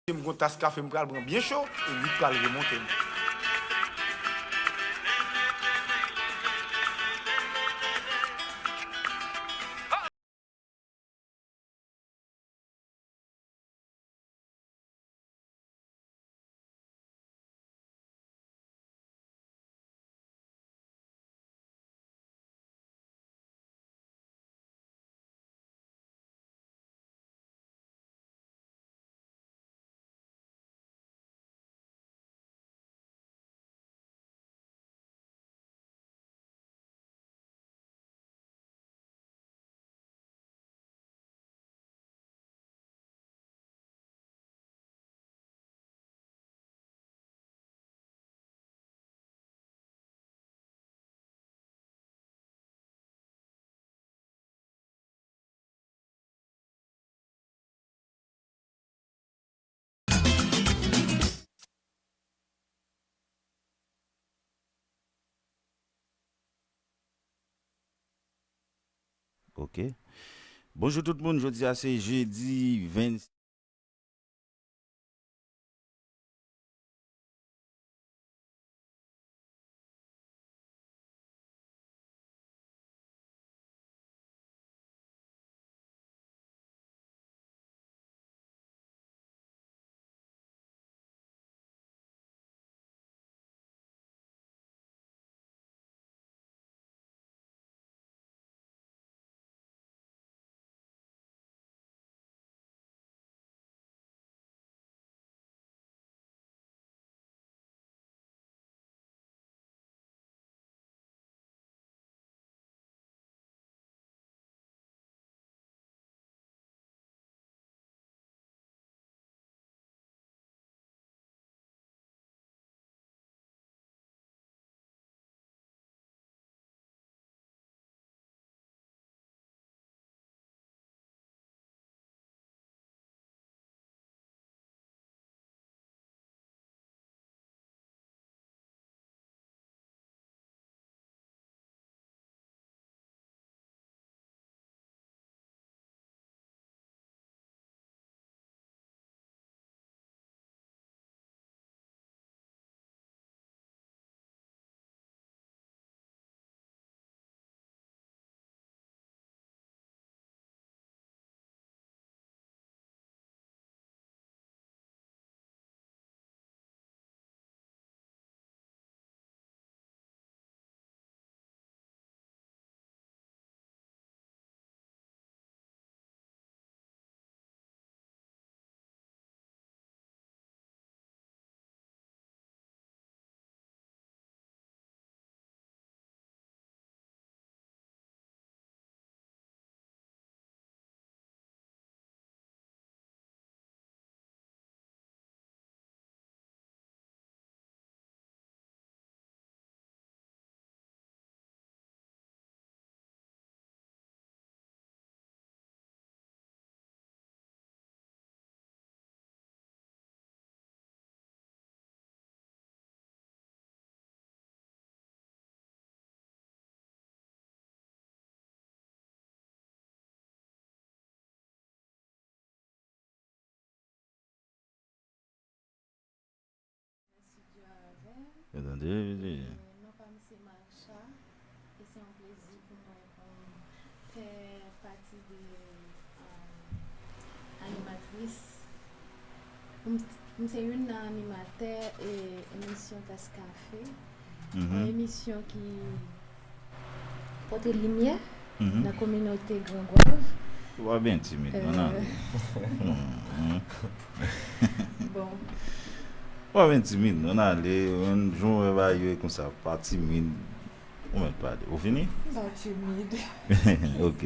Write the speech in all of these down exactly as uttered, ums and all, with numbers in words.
M gon tas kafe m pral pran byen cho, e li pral remonte m. Ok. Bonjou tout moun, jodi a se jedi ven. Yo tande, yo tande. Non pa m se Marsha, e se yon plezi pou mwen pou m fè pati de, um, animatris. M, m se youn nan animatè e emisyon Tas Kafe. Yon emisyon ki pote limyè nan kominote Gran Gwav. Ou pa byen timid, non, ale. Bon. Ou pa byen timid, non, ale. Yon jan w wè bagay yo e konsa, pa timid. Ou mèt pale. Ou fini? Pa timid. Ok.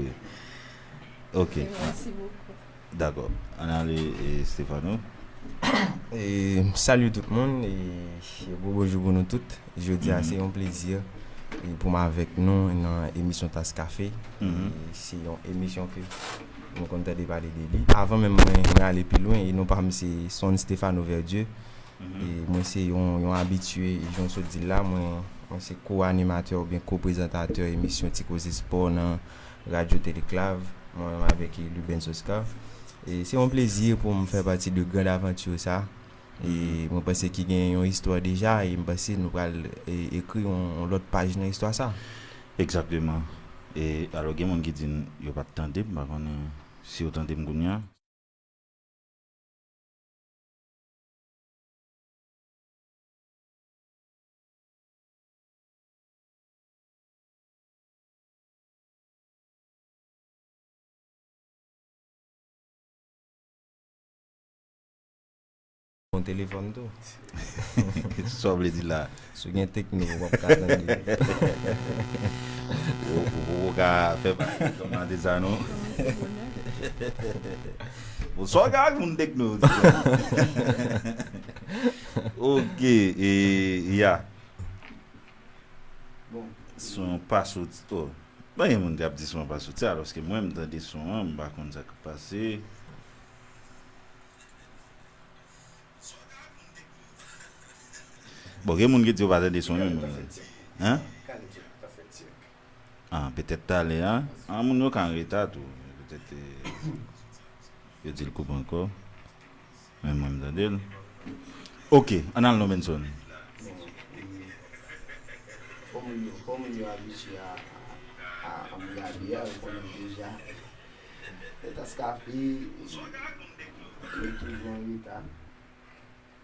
Ok. Mèsi bokou. Dakò. Ann ale, e, Stefano. E, m salye tout moun, e, e gwo bonjou pou nou tout. Jodi a, se yon plezi, e, pou m avèk nou nan emisyon Tas Kafe. E, se yon emisyon ke nou konn tande pale de li. Avan menm mwen, mwen ale pi lwen, e non pa m se Son Stefano Verdieu. E mwen se yon, yon abitye, jan w sot di l la, mwen, mwen se ko-animatè oubyen ko-prezantatè emisyon Ti Koze Spò nan Radyo Teleklav, mwen menm avèk Lubenz Oscar. E se yon plezi pou m fè pati de grand aventure sa. E mwen panse ki gen yon istwa deja, e m panse nou pral, e, ekri yon, yon lòt paj nan istwa sa. Egzakteman. E alò, gen moun ki di n yo pa t tande m, m pa konnen si yo tande m kounye a. Bon, telefòn tou. Sa w vle di la? Si w gen tekno, w ap ka tande. Ou, ou, ou ka fè bagay kòmante sa, non? Bonswa, gad moun tekno. Ok, e, ya. Bon. Son pa soti. Oh. Bon, gen moun k ap di son pa soti, alòske mwen, m tande son an, m pa konn sa k pase. Bon, gen moun ki di yo pa tande son an, men mwen. Hein? Ah, petèt talè a. Ah, moun yo ka an reta tou. Petèt, eh, yo di l koupe ankò. Men mwen, m tande l. Ok, ann al non, Benson. Bon, e, fò moun yo, fò moun yo abitye a, a, a, a m gade a, yo konnen deja. Taskafe, e, yo toujou an reta.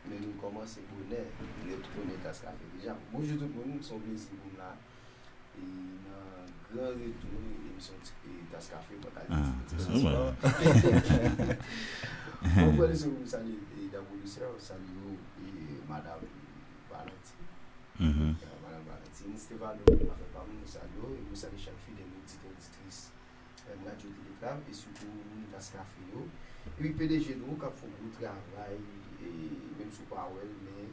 Men nou kòmanse bonè. Yo konnen Taskafe deja. Bonjou tout moun, se yon plezi pou m la. E nan gran retou emisyon ti, e, Taskafe, mwen ka di ti, ti spò. Mwen premye se pou m salye, e, Dabou Lisè, salye w, e, madanm Valentin. E, madanm Valentin, Stefano, afè pa m, nou salye w, e nou salye chak fidèl oditè, oditris, e, Radyo Telegrav, e sitou moun Taskafe yo. Epi P D G nou, k ap fè yon gwo travay, e, menm si w pa wè l, men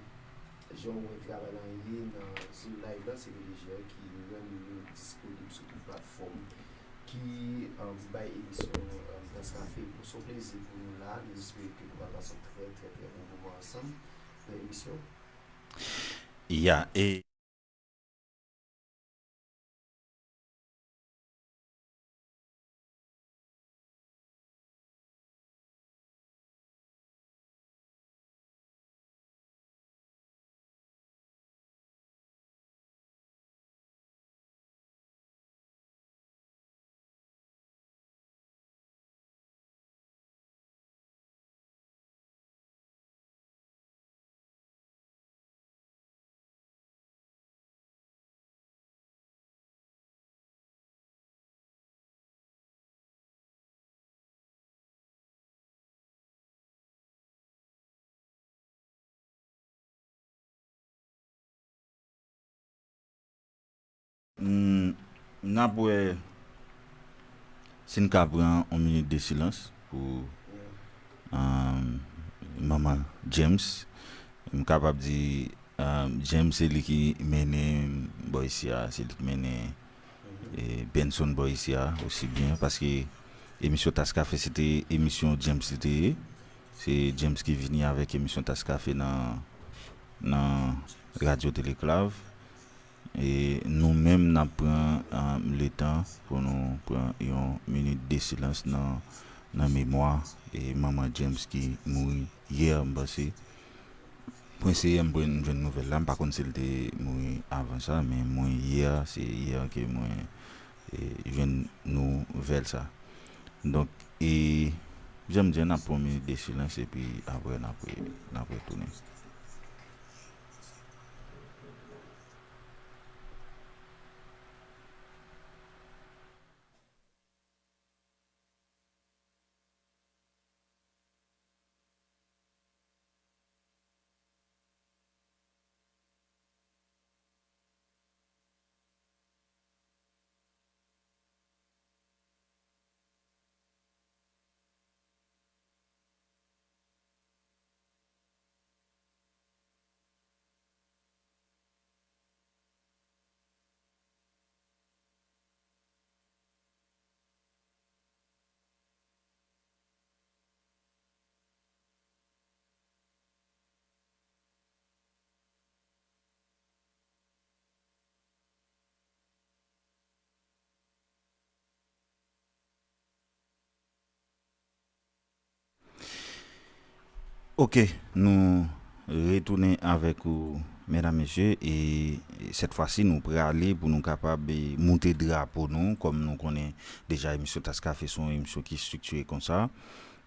jan w wè travay lan ye nan zil live lan, se P D G a ki rann li disponib sou tout platfòm ki, um, bay emisyon, um, Taskafe. Bon, se yon plezi pou nou la. Nou espere ke nou pral pase yon trè, trè, trè bon moman ansanm nan emisyon. Ya, e Hmm, n ap wè si n ka pran yon minit de silans pou, um, manman James. M kapab di, um, James se li ki mennen bò isi a, se li ki mennen, e, Benson bò isi a osi byen, paske emisyon Taskafe se te emisyon James li te ye. Se James ki vini avèk emisyon Taskafe nan, nan Radyo Teleklav. E nou menm, n ap pran, ah, letan pou nou pran yon minit de silans nan, nan memwa, e, manman James ki mouri yè, m panse. Mwen se yè m jwenn, jwenn nouvèl la, m pa konn si l te mouri avan sa, men mwen yè, se yè ke mwen, e, jwenn nouvèl sa. Donk, e, jan m di a, n ap pran yon minit de silans, epi apre n ap re-, n ap retounen. Ok, nou retounen avèk ou, medam, mesye, e sèt fwa si nou prale pou nou kapab, e, moute drapo nou, kòm nou konnen deja emisyon Tas Kafe se yon emisyon ki estriktire konsa,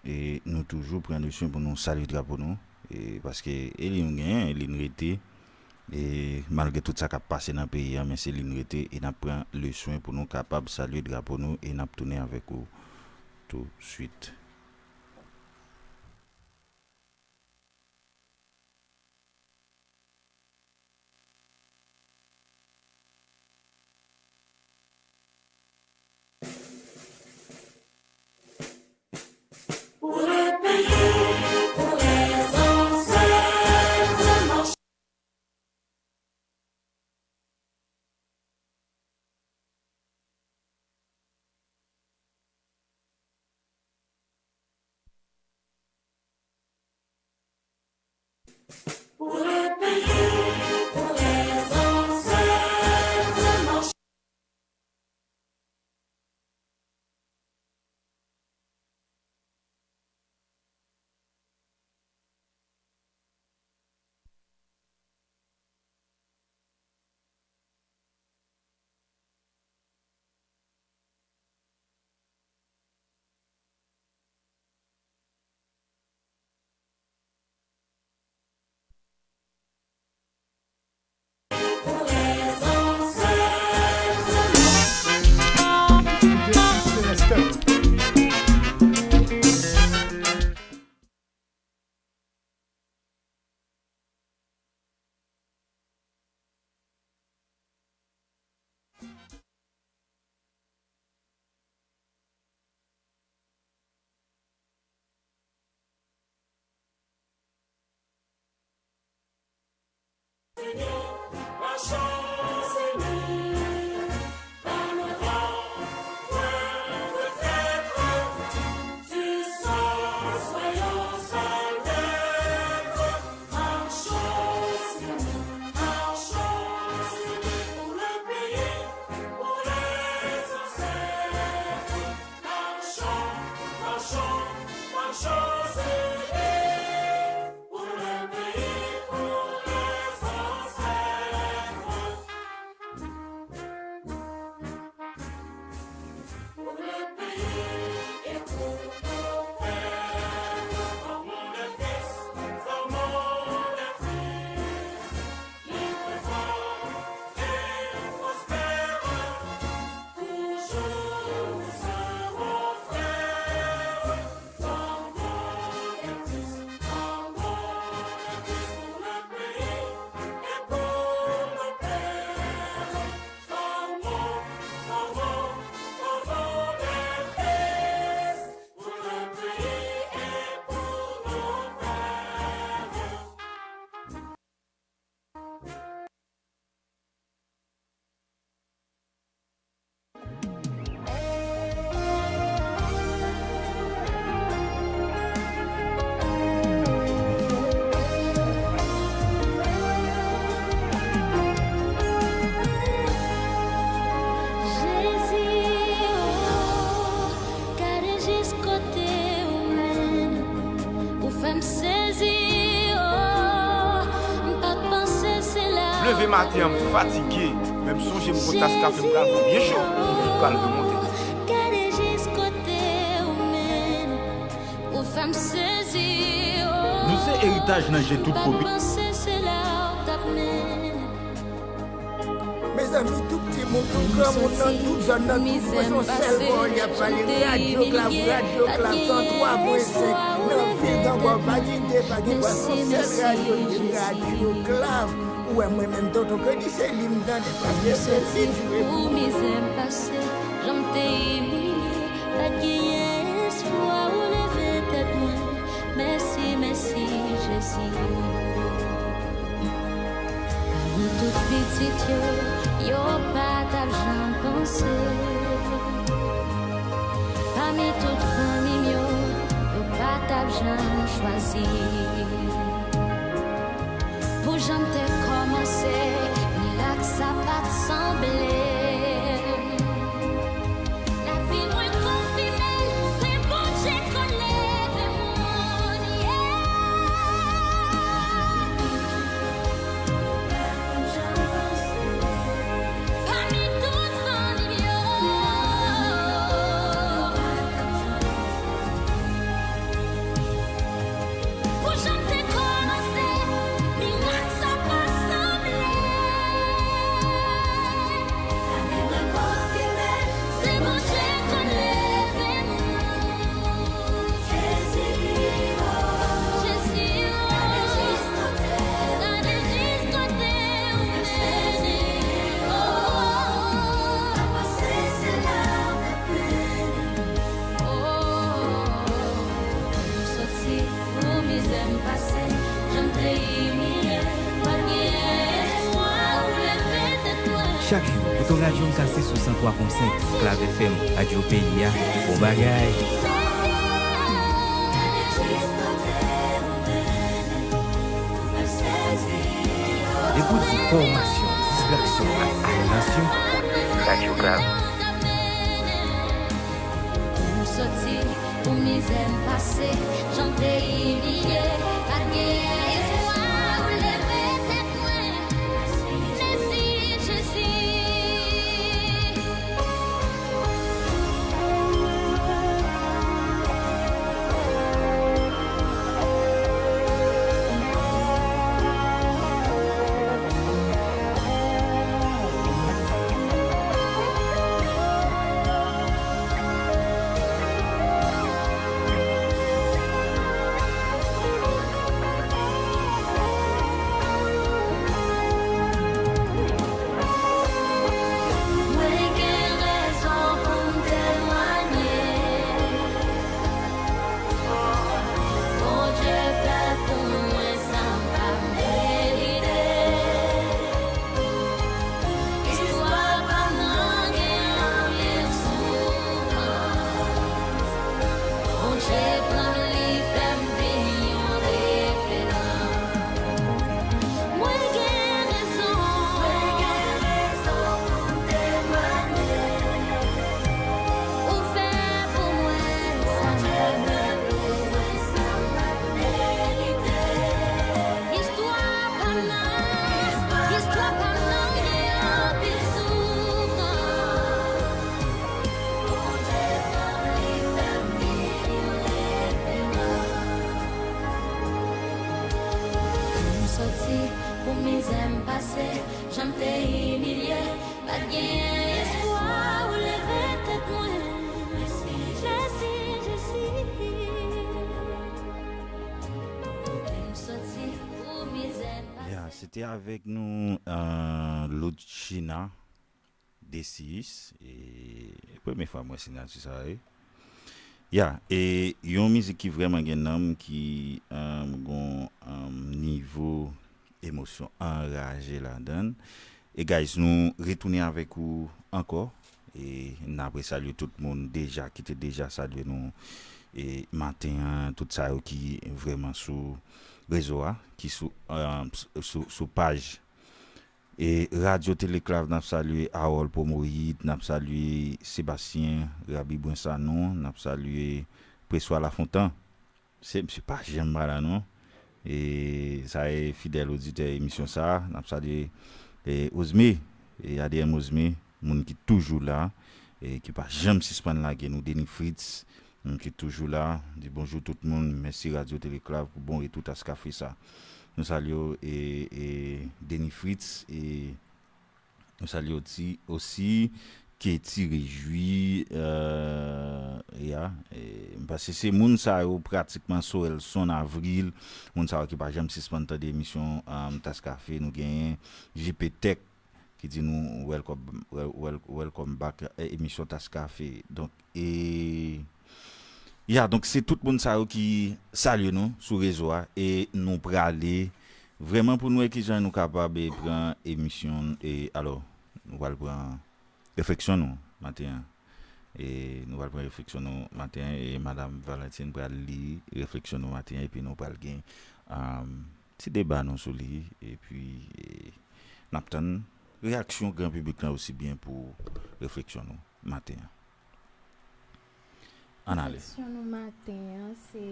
e nou toujou pran le swen pou nou salye drapo nou, e paske e li nou genyen, e li n rete, e malgre tout sa k ap pase nan peyi a, men se li n rete, e n ap pran le swen pou nou kapab salye drapo nou, e n ap tounen avèk ou tou swit. Jezi, oh, gade jis kote ou mennen m. Ou fè m sezi, oh, m pa t panse se la. M leve maten an, m fatige, men m sonje m gon tas kafe m pral pran byen cho, epi m pral remonte. Gade jis kote ou mennen m, ou fè m sezi, oh. Nou se eritaj nan je tout popi. M pa t panse se la ou t ap mennen m. Mezanmi, tout timoun, tout granmoun nan tout zòn nan, tout mwen se yon sèl pawòl y ap pale, Radyo Klav, Radyo Klav san twa pwen senk, nan vil Grangwav, pa gen de, pa gen twa, se yon sèl radyo, Radyo Klav. Ou wè mwen menm, Tonton Kredi, se li m tande, paske se li ki jwe pou mwen. Mizè m pase, jan m te imilye, pa t genyen espwa, ou leve tèt mwen. Mèsi, mèsi, Jezi. Pami tout pitit yo, yo pa t ap janm panse. Pami tout fanmi m yo, yo pa t ap janm chwazi. Pou jan m te kòmanse, mirak sa pa t sanble. Lavi mwen konfime l, se Bondye konn leve moun, yeah. Radyo m kase sou san twa pwen senk Klav F M, radyo peyi a, bon bagay. Depi w di fòmasyon, distraksyon ak animasyon, Radyo Klav. Pou m soti, pou mizè m pase, jan m te imilye, pa t gen espwa ou leve tèt mwen. Mèsi, Jezi. Mwen gen rezon pou m temwanye. Bondye fè pou mwen sa m pa merite. Istwa pa m nan gen anpil soufrans. Bondye pran m, li fè m vin yon referans. Mwen gen rezon. Mwen gen rezon pou m temwanye. Ou fè pou mwen sa m pa merite. Istwa pa m nan, istwa pa m nan gen anpil soufrans. Bondye pran m, li fè m vin yon referans. Pou m soti, pou mizè m pase, jan m te imilye, pa t genyen espwa ou leve tèt mwen. Mèsi, Jezi. Pou m soti, pou mizè m pase. Ya, se te avèk nou, euh, Loudchina Decius. E premye fwa m wè siyati sa a, wi. Ya, e yon mizik ki vrèman gen nanm, ki, um, gon, um, nivo emosyon anraje ladan l. E guys, nou retounen avèk ou ankò. E n apre salye tout moun deja ki te deja salye nou e maten an, tout sa yo ki vrèman sou rezo a, ki sou, um, sou, sou paj e Radyo Teleklav, n ap salye Harold Pomoyit, n ap salye Sebastien Rabi Brensanon, n ap salye Preswa Lafontan. Se, misye pa janm pa la, non. E sa e fidèl oditè emisyon sa a, n ap salye e Ozme, e A D M Ozme, moun ki toujou la, e ki pa janm sispann lage nou, Denis Fritz, moun ki toujou la, di bonjou tout moun, mèsi Radyo Teleklav pou bon retou Tas Kafe sa. Nou salye w, e, e, Denis Fritz, e nou salye w ti, osi, Katie Rejwi, euh, ya, e, m panse se moun sa yo pratikman, Sorelson Avril, moun sa yo ki pa janm sispann tande emisyon, euh, Tas Kafe, nou genyen J P Tech, ki di nou welcome, wel-, wel-, welcome back, e, emisyon Tas Kafe. Donk, e, ya, donk se tout moun sa yo ki salye nou sou rezo a e nou prale vrèman pou nou wè kijan nou kapab, e, pran emisyon, e, alò, nou pral pran refleksyon nou maten an. E nou pral pran refleksyon nou maten an e Madam Valentine pral li refleksyon nou maten an epi nou pral gen, um, ti deba nou sou li, epi, e, n ap tann reyaksyon gran piblik lan osi byen pou refleksyon nou maten an. Ann ale. Refleksyon nou maten an, se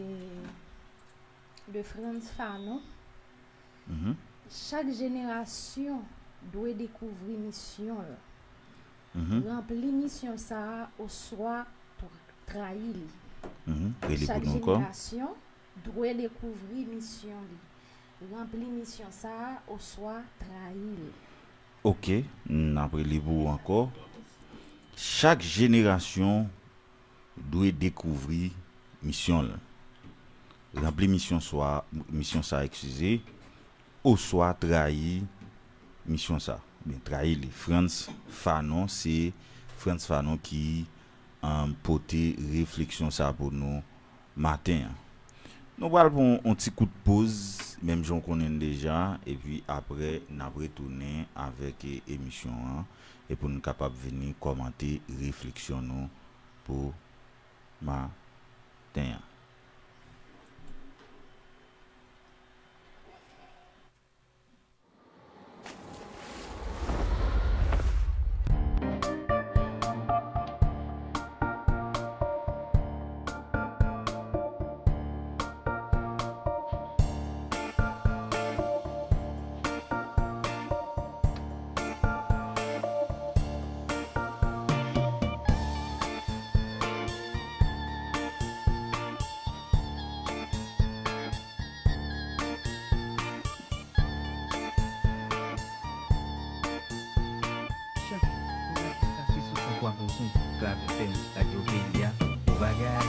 de Frantz Fanon. Mhm. Chak jenerasyon dwe dekouvri misyon l. Mhm. Ranpli misyon sa a oswa tra-, trayi li. Mhm. Rele pou nou ankò. Chak jenerasyon dwe dekouvri misyon li. Ranpli misyon sa a oswa trayi l. Ok, n ap rele pou ou ankò. Chak jenerasyon dwe dekouvri misyon l. Ranpli misyon swa, misyon sa, eskize, oswa trayi misyon sa. Oubyen trayi li. Frantz Fanon, se Frantz Fanon ki, um, pote refleksyon sa pou nou maten an. Nou pral pran yon ti kout poz, menm jan w konnen l deja, epi apre, n ap retounen avèk, e, emisyon an. e pou n kapab vini kòmante refleksyon nou pou maten an. Chak pwogram ki pase sou san twa pwen senk Clave F M, Radyo Peyi a, bon bagay.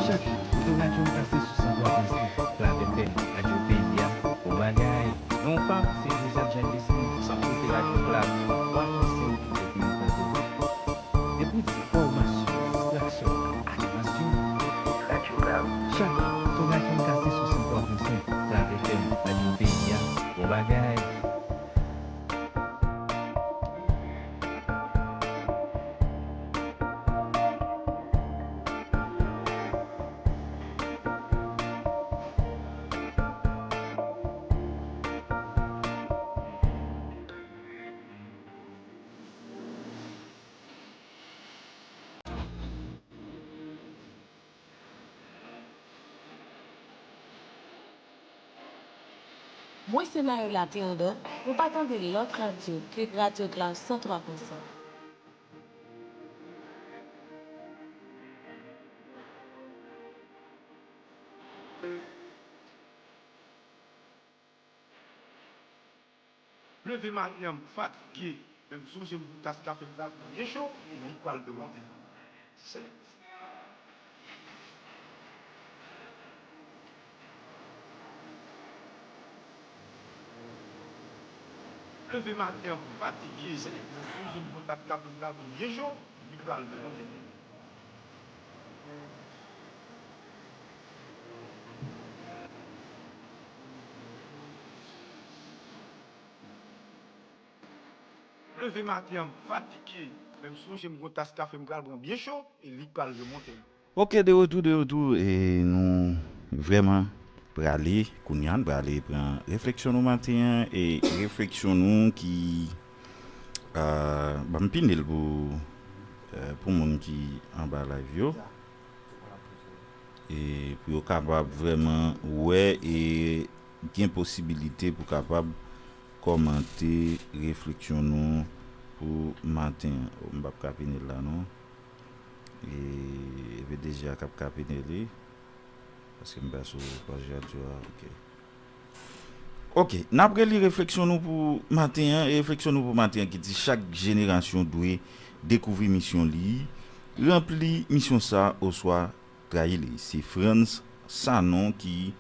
Chak jou, Oto Radyo pase sou san twa pwen senk Clave F M, Radyo Peyi a, bon bagay. Non pa, se Joseph Jean Leslie, san kote Radyo Clave, twa pwen senk epi Oto. Depi w di enfòmasyon, distraksyon, animasyon, Radyo Clave. Chak jou, Oto Radyo pase sou san twa pwen senk Clave F M, Radyo Peyi a, bon bagay. Mwen se Maëla Théodore, ou pa tande lòt radyo ke Radyo Clave san twa pwen senk. Leve maten an, m fatige, men m sonje m pran tas kafe m la, byen cho, li pral remonte. Leve maten an, m fatige, m sonje m pran tas kafe m la, byen cho, li pral remonte. Leve maten an, m fatige, men m sonje m gon tas kafe m pral pran byen cho, e li pral remonte. Ok, de retour, de retour, e nou vrèman prale, kounye a, n prale pran refleksyon nou maten an, e refleksyon nou ki, euh, ban m pine l pou, euh, pou moun ki anba live yo. E pou yo kapab vrèman wè e gen posibilite pou kapab kòmante refleksyon nou pou maten an. Oh, m p ap kapine l la non. E, e P D G a k ap kapine li. Paske m pa sou paj radyo a, ok. Ok, n ap reli refleksyon nou pou maten an. E refleksyon nou pou maten an ki di chak jenerasyon dwe dekouvri misyon li, ranpli misyon sa oswa trayi li. Se Frantz Sanon ki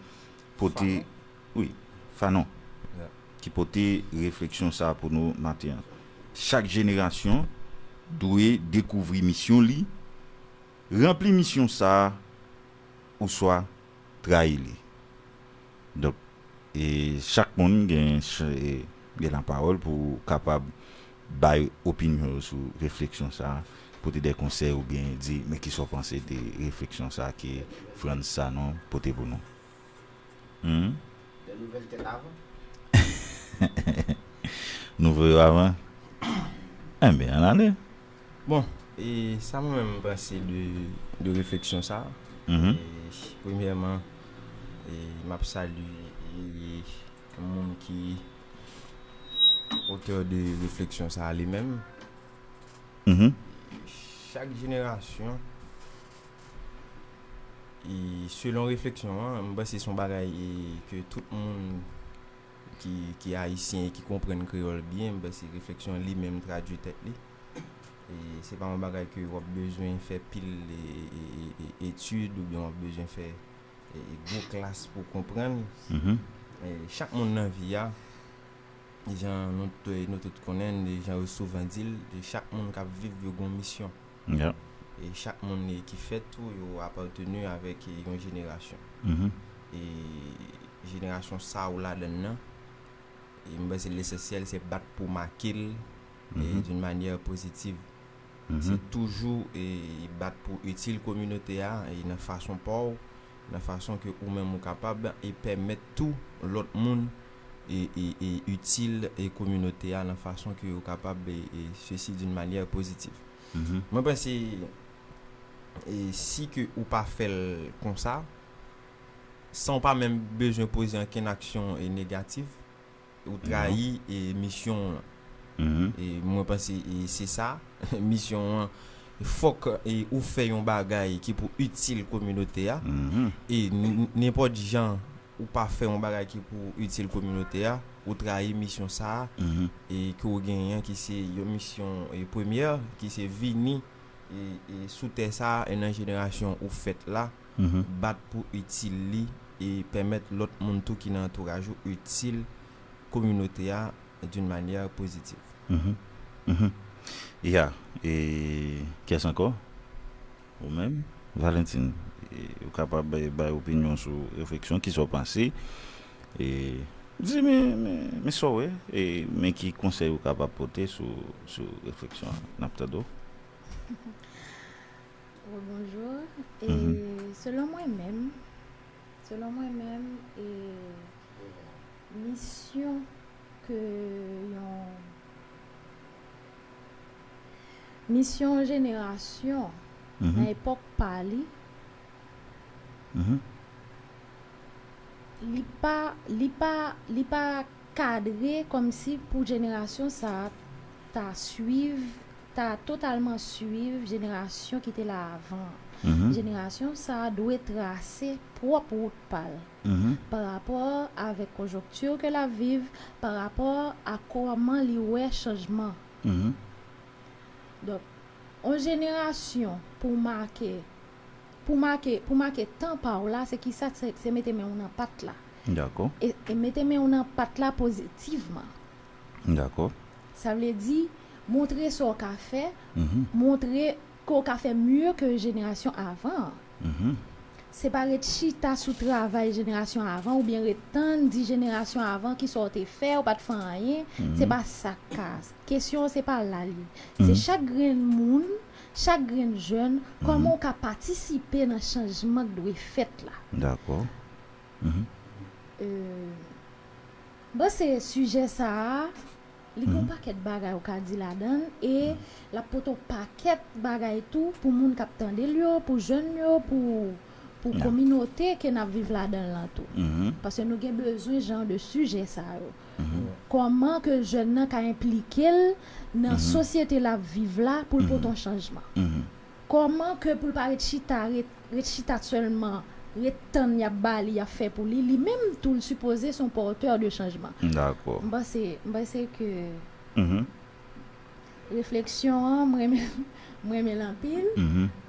pote, wi, Fanon, ki pote refleksyon sa pou nou maten an. Chak jenerasyon dwe dekouvri misyon li, ranpli misyon sa a, oswa trayi li. Donk, e chak moun gen ch- e gen lapawòl pou kapab bay opinyon yo sou refleksyon sa a, pote de konsèy oubyen di men kisa w panse de refleksyon sa a ke Frantz Sanon pote pou nou. Hmm? De nouvèl tèt avan. Nouvo yo avan. Enben, ann ale. Bon, e sa mwen menm m panse de, de refleksyon sa. Mhm. E, premyèman, e, m ap salye, e, moun ki otè de refleksyon sa li menm. Mhm. Chak jenerasyon, e, selon refleksyon an, m panse se yon bagay, e, ke tout moun ki, ki ayisyen e ki konprann kreyòl byen, m panse refleksyon an li menm tradui tèt li. E se pa yon bagay ke w ap bezwen fè pil, e, e, e, e, etid oubyen w ap bezwen fè, e, e, gwo klas pou w konprann. Mhm. E chak moun nan vi a, jan nou t- nou tout konnen, jan yo souvan di l, chak moun k ap viv yo gon misyon. Yeah. E chak moun, e, ki fèt tou, yo apateni avèk, e, yon jenerasyon. Mhm. E jenerasyon sa ou ladann nan, e m panse lesansyèl se bat pou make l, e, d'une manière positive. Se toujou, e, bat pou itil kominote a, e, nan fason pa w, nan fason ke ou menm ou kapab, e pèmèt tou lòt moun, e, e, e itil, e kominote a, nan fason ke yo kapab, e, e sesi d'une manière positive. Mhm. Mwen panse, e, si ke ou pa fè l konsa, san w pa menm bezwen poze ankenn aksyon, e, negatif, ou trayi, e, misyon w lan. Mhm. E mwen panse, e, se sa, misyon an, fòk, e, ou fè yon bagay ki pou itil kominote a. Mhm. E n- n- nenpòt jan ou pa fè yon bagay ki pou itil kominote a, ou trayi misyon sa a, mhm, e ke w genyen ki se yon misyon, e, premyè, ki se vini, e, e sou tè sa a, e nan jenerasyon ou fèt la, mhm, bat pou itil li, e pèmèt lòt moun tou ki nan antouraj ou itil kominote a d'une manière positive. Mhm. Mhm. Ya, e kiyès ankò? Ou menm, Valentine, e, ou kapab bay, bay opinyon sou refleksyon, kisa w panse? E, di men, men, men sa w wè, e, men ki konsèy ou kapab pote sou, sou refleksyon an. N ap tande w. Rebonjou. E, mhm, selon mwen menm, selon mwen menm, e, misyon ke yon, misyon jenerasyon, mhm, nan epòk pa li, mhm, li pa, li pa, li pa kadre kòmsi pou jenerasyon sa a ta swiv, ta totalman swiv jenerasyon ki te la avan. Mhm. Jenerasyon sa a dwe trase pwòp wout pa l, mhm, pa rapò avèk konjonkti ke l ap viv, pa rapò a kòman li wè chanjman. Mhm. Donk, yon jenerasyon pou make, pou make, pou make tan pa w la, se kisa? Se, se mete men w nan pat la. Dakò. E, e mete men w nan pat la pozitivman. Dakò. Sa vle di, montre sa w ka fè, mhm, montre ke w ka fè mye ke jenerasyon avan an. Mhm. Se pa ret chita sou travay jenerasyon avan oubyen ret tann di jenerasyon avan kisa w te fè, ou pa t fè anyen. Mhm. Se pa sa k ka. Kesyon an se pa la l ye. Se, mhm, chak grenn moun, chak grenn jèn, mhm, kòman w ka patisipe nan chanjman k dwe fèt la. Dakò. Mhm. Euh, m panse sijè sa a, li gen yon, mhm, pakèt bagay ou ka di ladan l, e, mhm, l ap pote yon pakèt bagay tou pou moun k ap tande l yo, pou jèn yo, pou, pou kominote ke n ap viv ladan l lan tou. Paske nou gen bezwen jan de sijè sa yo. Kòman ke jèn nan ka enplike l nan sosyete l ap viv la pou l pote yon chanjman? Kòman ke pou l pa ret chita, ret, ret chita sèlman, ret tann y ap ba li, y ap fè pou li, li menm tou l sipoze se yon pòtè de chanjman. Dakò. M panse, m panse ke refleksyon an, m renmen, m renmen l anpil.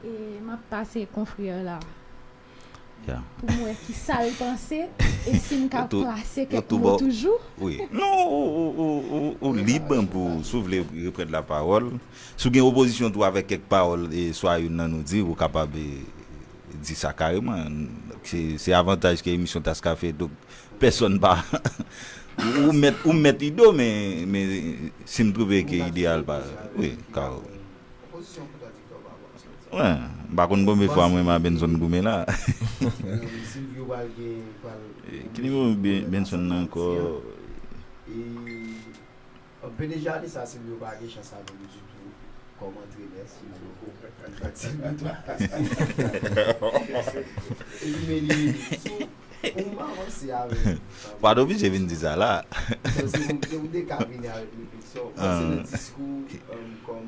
E m ap pase konfrè la pou m wè ki sa l panse e si m ka plase kèk mo toujou. Wi. Non, ou, ou, ou, ou, ou lib pou, si w vle reprann lapawòl. Si w gen opozisyon tou avèk kèk pawòl, e swa youn nan nou di, ou kapab, e, di sa kareman. Se, se avantaj ke emisyon Taskafe, donk, pèsonn pa. Ou, ou mèt, ou mèt ide w, men, men si m twouve ke ide a l pa. Wi, ka. Wi, m pa konn konbyen fwa mwen m a Benson goumen la. Silvio pral gen, pral. Ki nimewo Ben-, Benson nan ankò? P D G a di sa, Silvio pa gen chans avè m ditou kòm antrenè, Silvio. Silvio tou. Epi, men li, sou, pou m avanse avè m. Pa t oblije vin di sa la. Se pou, se pou m te ka vini avèk refleksyon. Mwen, se nan diskou, um, kòm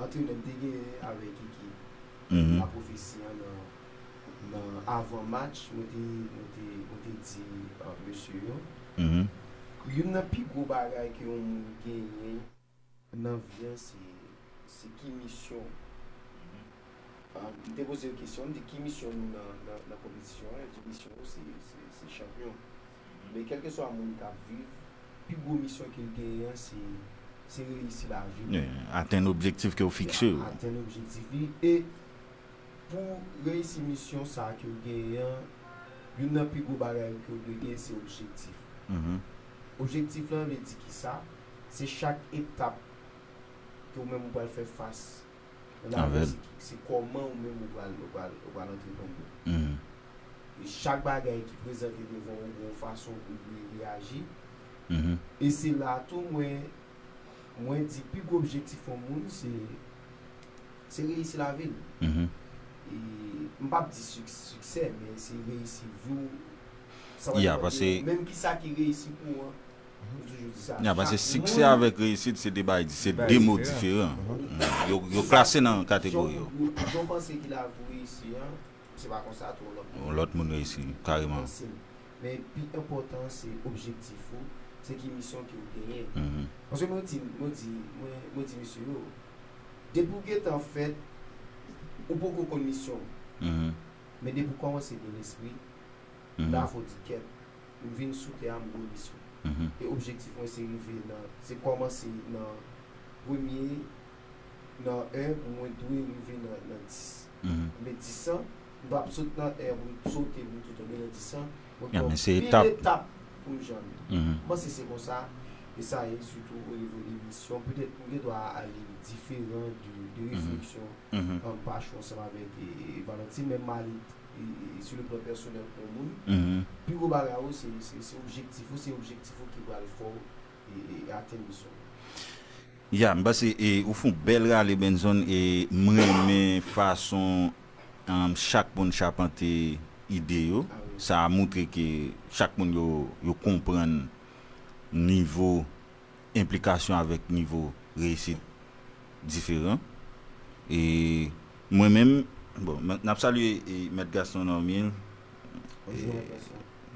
antrenè m te genyen avèk ekip la pwofesi an nan, nan avan match, mwen te, mwen te, mwen te di, uh, mesye yo, youn nan pi gwo bagay ke yon moun genyen nan vi an, se, se ki misyon. Ah, m te poze yo kesyon, m di, "Ki misyon nou nan, nan, nan konpetisyon an?" Yo di, "Misyon nou, se, se, se chanpyon." Men kèlkeswa moun k ap viv, pi gwo misyon ke l genyen an, se, se reyisi lavi l. Atenn objektif ke w fikse yo. Atenn objektif li. E pou reyisi misyon sa a ke w genyen an, youn nan pi gwo bagay yo ke w dwe genyen, se objektif. Objektif lan vle di ki sa? Se chak etap ke w menm ou pral fè fas nan lavi, se, se kòman ou menm ou pral, ou pral, ou pral antreprann yo. E chak bagay ki prezante devan w, gen yon fason pou w dwe reyaji. E se la tou mwen, mwen di pi gwo objektif yon moun, se, se reyisi lavi l. E m p ap di sik-, siksè, men se reyisi vi w. Sa va depann de menm ki sa ki reyisi pou w an. M toujou di sa. Ya, paske siksè avèk reyisit, se de bagay, se de mo diferan. Yo, yo klase nan kategori yo. Jan w panse ki lavi w reyisi an, se pa konsa tou yon lòt moun. Yon lòt moun reyisi, kareman. Men pi enpòtan, se objektif ou, se ki misyon ke w genyen. Paske mwen di, mwen di, mwen, mwen di mesye yo, depi w gentan fèt, ou poko konn misyon w. Men depi w kòmanse gen lespri, la fò w di kèt, m vin sou tè a, m gen yon misyon. E objektif mwen se rive nan, se kòmanse nan premye, nan en, pou mwen dwe rive nan, nan dis. Men dis an, m p ap sot nan en pou m sote, pou m tou tonbe nan dis an. Mwen gen anpil etap pou m janbe. M panse se konsa, e sa ye, sitou o nivo de misyon. Petèt m gen dwa ale diferan de, de refleksyon, um, Pachou ansanm avèk, e, e Valentine, men m ale e, e, sou le plan pèsonèl pou yon moun, pi gwo bagay ou, se, se, se objektif ou, se objektif ou ki pral fè w, e, e, atenn misyon ou. Ya, m panse, e, ou fè yon bèl rale, Benson, e m renmen fason, um, chak moun chapante ide yo. Sa a montre ke chak moun yo, yo konprann nivo enplikasyon avèk nivo reyisit diferan. E mwen menm, bon, n, n ap salye, e, Mèt Gaston Normil, e,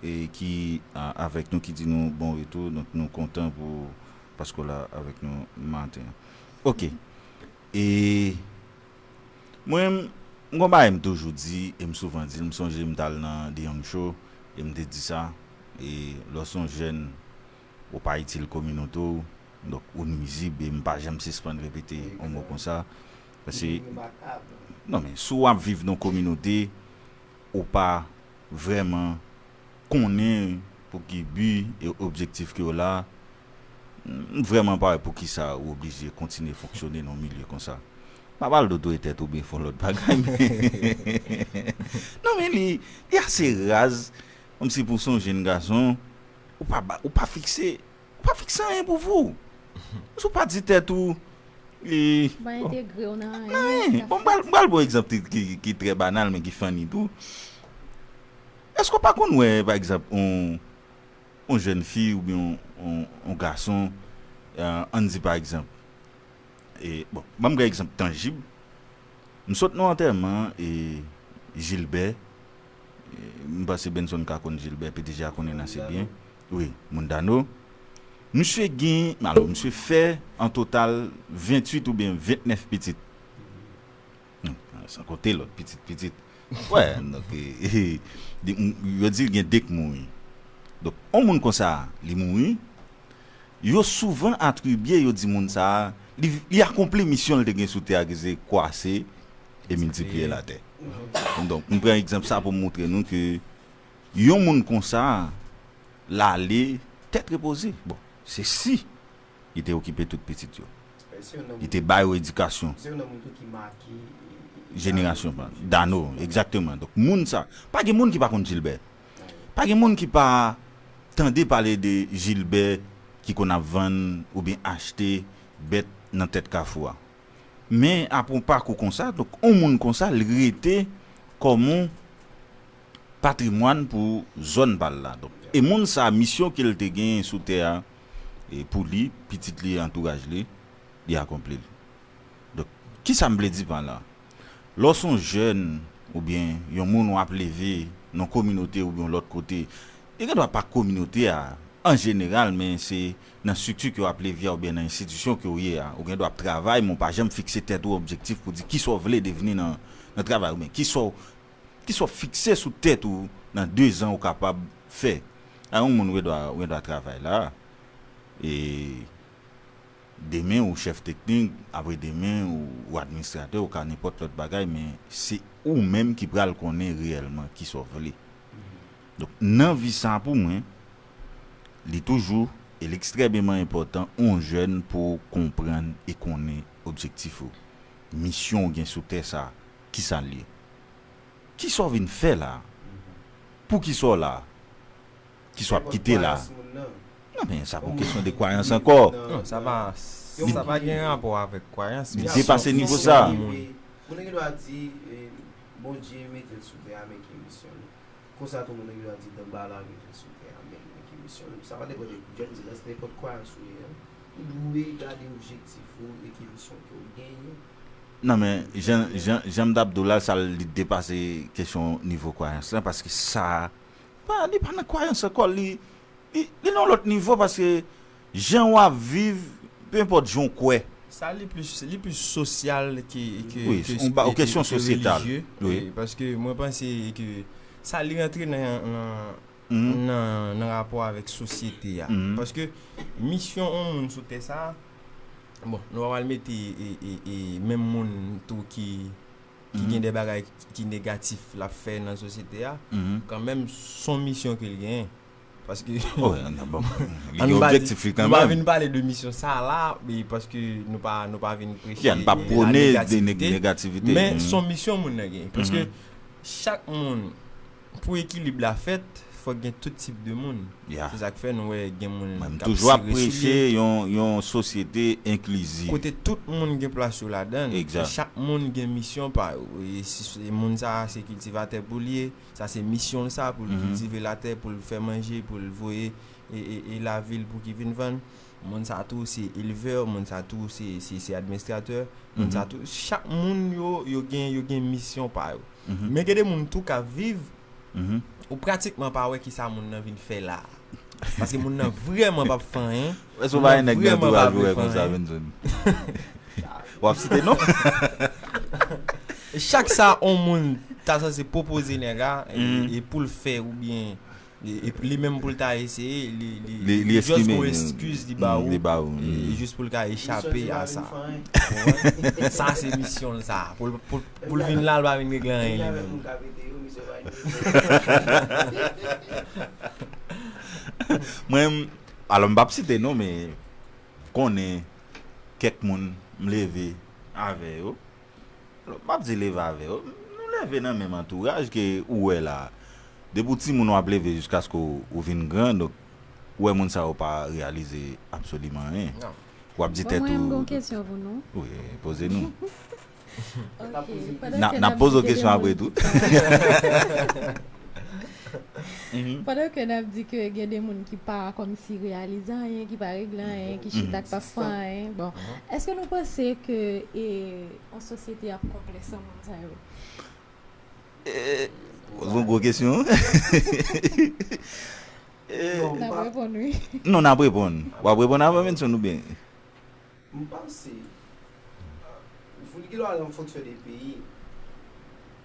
e ki a, avèk nou, ki di nou bon retou. Donk, nou kontan pou, paske w la avèk nou maten an. Oke. E mwen, m gon bagay m toujou di, e m souvan di l, m sonje m t al nan The Young Show, e m te di sa, e lè w se yon jèn, ou pa itil kominote w, donk ou nwizib, e m pa janm sispann repete yon mo konsa. Paske, non, men si w ap viv nan yon kominote, ou pa vrèman konnen pou ki bi e objektif ke w la, m vrèman pa wè poukisa ou oblije kontinye fonksyone nan yon milye konsa. M pa pral do touye tèt ou byen fè yon lòt bagay, men, non, men li, li ase raz, kòmsi pou w se yon jèn gason, ou pa ba, ou pa fikse, ou pa fikse anyen pou vou. Si w pa di tèt ou, Li pa entegre w nan anyen. Bon, m pral, m pral ba w egzanp ki, ki, ki trè banal, men ki funny tou. Èske w pa konn wè, pa egzanp, yon, yon jèn fi oubyen yon, yon, yon gason, euh, ann di pa egzanp, e, bon, ban m yon egzanp tanjib. M sot nan antèman e Gilbert. E, m panse Benson ka konn Gilbert, P D G a konnen l ase byen. Wi, moun Dano. Misye gen, alò, misye fè an total venntuit oubyen vennèf pitit. Hmm, san konte lòt pitit, pitit. Wè, donk, e, e, de, m, yo di l gen de k mouri. Donk, yon moun konsa, li mouri, yo souvan atribye, yo di moun sa a, li, li akonpli misyon l te gen sou tè a, ki se kwase e miltipliye latè. Donk, m pran egzanp sa pou m montre nou ke yon moun konsa, l ale tèt repoze. Bon, se si li te okipe tout pitit yo. Li te ba yo edikasyon. Jenerasyon pa. Dano, egzakteman. Donk, moun sa, pa gen moun ki pa konn Gilbert. Pa gen moun ki pa tande pale de Gilbert ki konn ap vann oubyen achte bèt nan tèt kafou a. Men apre yon pakou konsa, donk, yon moun konsa, li rete kòm yon patrimwàn pou zòn pa l la. Donk, e moun sa, misyon ke l te genyen sou tè a, e pou li, pitit li, antouraj li, li akonpli l. Donk, kisa m vle di pa la? Lè w se yon jèn oubyen yon moun w ap leve nan yon kominote oubyen yon lòt kote, li gen dwa pa kominote a an jeneral, men se nan estrikti ke w ap leve a oubyen nan enstitisyon ke w ye a. Ou gen dwa ap travay, men w pa janm fikse tèt ou objektif pou di kisa w vle devni nan, nan travay, oubyen kisa w, kisa w fikse sou tèt ou nan dezan ou kapab fè. A yon moun ou gen dwa, ou gen dwa travay la, e demen ou chèf teknik, apre demen ou, ou administratè, ou ka nenpòt lòt bagay, men se ou menm ki pral konnen reyèlman kisa w vle. Donk, nan vi sa pou mwen, li toujou, e li ekstrèmeman enpòtan, yon jèn pou w konprann e konnen objektif ou. Misyon w gen sou tè sa, kisa l ye? Kisa w vin fè la? Poukisa w la? Kisa w ap kite la? Non, men sa pa yon kesyon de kwayans ankò. Non, sa pa, sa pa gen rapò avèk kwayans, men depase nivo sa. Moun nan gen dwa di, eh, Bondye mete l sou tè a, men ki misyon li? Konsa tou, moun nan gen dwa di Danbala mete l sou tè a, men, men ki misyon li? Sa va depann de, jan m di la, se nenpòt kwayans ou ye a. Ou dwe gade objektif ou e ki misyon ke w genyen. Non, men, jan, jan, jan m t ap di w la, sa li depase kesyon nivo kwayans lan, paske sa, pa, li pa nan kwayans ankò, li, li, li nan yon lòt nivo, paske jan w ap viv, pe enpòt jan w kwè. Sa li plis, li plis sosyal ke, ke, wi, ke yon ba-, e, kesyon e, ke sosyetal, relijye, wi. E, paske mwen panse ke sa li rantre nan, nan, nan, nan rapò avèk sosyete a. Paske misyon yon moun sou tè sa, bon, nou pa pral mete e, e, e menm moun tou ki, ki gen de bagay ki negatif l ap fè nan sosyete a, kanmenm, s on misyon ke l genyen. Paske, oh, non, bon, li gen objektif li kanmenm. Nou pa vin pale de misyon sa la, men paske nou pa, nou pa vin preche, yeah, nou pa e, pwone la de negativite, negativite. Men s on misyon moun nan genyen. Paske chak moun, pou ekilib la fèt, fòk gen tout tip de moun. Yeah. Se sa k fè nou wè gen moun k ap sere sou li. Mwen, m toujou ap preche yon, yon sosyete enklizif. Kote tout moun gen plas yo ladan l. Egzak. E chak moun gen misyon pa yo. E si, si moun sa a se kiltivatè pou l ye, sa se misyon l sa, pou l kiltive latè, pou l fè manje, pou l voye e, e, e lavil pou ki vin vann. Moun sa tou se elvè, moun sa tou se, se, se administratè, moun sa tou, chak moun yo, yo gen, yo gen misyon pa yo. Men gen de moun tou k ap viv, ou pratikman pa wè kisa moun nan vin fè la. Paske moun nan vrèman p ap fè anyen. Èske w pa gen nèg nan antouraj ou wè konsa, Benson? W ap site non? Chak sa on moun ta sanse pwopoze nèg la, e, e pou l fè oubyen e, e li menm pou l ta eseye, li, li, li just gon eskiz li ba ou, li ba ou, e, e jis pou l ka echape a sa. Sa se misyon l sa. Pou l, pou, pou l vin la, l pa vin regle anyen li menm. Mwen, alò, m p ap site non, men konnen kèk moun m leve avè yo. M ap di leve avè yo. Nou leve nan menm antouraj ke ou wè la. Depi w timoun w ap leve jiskaske w, ou vin gran, donk ou wè moun sa yo pa reyalize absoliman anyen. Non. W ap di Bon, tèt mwen, m gen ou. Yon kesyon pou nou. Wi, poze nou. Ok. N ap poze l. Pandan N a- ke n ap n ap poze w di gen kesyon de apre moun tou. ki Mhm. Pandan ke n ap di ke gen de moun ki pa kòmsi reyalize anyen, ki pa regle anyen, ki chita k pa fè anyen. Bon, èske nou panse ke e, yon sosyete ap konplè san moun sa yo? Eh, Poze yon gwo kesyon. Eh, Non, m N ap pa, reponn wi. Non, n ap reponn. W ap reponn avan Benson oubyen? m panse, euh, fout ki lwa an fonksyon de peyi.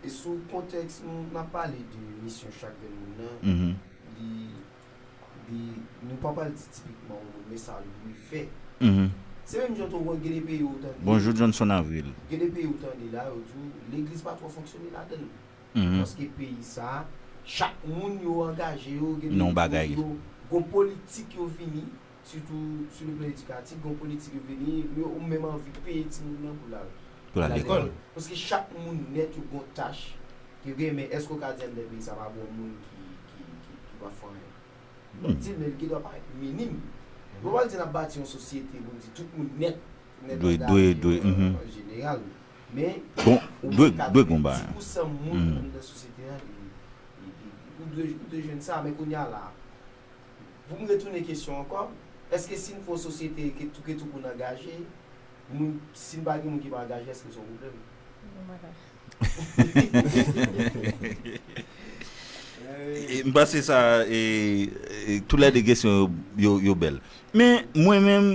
E sou kontèks nou n ap pale de misyon chak grenn moun nan, Mhm. li, li, nou pa pral di tipikman yon moun, men sa l dwe fè. Mhm. Se menm jan tou gen de peyi ou tande. Bonjou, Johnson Avril. Gen de peyi ou tande la, yo di w legliz pa twò fonksyone ladan l. Mhm. Paske peyi sa, chak moun yo angaje yo, gen de Nan yon yo, bagay. Yo, gon politik yo vini, sitou sou le plan edikatif, gon politik yo vini, yo ou menm anvi peye timoun nan pou l al Pou l al al lekòl. Paske chak moun nèt yo gon tach ke gen, men èske w ka di anndan peyi sa pa gon moun ki, ki, ki, ki pa fè anyen? Bon, di l, men l gen dwa parèt minim. Mwen pa di n ap bati yon sosyete pou n di tout moun nèt, nèt Dwe, angaje dwe, dwe, an, mhm. An jeneral. Men, Bon, ou dwe, ka dwe di gon bagay. Ti pou san moun Mhm. anndan sosyete a, li, li, li, ou dwe, ou dwe jwenn sa, men kounye a la, pou m retounen kesyon ankò, èske si n fè yon sosyete ke tou, ke tout moun angaje, moun, si n pa gen moun ki pa angaje, èske se yon pwoblèm? Bon bagay. E, m panse sa, e, e, tou lè de kesyon yo, yo, yo bèl. Men, mwen menm,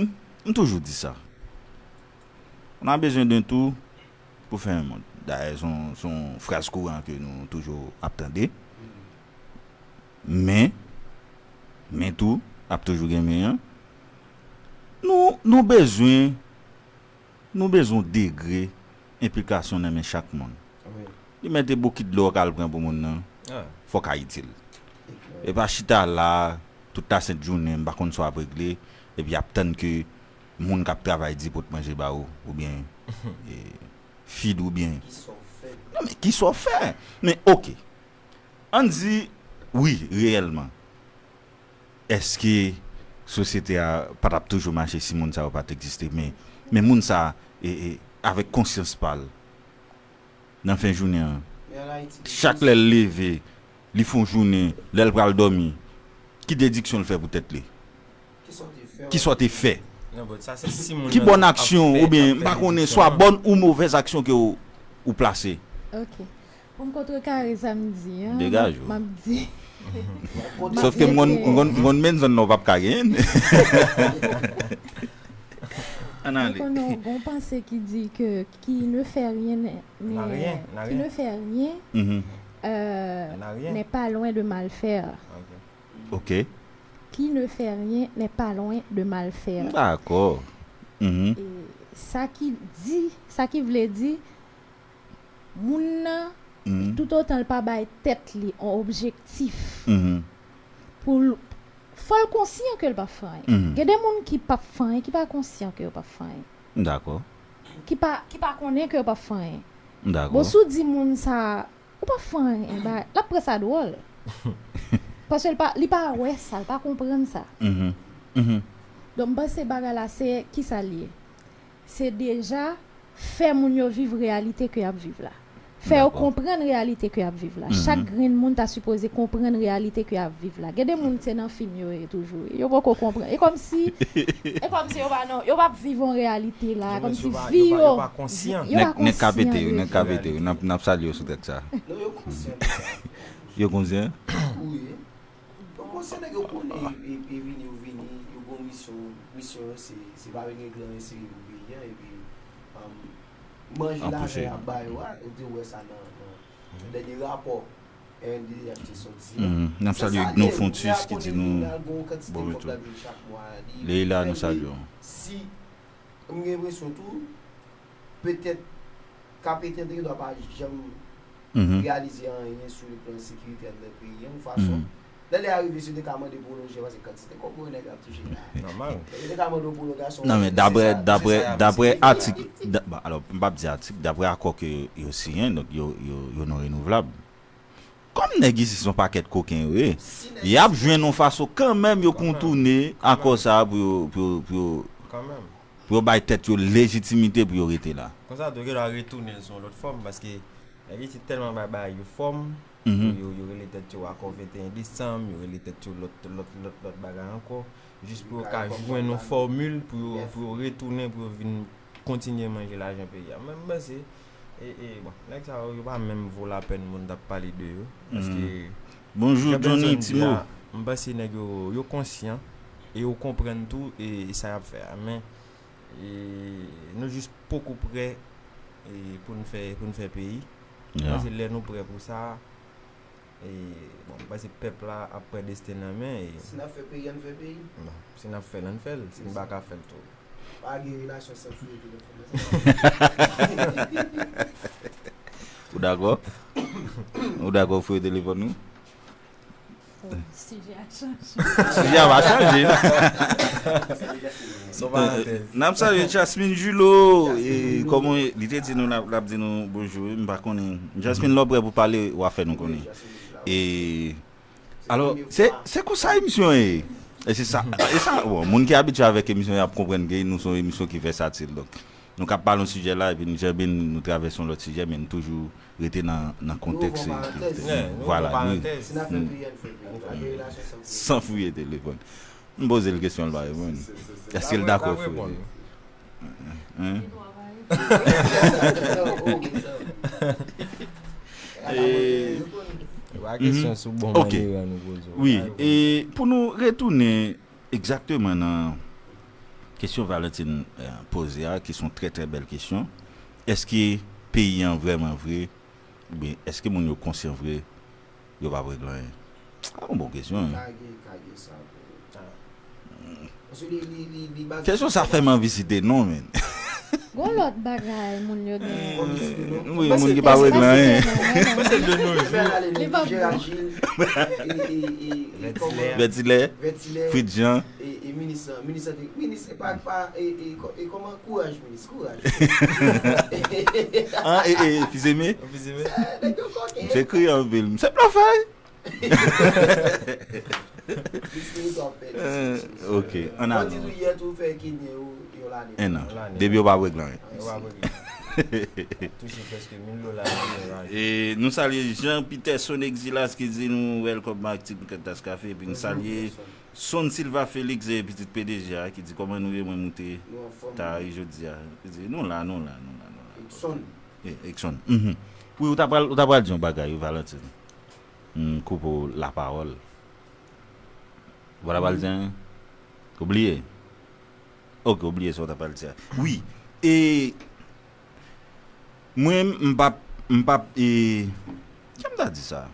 m toujou di sa. On a besoin d'un tout pour faire un monde. Dayè, se yon, se yon fraz kouran ke nou toujou ap tande. Men, men tou, ap toujou gen men an. Nou, nou bezwen, nou bezwen degre enplikasyon nan men chak moun. Wi. Li mete bokit dlo w ka al pran pou moun nan, Ah. fòk Ayiti l. E pa chita la, tout ta sent jounen, m pa konn sa w ap regle, epi ap tann ke moun k ap travay di pot manje ba ou, oubyen e, feed oubyen. Kisa w fè? Non, men kisa w fè? Men, oke. Ann di, wi, reyèlman. Èske sosyete a pa t ap toujou mache si moun sa yo pa t egziste? Men, men moun sa, e, e, avèk konsyans pa l, nan fen jounen an, Men an Ayiti, chak lè l leve, li fè yon jounen, lè l pral dòmi, ki dediksyon l fè pou tèt li? Kisa w te fè? Kisa w te fè? Non, but sa se si moun Ki nan bòn ap aksyon fè, oubyen, ap m pa fè konnen, dediksyon swa an. Bòn ou movèz aksyon ke w, ou plase? Ok. Pou m kontrekare sa m di an, Degaj ou. M ap di. Sòf ke m konn, m konn, m konn menm zòn nan w p ap ka genyen. Ann Mwen ale. Konnen yon gon panse ki di ke qui ne fait rien n'est- N'a rien, n'est- n'a qui rien. Ne fait rien Mhm. euh, N'a rien. N'est pas loin de mal faire. Ok. Ok. Qui ne fait rien n'est pas loin de mal faire. Dakò. Mhm. E sa ki di, sa ki vle di, moun nan, Mhm. Tout otan l pa bay tèt li yon objektif Mhm. pou l, fò l konsyan ke l p ap fè anyen. Mhm. Gen de moun ki p ap fè anyen, ki pa konsyan ke yo p ap fè anyen. Dakò. Ki pa, ki pa konnen ke yo p ap fè anyen. Dakò. Bon, si w di moun sa, ou p ap fè anyen, ba, l ap pran sa dwòl. Paske l pa, li pa wè sa, l pa konprann sa. Mhm. Mhm. Donk, m panse bagay la, se kisa l ye? Se deja fè moun yo viv reyalite ke y ap viv la. Fè yo Dakò. Konprann reyalite ke y ap viv la. Mhm. Chak grenn moun ta sipoze konprann reyalite ke y ap viv la. Gen de moun se nan fim yo ye toujou. Yo poko konprann. E kòmsi, e kòmsi yo pa nan, yo p ap viv yon reyalite la. Yo Kòmsi menm yo pa- vi yo pa- yo, yo pa konsyan. yo pa Nèg, nèg ka konsyan pete yo, de nèg ka pete yo. N ap, n ap salye yo sou tèks sa. Non, yo konsyan de sa. Yo konsyan? Wi. Yo konsyan nèg yo konnen e, e, e vini, yo vini, yo gon misyon, misyon yo se, se pa vin regle anyen serye pou peyi an, epi um, manje Anpoche. Lajan y ap ba yo a, ou te wè sa nan, nan dènye rapò R N D D H te sòti an. Mhm. N ap Se salye sa Gnon li, Fontus Leila ki di konnen nou Leila gon kantite bon kòb retou. l ap jwenn chak mwa. Li Leila, fè nou ke salye w. Si m gen enpresyon tou, petèt K P T gen dwa pa janm Mhm. reyalize anyen sou le plan sekirite anndan peyi an, yon fason. Mhm. Lè lè a rive, si yo te ka mande pwolonje, paske kantite kòb mwen nèg ap touche la. Nòmal. Yo te ka mande yon pwolongasyon. Non, men Se daprè, sa- daprè, se sa y ap daprè eksplike. atik, da- ba, alò, m p ap di atik, daprè akò ke yo siyen, donk yo, yo, yo non renouvlab. Kòm nèg isi se yon pakèt koken yo ye, si nèg y ap isi- jwenn yon fason kanmenm yo kontoune akò sa a pou yo, pou yo, pou yo Kanmenm. Pou yo bay tèt yo lejitimite pou yo rete la. Konsa tou, yo gen dwa retounen l sou yon lòt fòm, paske nèg isit tèlman bay bagay yo fòm, yo, yo, yo rele tèt yo akò venteyen desanm, yo rele tèt yo lòt, lòt, lòt, lòt bagay ankò, jis pou yo ka jwenn yon fòmil pou yo, pou yo retounen, pou yo vin kontinye manje lajan peyi a. Men m panse, e, e, bon, nèg sa yo, yo pa menm vo lapèn moun t ap pale de yo. Paske, Bonjou, Johnny Timo. M panse nèg yo, yo konsyan, e yo konprann tou, e, e sa y ap fè a. Men, e, nou jis poko prè, e, pou n fè, pou n fè peyi. M panse lè nou prè pou sa, e, bon, m panse pèp la ap pran desten nan men. E, si n ap fè peyi, ann fè peyi. Bon, si n ap fè l, ann fè l. Si n pa ka fè l tou. Pa gen relasyon san fouye telefòn nan. Ou dakò? Ou dakò fouye telefòn nou? Sijè a chanje. Sijè a pa chanje. N ap salye Jasmine Julot. E, kòman li te di nou, l ap di nou bonjou. M pa konnen. Jasmine, lè w prè pou pale, w a fè nou konnen. E, alò, se, se konsa emisyon ye. E se sa, e sa, bon, moun ki abitye avèk emisyon y ap konprann ke nou se yon emisyon ki vèsatil. Donk, nou ka pale yon sijè la, epi nou janbe, nou travèse yon lòt sijè, men nou toujou rete nan, nan kontèks. Vwala, nou. San fouye telefòn. M poze l kesyon, l pa reponn. Èske l dakò fouye? Wi, e pou nou retounen egzakteman nan kesyon Valentine poze a, ki se yon trè, trè bèl kesyon. Èske peyi an vrèman vre, oubyen èske moun yo konsyan vre, yo p ap regle anyen? Sa yon bon kesyon wi. Kesyon sa fè m anvi site non, men. Gon lòt bagay moun yo gen. Wi, moun ki pa regle anyen. Vètilè, Fritz Jean. Minis, minis, minis, e pa, e pa, e, e, e kòman kouraj, minis, kouraj. An, e, e, Fizeme? Fizeme. Nèg yo koken. Misye kriye anpil. Misye blofè. Ok, ann ale. Fò di tou yè tou fè Kenyen yo, yo lane. En an. Depi yo pa regle anyen. Yo pa regle. Touche prèske mil dola nan yon lane. E nou salye Jean Peterson Exilas ki di nou welcome back Team Kantas Cafe, epi nou salye Son Silva Felix, e pitit P D G a, ki di kòman nou ye, mwen moute ta ri jodi a. Li di nou la, nou la, nou la, nou la. Exxon. E, Exxon. Mhm. Wi, ou ta pral, ou ta pral di yon bagay, wi, Valentine. M koupe w lapawòl. Ou pa ta pral di anyen? Ou bliye? Ok, ou bliye sa ou ta pral di a. Wi, e Mwen, m p ap, m p ap, e, jan m ta di sa?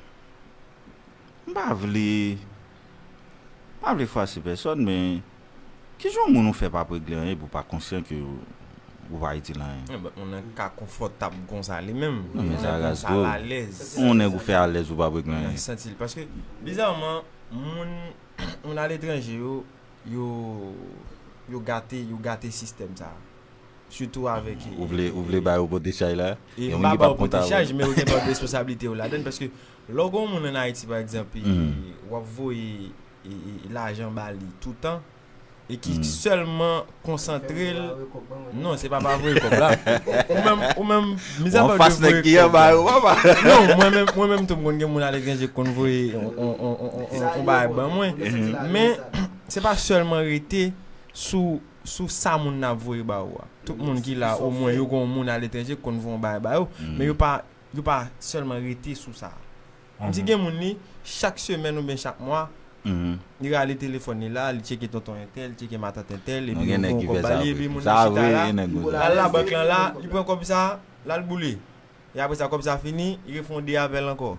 M pa vle, m pa vle fwase pèsòn, men kijan yon moun ou fè p ap regle anyen epi w pa konsyan ke ou pa itil anyen? Ebyen, moun nan ka konfòtab konsa li menm. Non, men sa raz gwo. Yon nèg ou fè alèz ou p ap regle anyen. Santi l, paske, bizaman, moun, moun aletranje yo, yo, yo gate, yo gate sistèm sa. Sitou avèk. Ou vle, ou vle ba yo pote chay la? E m pa ba yo pote chay, men yo gen pa responsablite yo ladann, paske lè w gen yon moun ann Ayiti, pa egzanp, e w ap voye, e, e, lajan ba li toutan, e ki sèlman konsantre l. Non, se pa pa voye kòb la. Ou menm, ou menm, mizapa de voye kòb la. Non, mwen menm, mwen menm tou, m konn gen moun aletranje ki konn voye yon, yon, yon, yon, yon, yon bagay ban mwen. Men, se pa sèlman rete sou, sou sa moun nan ap voye ba ou a. Tout moun ki la, omwen yo gen yon moun aletranje ki konn voye yon bagay ba yo, men yo pa, yo pa sèlman rete sou sa. M di gen moun li, chak semèn oubyen chak mwa, li rale telefòn li la, li tcheke tonton entèl, tcheke matant entèl, epi yo voye yon kòb ba li, epi moun nan chita la, l al labank lan la, li pran kòb sa, l al boule. E apre sa, kòb sa fini, li refè yon de apèl ankò.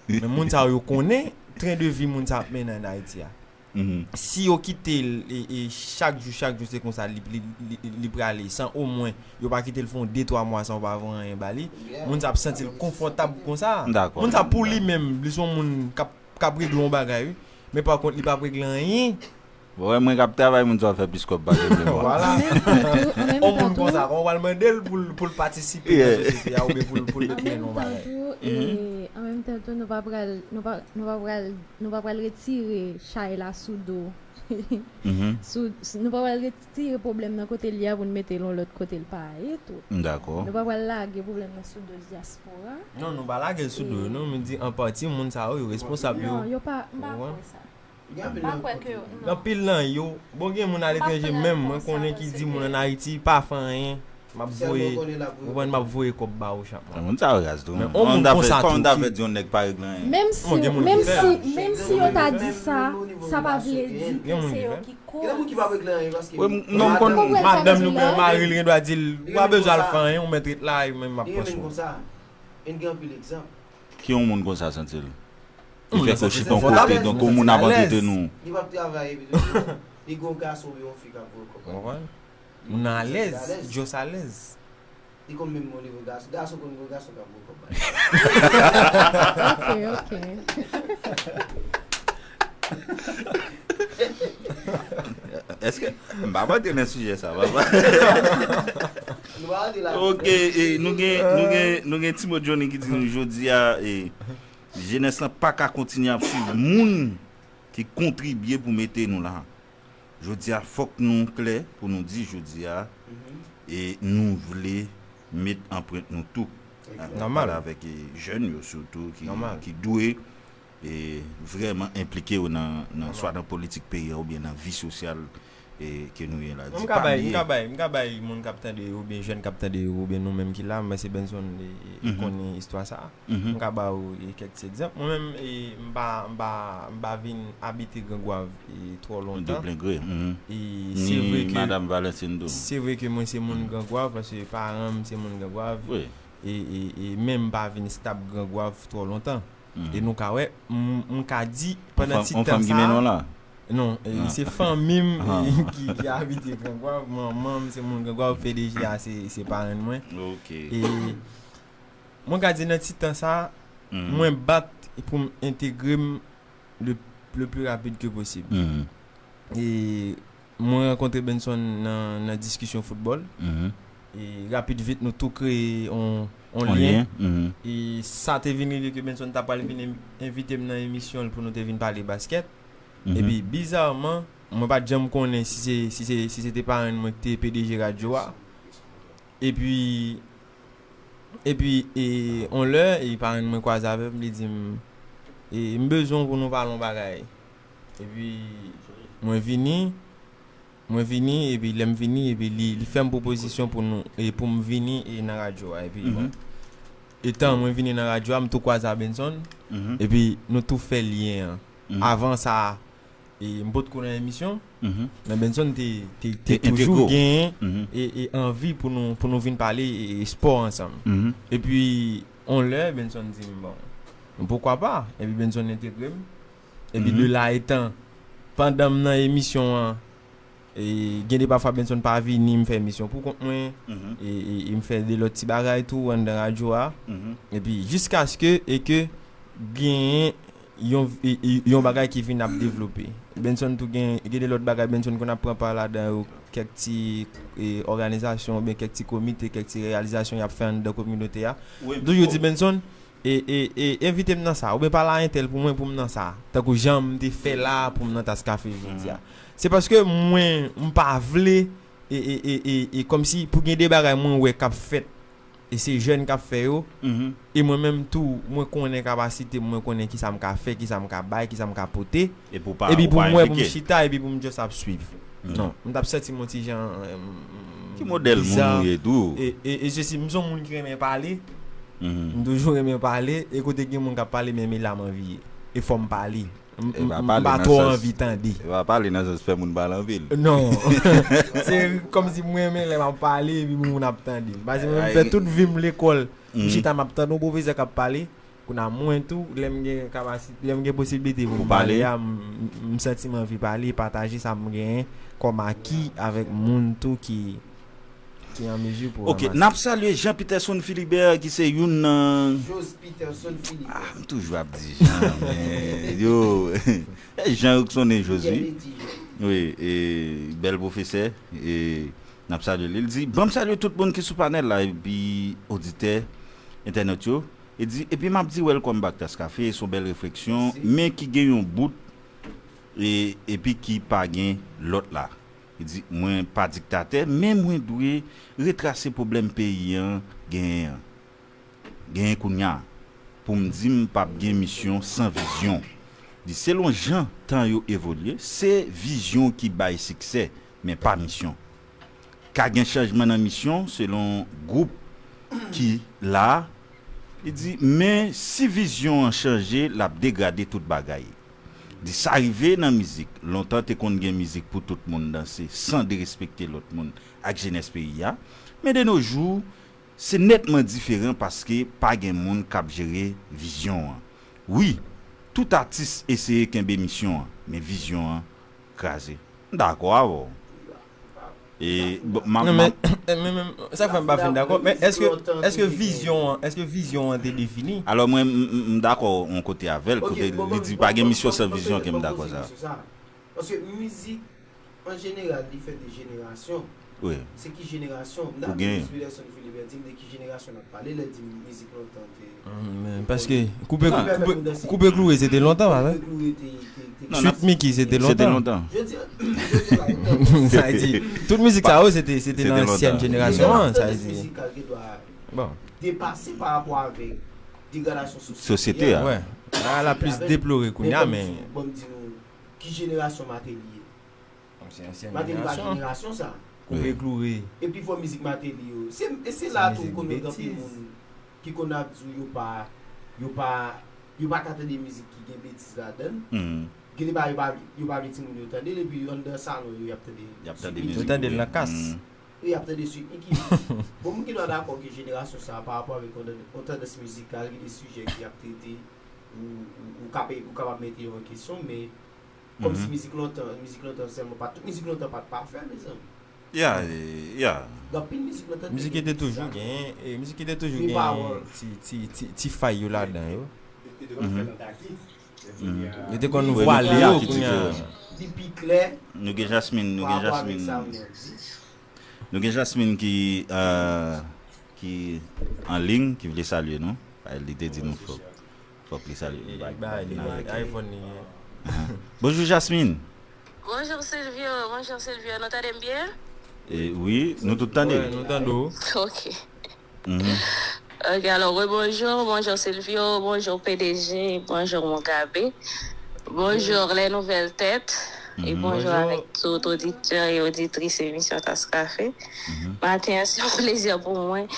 Men moun sa yo, yo konnen tren de vi moun sa ap mennen ann Ayiti a. Si yo kite l, e, e chak jou, chak jou, se konsa li, li, li, li prale, san omwen yo pa kite l fè yon de, twa mwa san yo pa voye anyen ba li, moun sa ap santi l konfòtab konsa. Moun sa pou li menm, li se yon moun k ap, k ap regle yon bagay, wi. Men pa kont, li p ap regle anyen. Bon, wè mwen k ap travay, moun sa ap fè plis kòb pase mwen. Vwala. Yon moun konsa, kòman w pral mande l pou l, pou l patisipe nan sosyete a oubyen pou l, pou l met men nan yon bagay? An menm tan tou, an menm tan tou, nou pa pral, nou pa, nou pa pral, nou pa pral retire chay la sou do Mhm. Sou, sou- nou pa pral retire pwoblèm nan kote l ye a pou n mete l yon lòt kote l pa ye tou. M dakò. Nou pa pral lage pwoblèm nan sou do dyaspora. Non, nou pa lage l sou do yo, non, m di an pati, moun sa yo, yo responsab yo. Non, yo pa, m pa kwè sa. M pa kwè ke yo, non. Anpil nan yo, bon, gen moun aletranje menm, mwen konnen ki di moun ann Ayiti pa fè anyen. M ap voye, ou konprann, m ap voye kòb ba ou chak mwa. Moun sa yo raz tou. Men on moun konsa tou ki di yon nèg pa regle anyen. Menm si, menm si, menm si yo ta di sa, sa pa vle di ke se yo ki koz. Wi, m- non, m konn madanm li oubyen mari l gen dwa di l, ou pa bezwen al fè anyen, ou mèt ret la, e mwen m ap pran swen w. Ki yon moun konsa santi l? Ki fè ke w chita yon kote, donk yon moun ap antrete nou. Li p ap travay epi tou li gen yon gason oubyen yon fi k ap voye kòb ba li. Moun nan alèz, Joss alèz. Li konn menm yon nivo gason. Gason konn nivo gason k ap voye kòb ba li. Ok, ok. Èske m pa antre nan sijè sa, papa? Nou pa antre la. Ok, e, nou gen, nou gen, nou gen Timo Johnny ki di nou jodi a, e, jenès lan pa ka kontinye ap swiv moun ki kontribye pou mete nou la. Jodi a, fòk nou klè pou nou di jodi a, e nou vle met anprent nou tou. N ap pale avèk, e, jèn yo sitou ki, ki dwe, e, vrèman enplike yo nan, nan, swa nan politik peyi a oubyen nan vi sosyal, e, ke nou ye la. M ka bay, m ka bay, m ka bay moun k ap tande yo, oubyen jèn k ap tande yo, oubyen nou menm ki la, mwen se Benson, e, e, konnen istwa sa a. M ka ba ou, e, kèk ti egzanp. Mwen menm, e, m pa, m pa, m pa vin abite Gran Gwav, e, twò lontan. De plen gre. E se vre ke, se vre ke mwen se moun Gran Gwav, paske paran m se moun Gran Gwav. E, e, e men m pa vin stab Gran Gwav twò lontan. E nou ka wè, m, m ka di, pandan ti tan sa a, non, e, se fanmi m ki, ki abite Gran Gwav, manman m se moun Gran Gwav, P D G a se, se parenn mwen. E mwen ka di nan ti tan sa a, mwen bat pou m entegre m le, le pli rapid ke posib. E mwen rankontre Benson nan, nan diskisyon foutbòl. E rapid vit, nou tou kreye on, on lyen. E sa te vin rive ke Benson ta pral vin en- envite m nan emisyon l pou nou te vin pale baskèt. Epi, bizarman, mwen pa t janm konnen si se, si se, si se te parenn mwen ki te P D G radyo a. Epi, epi, e, on lè, e, parenn mwen kwaze avè m, li di m, e, "M bezwen w pou nou pale yon bagay." Epi, mwen vini, mwen vini, epi lè m vini, epi li, li fè m pwopozisyon pou nou, e pou m vini, e, nan radyo a. Epi, bon, etan mwen vini nan radyo a, m tou kwaze a Benson, epi nou tou fè lyen an. Avan sa, e m potko nan emisyon, men Benson te, te, te toujou genyen e, e anvi pou nou, pou nou vin pale e, e spò ansanm. Epi, on lè, Benson di m, "Bon, poukwa pa?" Epi Benson entegre m. Epi de la etan, pandan m nan emisyon an, e, gen de pafwa Benson pa vini, m fè emisyon pou kont mwen, e, e, e m fè de lòt ti bagay tou anndan radyo a. Epi jiskaske e ke genyen yon, e, e, yon bagay ki vin ap devlope. Benson tou gen, gen de lòt bagay Benson konn ap pran pa ladan yo, kèk ti, e, òganizasyon oubyen kèk ti komite, kèk ti reyalizasyon y ap fè anndan kominote a. M toujou di Benson, e, e, e, envite m nan sa, oubyen pale a entèl pou mwen pou m nan sa, tankou jan m te fè la pou m nan tas kafe jodi a. Se paske mwen, m pa vle, e, e, e, e, e kòmsi pou gen de bagay mwen wè k ap fèt, e se jèn k ap fè yo, e mwen menm tou, mwen konnen kapasite m, mwen konnen kisa m ka fè, kisa m ka bay, kisa m ka pote, epi pou mwen, pou m chita, epi pou m just ap swiv. Non, m t ap santi m yon ti jan, e, m- Ki modèl moun ou ye tou? E, e, e se si m se yon moun ki renmen pale, m toujou renmen pale, e kote gen moun k ap pale, men, men la m anvi ye. E fò m pale. M- E m- pa m pale pa nan twò sans- anvi tande. E pa pale nan sans fè moun pale anpil. Non. Se kòmsi mwen renmen lè m ap pale, epi moun ap tande. Paske mwen, m fè tout vi m lekòl, m chita m ap tande yon pwofesè k ap pale. Kounye a mwen tou, lè m gen kapasite, lè m gen posiblite pou m pale a, m- m- m santi m anvi pale, pataje sa m genyen kòm aki avèk moun tou ki, ki an mezi pou ranmase. Ok, n ap salye Jean Peterson Philibert, ki se youn nan Jos Peterson Philibert. Ah, m toujou ap di Jean, men, yo, Jean Ruxonnen Jos, wi. Wi, e, bèl pwofesè, e, n ap salye li. Li di, "Ban m salye tout moun ki sou panèl la, epi oditè, entènot yo." Li di, "Epi m ap di welcome back Tas Café, se yon bèl refleksyon, men ki gen yon bout e, epi ki pa gen lòt la. Li di, mwen pa diktatè, men mwen dwe retrase pwoblèm peyi an genyen an. Genyen kounye a. Pou m di m p ap gen misyon san vizyon. Li di, selon jan tan yo evolye, se vizyon ki bay siksè, men pa misyon. Ka gen chanjman nan misyon selon gwoup ki la a. Li di, men si vizyon an chanje, l ap degrade tout bagay. Li di, sa rive nan mizik. Lontan te konn gen mizik pou tout moun danse, san derespekte lòt moun ak jenès peyi a. Men de nos jours, se nètman diferan paske pa gen moun k ap jere vizyon an. Wi, tout atis eseye kenbe misyon an, men vizyon an kraze. M dakò avè w. E, bon, m, Non, m, men, men, men, men, sa fè m pa fin dakò. Men èske, èske vizyon an, èske vizyon an te defini? Alò, mwen, m, m, m dakò yon kote avè l, kote li di pa gen misyon san vizyon ke m dakò sa. Paske mizik, an jeneral, li fèt de jenerasyon. Wi. Se ki jenerasyon? M dakò Peterson Philibert di m de ki jenerasyon n ap pale lè l di mizik lontan te. Paske koupe koupe koupe kloure se te lontan pa vre? Sweet Micky se te lontan. Lontan. Jodi jodi la lontan. Sa di tout mizik sa yo se te se te nan ansyen jenerasyon an, sa di. Mizikal gen dwa Bon. Depase pa rapò avèk degradasyon Sosyete a. Wè. La la plis deplore kounye a men Bon, m di nou ki jenerasyon Mateli ye. Se ansyen Mateli pa jenerasyon. Jenerasyon sa. Koupe kloure. Epi fò mizik Mateli yo. Se e se la tou ou konn wè gen anpil moun ki konn ap di w yo pa yo pa yo pa ka tande mizik ki gen betiz ladan l. Mhm. Gen de bagay yo pa yo pa vle timoun yo tande l epi anndan salon yo y ap tande Y ap tande Sweet Micky. mizik. Yo tande l nan kas. Mhm. Wi, y ap tande Sweet Micky. Bon, moun gen dwa dakò ke jenerasyon sa a pa rapò avèk yon tandans mizikal gen de sijè ki ap trete ou ou ou kapab ou kapab mete yo an kesyon men kòmsi mizik lontan mizik lontan sèlman pa tout mizik lontan pa t pafè mezanmi. Ya, ya. Gen anpil mizik lontan Mizik ki te toujou gen, e mizik ki te toujou gen ti ti ti ti fay yo ladan yo. Yo te konn Wi, vwale nou yo konn kounye a. diferan. Li pi klè Nou gen Jasmine, nou pa gen rapò avèk sa Jasmine. ou menm di. Nou gen Jasmine ki euh, ki an liy ki vle salye nou. Li te di nou fòk fòk li salye nou. Ba li iPhone li gen. Bonjou Jasmine. Bonjou Silvio, bonjou Silvio, nou tande m byen? E, wi, nou tout tande. Wè, nou tande w. Ok. Ok, alò, rebonjou, bonjou Silvio, bonjou P D G, bonjou Mugabe, bonjou les nouvelles têtes, e bonjou Bonjou. Avèk tout oditè e oditris emisyon Tas Kafe. Maten an, se yon plezi pou mwen,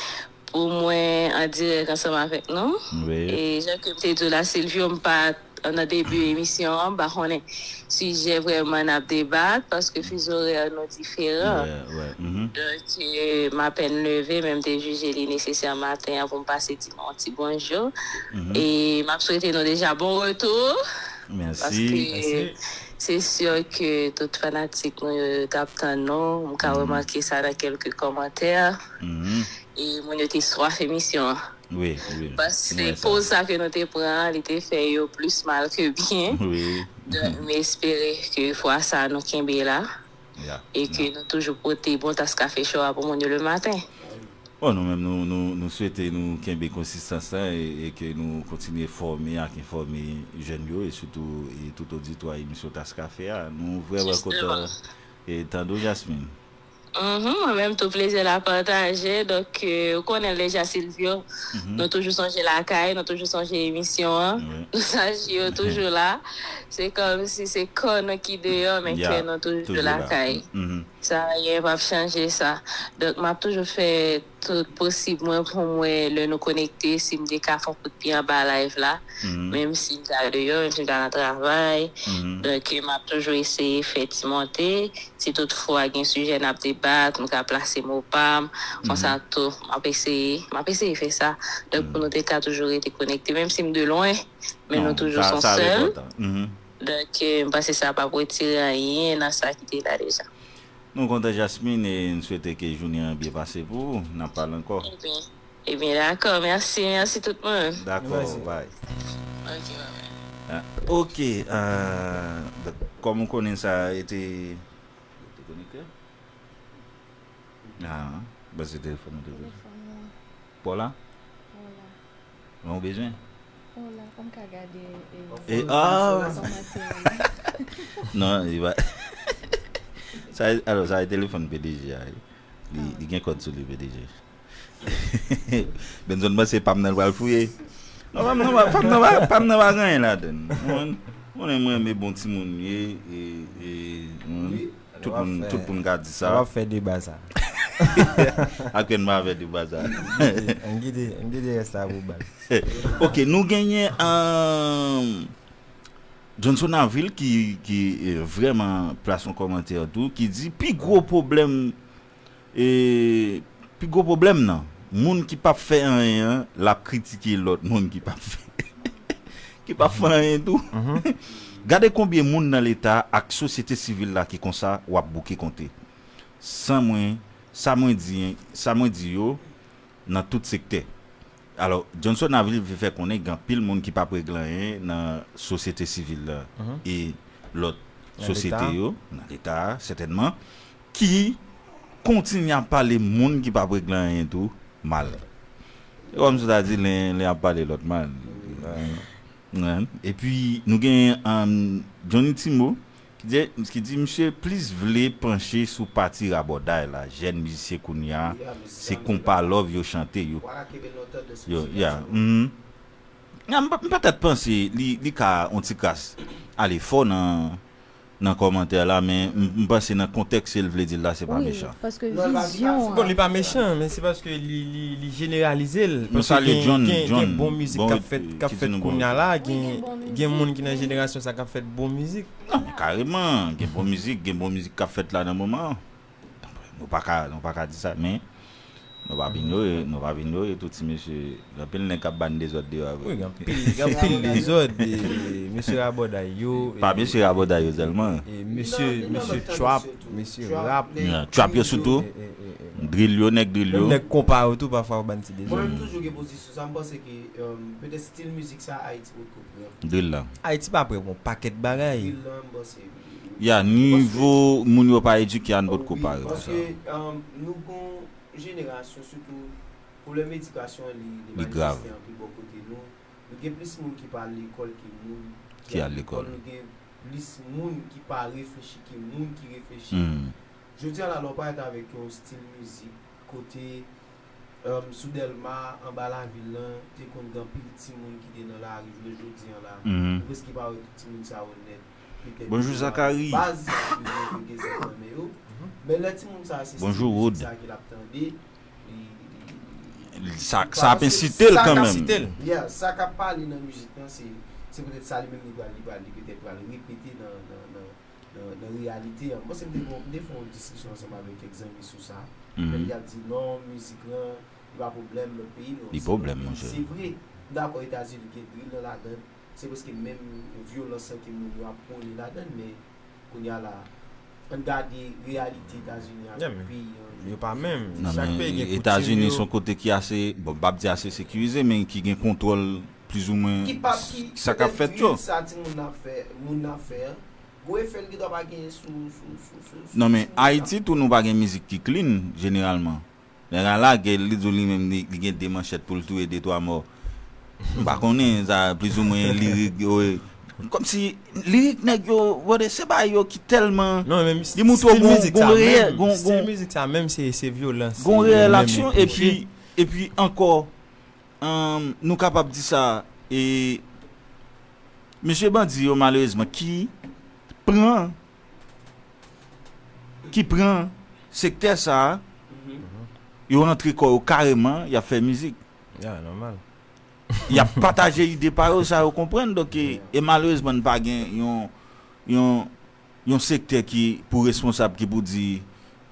pou mwen an dirèk ansanm avèk nou. Wi. E jan ke m te di w la, Silvio, m pa nan debi emisyon an, m pa konnen sijè vrèman n ap debat, paske fizo orè nou diferan. Wè, wè. Mhm. Donk, euh, m apèn leve, men m te jije li nesesè maten an pou m pase di nou yon ti bonjou. E m ap swete nou deja bon retou. Mèsi. Paske se si ke tout fanatik nou yo t ap tann nou. M ka remake sa nan kèlke kòmantè. Mhm. E moun yo te swaf emisyon an. Wi, wi. Paske poz sa ke nou te pran an, li te fè yo plis mal ke byen. Wi. Donk, m espere ke fwa sa a nou kenbe la. Ya. E ke nou toujou pote bon tas kafe cho a pou moun yo le maten. Bon, nou menm, nou, nou, nou swete nou kenbe konsistans la e, e ke nou kontinye fòme ak enfòme jèn yo e sitou e tout oditwa emisyon Tas Kafe a. Nou vrèman kontan e tande w, Jasmine. Mhm, mwen menm tou plezi la pataje. Donk, euh, ou konnen l deja, Silvio. Nou toujou sonje lakay, nou toujou sonje emisyon an. Wi. Nostalji yo toujou la. Se kòmsi se kò nou ki deyò, men Ya, kè nou toujou toujou la. Lakay. Mhm. Sa, anyen p ap chanje sa. Donk, m ap toujou fè tout posib mwen pou m wè lè nou konekte, si m te ka fè yon kout pye anba live la. Mhm. Menm si m ta deyò, menm si m ta nan travay. Mhm. Donk, m ap toujou eseye fè ti monte. Si toutfwa gen sijè n ap debat, m ka plase mo pa m. Konsa tou, m ap eseye, m ap eseye fè sa. Donk, pou nou te ka toujou rete konekte, menm si m de lwen, men Non, nou toujou sa- son sa sèl. Enpòtan. Mhm. Donk, euh, m panse sa p ap retire anyen nan sa ki te la deja. Nou kontan, Jasmine, e n swete ke jounen an byen pase pou ou. N ap pale ankò. Ebyen, ebyen, dakò. Mèsi, mèsi tout moun. Dakò, Mèsi. Bye. Ok, bye bye. Ah, ok, euh, donk, kòm ou konnen sa, e te, te konekte? Ah, paske telefòn ou te konekte. Pa w la? Mwen ou bezwen? Oh la, kòm ka gade E, ah. Kòmantè. Non, li pa. Sa, alò, sa e telefòn P D G a. Li, li gen kòd sou li, P D G. Benson panse pa m nan l pral fouye. Non, pa m nan pa, pa m nan pa, pa m nan pa gen anyen ladann. Mwen, mwen, mwen renmen bon timoun ye, e, e, mwen, tout moun, tout moun ka di sa. N ap fè deba sa. Aktyèlman avè deba sa. N kite, n kite rès la pou bal. Ok, nou genyen, um, Johnson Avil ki, ki eh, vrèman plas yon kòmantè tou, ki di pi gwo pwoblèm, eh, pi gwo pwoblèm nan, moun ki p ap fè anyen an, l ap kritike lòt moun ki p ap fè, ki p ap fè anyen tou. Gade konbyen moun nan Leta ak sosyete sivil la ki konsa w ap bouke konte. San mwen, sa mwen di, sa mwen di yo, nan tout sektè. Alò, Johnson Avil vle fè konnen gen anpil moun ki p ap regle anyen nan sosyete sivil la e lòt sosyete yo, nan Leta a, sètènman, ki kontinye ap pale moun ki p ap regle anyen tou mal. Se kòmsi w ta di len, len ap pale lòt mal. Epi, nou gen um, Johnny Timo, ki di, ki di misye plis vle panche sou pati rabòday la, jèn mizisyen kounye a, se konpa love yo chante yo. Yo, ya, mhm. Ya, m, m petèt panse li, li ka on ti kras ale fò nan, nan kòmantè la, men m, m panse nan kontèks se l vle di l la, se pa mechan. Paske vizyon Bon, li pa mechan, men se paske li, li, li jeneralize l. Nou salye John, gen, John. Gen bon mizik k ap fèt, k ap fèt kounye a la, gen, gen moun ki nan jenerasyon sa k ap fèt bon mizik. Non, men kareman, gen bon mizik, gen bon mizik k ap fèt la nan moman an. Nou pa ka, nou pa ka di sa, men nou pa vin inyore, nou pa vin inyore tout ti mesye. Gen anpil nèg k ap ban dezòd deyò a vre. Wi, gen anpil, gen anpil dezòd. E, e, mesye rabòday yo. Pa mesye rabòday yo sèlman. E mesye, mesye trap, mesye rap. Trap yo sitou. Drill yo, nèg drill yo. Nèg konpa yo tou pafwa yo ban ti dezòd. Mwen menm toujou gen pozisyon sa, m panse ke petèt stil mizik sa Ayiti potko prè. Drill la. Ayiti pa prè pou yon pakèt bagay. Drill la, m panse. Ya, nivo moun yo pa edike a, n potko pare pou sa. Paske nou gon jenerasyon, sitou pwoblèm edikasyon an, li, li manifeste anpil bò kote nou. Nou gen plis moun ki pa al lekòl ke moun ki al lekòl. Nou gen plis moun ki pa reflechi ke moun ki reflechi. Jodi a la, lè w parèt avèk yon stil mizik kote um, sou Dèlma, anba lavil lan, te konn gen anpil timoun ki te nan lari jounen jodi an la. Ou prèske pa wè tout timoun sa yo nèt. Petèt Bonjou Zakari. Baz yo gen zam nan men yo. Men lè timoun sa se stil mizik sa ke l ap tande, sa, sa ap ensite l kanmenm. Yeah, sa k ap pale nan mizik lan, se, se petèt sa li menm li pral, li pral, li petèt pral repete nan, nan, nan, nan, nan reyalite an. Mwen se m te fè, m te fè yon diskisyon ansanm avèk kèk zanmi sou sa. Men y ap di non, mizik lan, li pa pwoblèm lòt peyi, non. Li pwoblèm, monchè. Se vre, m dakò Etazini gen drill lan ladan l. Se prèske menm vyolans lan ke moun yo ap pwone ladan l, men kounye a la, ann gade reyalite Etazini avèk peyi an. Yo pa menm. Non, men Etazini se yon kote ki ase, bon, m p ap di ase sekirize, men ki gen kontwòl plizoumwen sa k ap fèt yo. Ki pa, ki, ki sa timoun nan ap fè, moun nan ap fè an, gwo efè l gendwa pa genyen sou, sou, sou, sou, sou timoun nan. Non, men Ayiti tou, nou pa gen mizik ki clean, jeneralman. Nèg la lage l, li di w li menm li, li gen de manchèt pou l touye de twa mò. M pa konnen sa plizoumwen lirik yo. Kòmsi lirik nèg yo, brother, se bagay yo ki tèlman. Non, men li montre w gon, gon reyèl, gon, gon. Stil mizik sa menm, se, se vyolans. Gon reyèl aksyon, epi, epi ankò, um, nou kapab di sa, e mesye bandi yo, malerezman, ki pran ki pran sektè sa a, yo rantre kò yo kareman, y ap fè mizik. Ya, nòmal. Y ap pataje ide pa yo, sa yo konprann. Donk, e, e malerezman, n pa gen yon, yon, yon sektè ki pou responsab, ki pou di,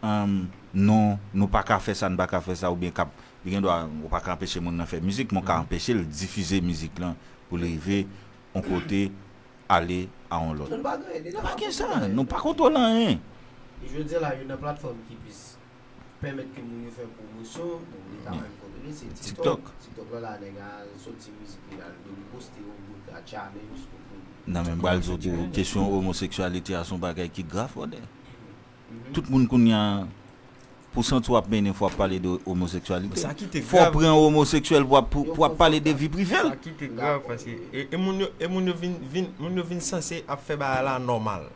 um, non, nou pa ka fè sa, n pa ka fè sa, oubyen k ap, li gen dwa, ou pa ka anpeche moun nan fè mizik, men w ka anpeche l difize mizik lan pou l rive yon kote ale a yon lòt. Nou pa gen sa, nou pa kontwole anyen. E jodi a la, youn nan platfòm ki plis pèmèt ke moun yo fè pwomosyon, bon, Leta menm kontwole, se TikTok. TikTok la, la, nèg a soti mizik li, al li poste yon bout la, challenge, tout moun. Nan menm bal sou tou, kesyon omoseksyalite a se yon bagay ki grav, brother. Tout moun kounye a Pou santi w ap mennen, fò w ap pale de omoseksyalite. Fò w pran omoseksyèl pou w ap, pou, pou w ap pale de vi prive l. Sa ki te grav, paske e, e moun yo, e moun yo vin, vin, moun yo vin sanse ap fè bagay la nòmal.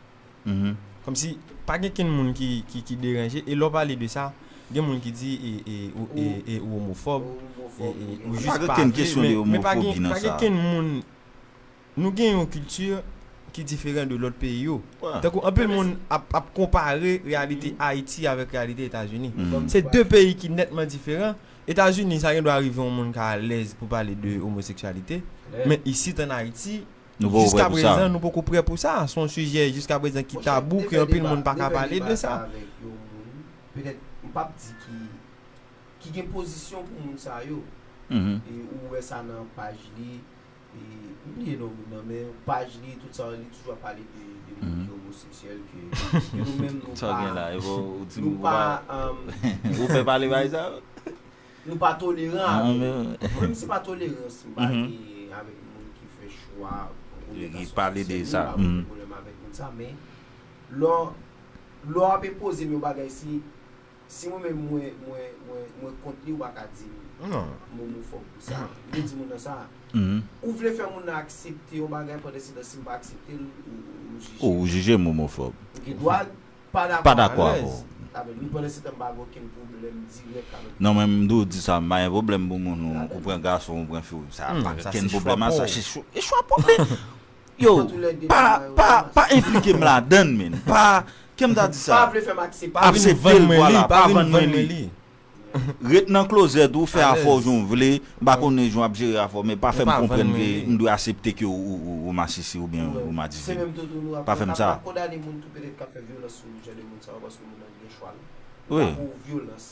Kòmsi pa gen kenn moun ki, ki, ki deranje. E lè w pale de sa, gen moun ki di e, e, ou, e, e, ou omofòb, e, e, ou jis pa vle, men, men pa gen, pa gen kenn moun. Nou gen yon kilti ki diferan de lòt peyi yo. Tankou anpil moun ap, ap konpare reyalite Ayiti avèk reyalite Etazini. Se de peyi ki nètman diferan. Etazini, sa gen dwa rive yon moun ka alèz pou pale de omoseksyalite. Men isit ann Ayiti, jiska prezan, nou poko prè pou sa. Se yon sijè jiska prezan ki tabou, ke anpil moun pa ka pale de sa. Petèt, m p ap di ki, ki gen pozisyon pou moun sa yo. E ou wè sa nan paj li, e, m bliye non moun nan, men paj li, tout sa, li toujou ap pale de, de moun ki omoseksyèl, ke, ke nou menm nou pa, nou pa, ou fè pale bay sa? Nou pa toleran avè l. Mwen menm se pa tolerans m pa gen avèk moun ki fè chwa oriyantasyon seksyèl li, m pa gen pwoblèm avèk moun sa, men lè w, lè w ap enpoze m yon bagay, si, si mwen menm mwen, mwen, mwen, mwen kont li, ou pa ka di m m omofòb pou sa. M te di moun nan sa. Ou vle fè moun nan aksepte yon bagay, pandan se tan si m pa aksepte l, ou, ou jije m. Ou jije m omofòb. M gen dwa pa dakò avè w. Non, men m di w di sa, m pa gen pwoblèm pou moun ou, ou pran gason, ou pran fi, sa pa gen kenn pwoblèm a sa, se chwa, e chwa pwòp li. Yo, pa, pa, pa enplike m ladann, men. Pa, kè m ta di sa. Pa vle fè m aksepte. Aksepte l, vwala, pa vann mwen li. Ret nan klozèt ou, fè afè w jan w vle, m pa konnen jan w ap jere afè w, men pa fè m konprann ke m dwe aksepte ke ou, ou, ou masisi oubyen ou madife. Pa fè m sa. Wi. Ou pa pou vyolans,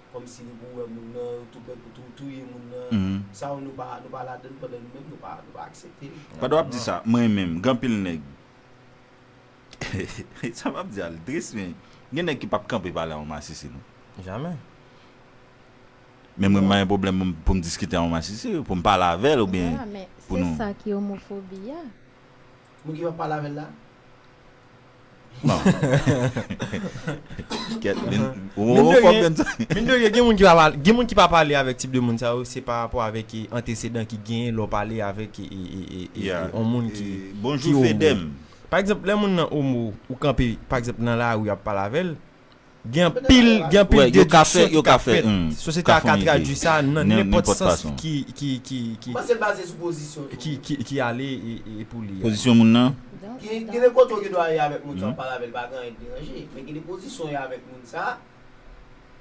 kòmsi li pou wè moun nan, tou prè pou tou touye moun nan. Sa yo nou pa, nou pa ladann pandan nou menm nou pa, nou pa aksepte l. Pandan w ap di sa, mwen menm, gen anpil nèg. Sa m ap di a, li tris, men gen nèg ki p ap kanpe pale a yon masisi, non. Jamè. Men mwen, m pa gen pwoblèm pou m, pou m diskite a yon masisi, pou m pale avè l, oubyen pou nou. Se sa ki omofobi a. Moun ki p ap pale avè l la? Non. Kèt, men, ou fò gen. Mine de rien, gen moun ki pa pale, gen moun ki pa pale avèk tip de moun sa yo, se pa rapò avèk, e, antesedan ki genyen lè w pale avèk, e, e, e, e, e, yon moun ki, ki omo. Bonjou, Fedem. Pa egzanp, lè moun nan omo, ou kanpe, pa egzanp, nan lari, ap pale avè l, gen anpil, gen anpil dediksyon ki ka fèt. Sosyete a ka tradui sa nan nenpòt sans ki, ki, ki, ki, ki, ki ale e, e, e pou li a. Pozisyon moun nan? Gen, gen de kote w gen dwa ye avèk moun sa, w pale avè l, pa gen anyen k deranje. Men gen de pozisyon w ye avèk moun sa,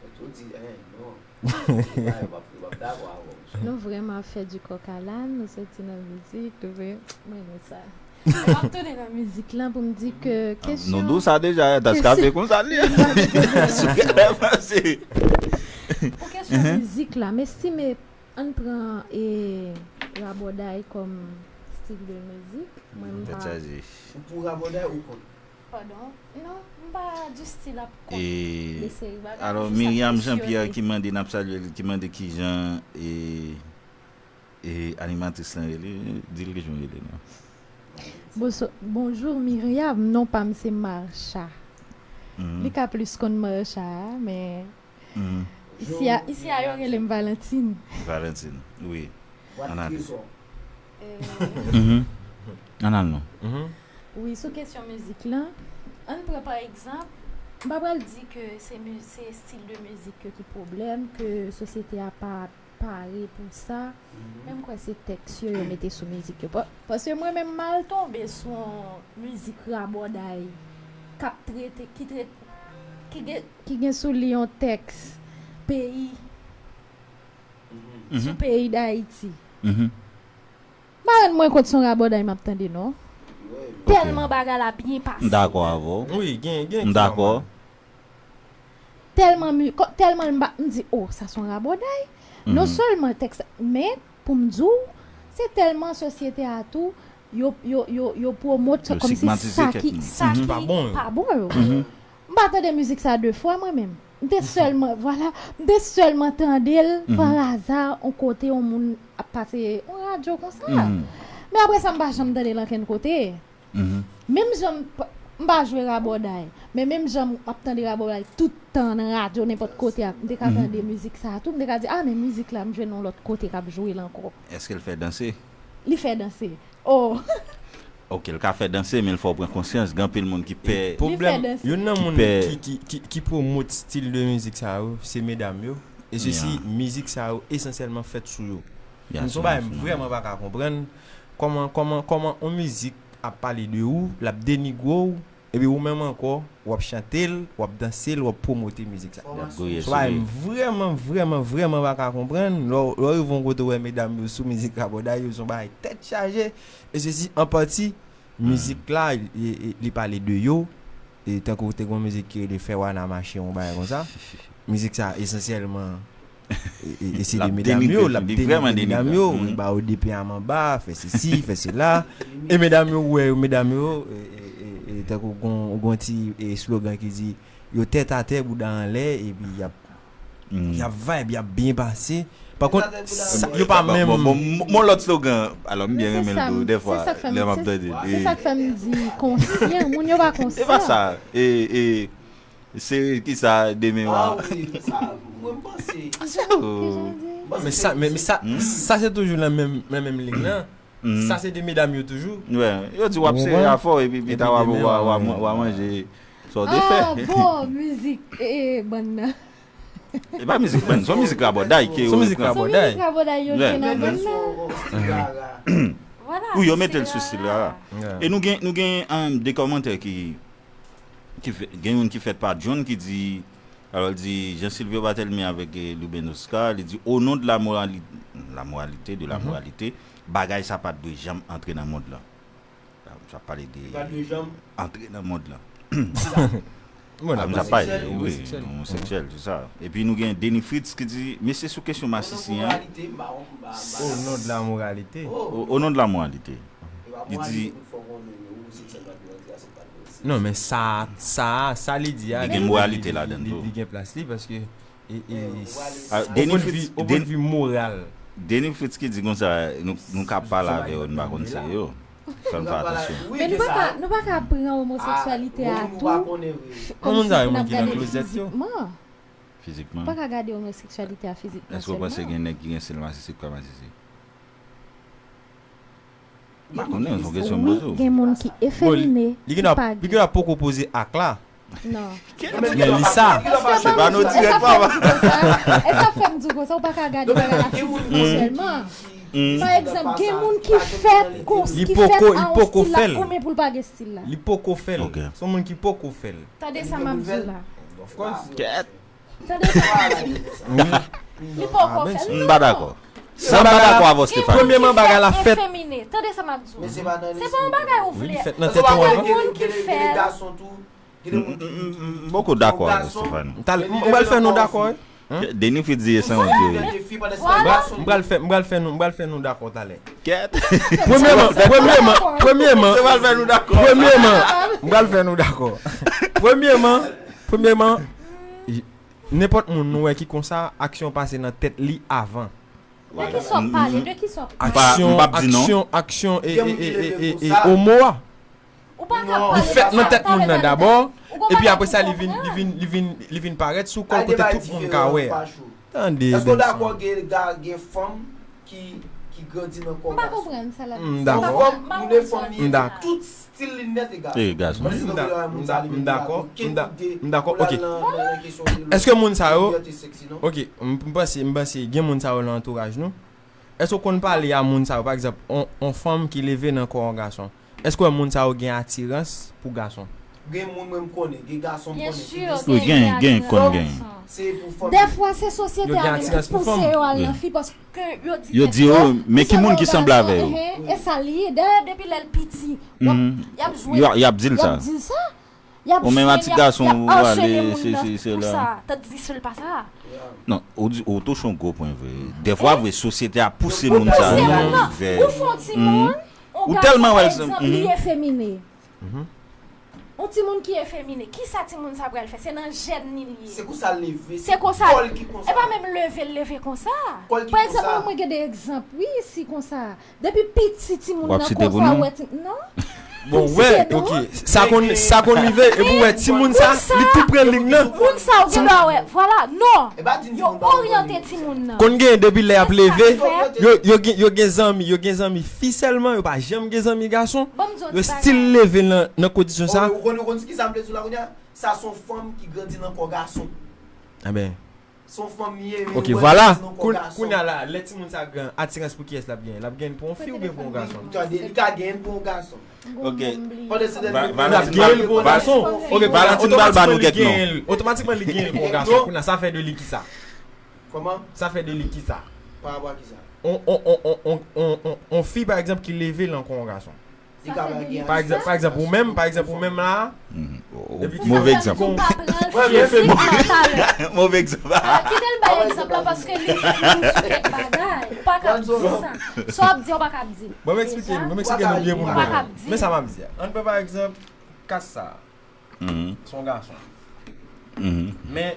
mèt ou di, en, non. Yo p ap, yo p ap dakò avè w. Nou vrèman ap fè du coq à l'âne, nou soti nan mizik, nou vre, mwen renmen sa. M ap tounen nan mizik lan pou m di ke kesyon. Nou di w sa deja, Tasca te konsa l ye. Sou gade pase. Pou kesyon mizik la, m estime, ann pran, e, rabòday kòm stil de mizik. Mwen, m pa. Tèt chaje. Ou pou rabòday ou kont? Padon? Non, m pa du stil ap kont de seri bagay. Alò, Myriam Jean Pierre ki mande, n ap salye l, ki mande kijan, e, e animatris lan rele, di l kijan w rele non. Bonso-, bonjou Myriam, non pa m se Marcha. Li ka plis konn Marcha a, men isi a, isi a yo rele m Valentine. Valentine, wi. Ann ale. Ann al non. Wi, sou kesyon mizik lan, ann pran pa egzanp, m pa pral di ke se mi-, se stil de mizik yo ki pwoblèm, ke sosyete a pa pare pou sa. Men m kwè se tèks yo, yo mete sou mizik yo. Pa-, paske mwen menm m al tonbe sou yon mizik rabòday k ap trete, ki trete, ki gen, ki gen sou li yon tèks peyi, sou peyi Dayiti. M pa rann mwen kont se yon rabòday m ap tande non. Tèlman bagay la byen pase. M dakò avè w. Wi, gen, gen. M dakò. Tèlman mi-, kò-, tèlman m ba-, m di, oh, sa se yon rabòday. Non sèlman tèks la, men pou m di w, se tèlman sosyete a tou, yo, yo, yo, yo pwomot sa kòmsi sa ki, sa ki pa bon yo. M pa tande mizik sa de fwa mwen menm. M te sèlman, vwala, m te sèlman tande l pa aza, yon kote yon moun ap pase yon radyo konsa. Men apre sa, m pa janm tande l ankenn kote. Menm jan m pa, M pa jwe rabòday. Men menm jan m ap tande rabòday tout tan nan radyo, nenpòt kote, m te ka tande mizik sa a tou. M te ka di, ah, men mizik la, m jwenn yon lòt kote k ap jwe l ankò. Èske l fè danse? Li fè danse. Oh! Ok, l ka fè danse, men l fè w pran konsyans. Gen anpil moun ki pè. Pwoblèm, youn nan moun ki, ki, ki, ki pwomot stil de mizik sa yo, se medam yo. E sesi, mizik sa yo esansyèlman fèt sou yo. M se yon bagay m vrèman pa ka konprann. Kòman, kòman, kòman yon mizik ap pale de ou, l ap denigre w, epi ou menm ankò, w ap chante l, w ap danse l, w ap pwomote mizik sa. Se yon bagay m vrèman, vrèman, vrèman pa ka konprann. Lè w rive yon kote w wè medam yo sou mizik rabòday, yo se yon bagay tèt chaje. E sesi, an pati, mizik la, li pale de yo. E tankou te gen yon mizik ki rele Fè Wana Mache, yon bagay konsa. Mizik sa, esansyèlman, e se de medam yo, l ap denigre medam yo, ba yo de pye a manba, fè sesi, fè sela. E medam yo, ou wè yo, medam yo, e tankou gon, gon ti slogan ki di, yo tèt atè, bouda anlè, epi y ap, y ap vibe, y ap byen pase. Pa kont, yo pa menm. Bon lòt slogan, alò m byen renmen l tou, dèfwa, lè m ap tande. Se sa k fè m di konsyan, moun yo pa konsyan. Se pa sa, e, e, Se kisa demen w a. Mwen m panse. Men sa, men, men sa, sa se toujou nan menm, nan menm liy lan. Sa se de medam yo toujou. Yo di w ap sere afè w epi pita w ap, w a, w a manje sa w te fè. Ah, bon, mizik, eh, bann nan. E pa mizik bann, se yon mizik rabòday ke yo repran. Se yon mizik rabòday yo jwe nan bann nan. Wi, yo mete l sou stil rara. E nou gen, nou gen de kòmantè ki Ki fè, gen youn ki fèt pa John ki di, alò l di, Jean Silvio Barthélemy avèk eh, Louben Oscar, li di, au nom de la moralité, la moralité, de la moralité, bagay sa pa t dwe janm antre nan mond lan. Sa pale de antre nan mond lan. Mwen la pa pale, wi, omoseksyèl, se sa. Epi nou gen Denis Fritz ki di, mesye sou kesyon masisi an. Au nom de la moralité. Au nom de la moralité. Li di, Non, men sa, sa, sa li di a, li gen moralite ladan l tou. Li gen plas li paske e, e, o pwennvi moral. Denis Fritz ki di konsa, nou, nou ka pale avè yo, nou pa konn se yo. Fò n fè atansyon. Men nou pa ka, nou pa ka pran omoseksyalite a tou kòmsi pou n ap gade l fizikman. Fizikman. Nou pa ka gade omoseksyalite a fizikman sèlman. Èske w panse gen nèg ki gen stil masisi k pa masisi? M pa konnen, se yon kesyon m poze w. Wi, gen moun ki efemine, ki pa gen. Li gen dwa poko poze ak la. Non. Men li sa. Se pa nou dirèk, papa. E sa fè m di w konsa, ou pa ka gade bagay la fizikman sèlman. Pa egzanp, gen moun ki fèt konsa, ki fèt a yon stil la, koumen pou l pa gen stil la. Li poko fè l. Se yon moun ki poko fè l. Tande sa m ap di w la. Of course. Kèt. Tande sa m ap di w. Li poko fè l. M pa dakò. Sa m pa dakò avè w, Stéphanie. Premyèman, bagay la fèt. Tande sa m ap di w. Se pa yon bagay ou vle. Se pa yon moun ki fè l. M poko dakò avè w, Stéphanie. M pral fè nou dakò, wi. Denis Fritz di e sanwont yo ye. M pral fè, m pral fè nou, m pral fè nou dakò talè. Kèt. Premyèman, premyèman, premyèman. Premyèman, m pral fè nou dakò. Premyèman, premyèman, nenpòt moun nou wè ki konsa, aksyon pase nan tèt li avan. De kisa w ap pale? De kisa w ap pale? Aksyon, aksyon, aksyon, e, e, e, e, e, omo a. Li fèt nan tèt moun nan dabò, epi apre sa, li vin, li vin, li vin, li vin parèt sou kò l kote tout moun ka wè a. Tande, Benson. Èske w dakò gen, gen fanm ki, ki grandi nan kò gason? M pa konprann sa l ap di. M dakò. Yon fanm, yon fanm, tout stil li nèt e gason. E gason. M dakò, m dakò, m dakò, ok. Èske moun sa yo, ok, m panse, m panse gen moun sa yo nan antouraj nou. Èske w konn pale a moun sa yo, pa egzanp, on, on fanm ki leve nan kò yon gason? Èske w wè moun sa yo gen atirans pou gason? Gen moun mwen m konnen, gen gason m konnen ki gen. Wi, gen, gen, konn gen. Se pou fanm. Dèfwa se sosyete a menm ki pouse yo al nan fi paske yo di yo di yo, men ki moun ki sanble avè yo? E sa l ye. Dayè depi lè l piti, y ap jwe, y ap di l sa. Ou menm a ti gason ou ale sesi sela. Tandiske l pa sa. Non, ou di, ou touche yon gwo pwen vre. Dèfwa vre, sosyete a pouse moun sa yo vè. Ou fè yon timoun, ou tèlman wè l, pa egzanp, li efemine. Yon timoun ki efemine, kisa timoun sa pral fè? Se nan jèn li l ye. Se konsa l leve, se kò l ki konsa. E pa menm leve l leve konsa. Pa egzanp, mwen, mwen gen de egzanp, wi, isi konsa. Depi piti timoun nan konsa, ou wè ti, non? Bon, wè, ok. Sa konn, sa konn rive, epi w wè timoun sa, li tou pre lig nan. Moun sa ou gen dwa wè. Vwala, non. Yo oryante timoun nan. Konn gen depi lè y ap leve, yo, yo gen, yo gen zanmi, yo gen zanmi fi sèlman, yo pa janm gen zanmi gason. Yo still leve nan, nan kondisyon sa. Ou konn, ou konn ki sa m vle di w la kounye a? Sa se yon fanm ki grandi nan kò gason. Enben. Se yon fanm li ye, men ok, vwala. Kounye a la, lè timoun sa gran, atirans pou kiyès l ap genyen? L ap genyen pou yon fi oubyen pou yon gason? Tande, li ka genyen pou yon gason. Ok. Pandan se tan, li ap genyen pou yon gason. Ok, Valentin pral ba nou kèk non. Otomatikman, li genyen pou yon gason. Kounye a, sa fè de li kisa? Kòman? Sa fè de li kisa? Pa rapò a kisa? On, on, on, on, on, on, on, on fi, pa egzanp, ki leve nan kò yon gason. Pa egzanp, pa egzanp, ou menm, pa egzanp, ou menm la. Move egzanp. Move egzanp. Kite l bay egzanp la, paske li flou sou kèk bagay. Ou pa ka ap di sa. Sa w ap di, ou pa ka ap di. Bon, m eksplike nou, m eksplike nou byen pou nou. Men sa m ap di a. Ann pran pa egzanp, kas sa. Se yon gason. Men,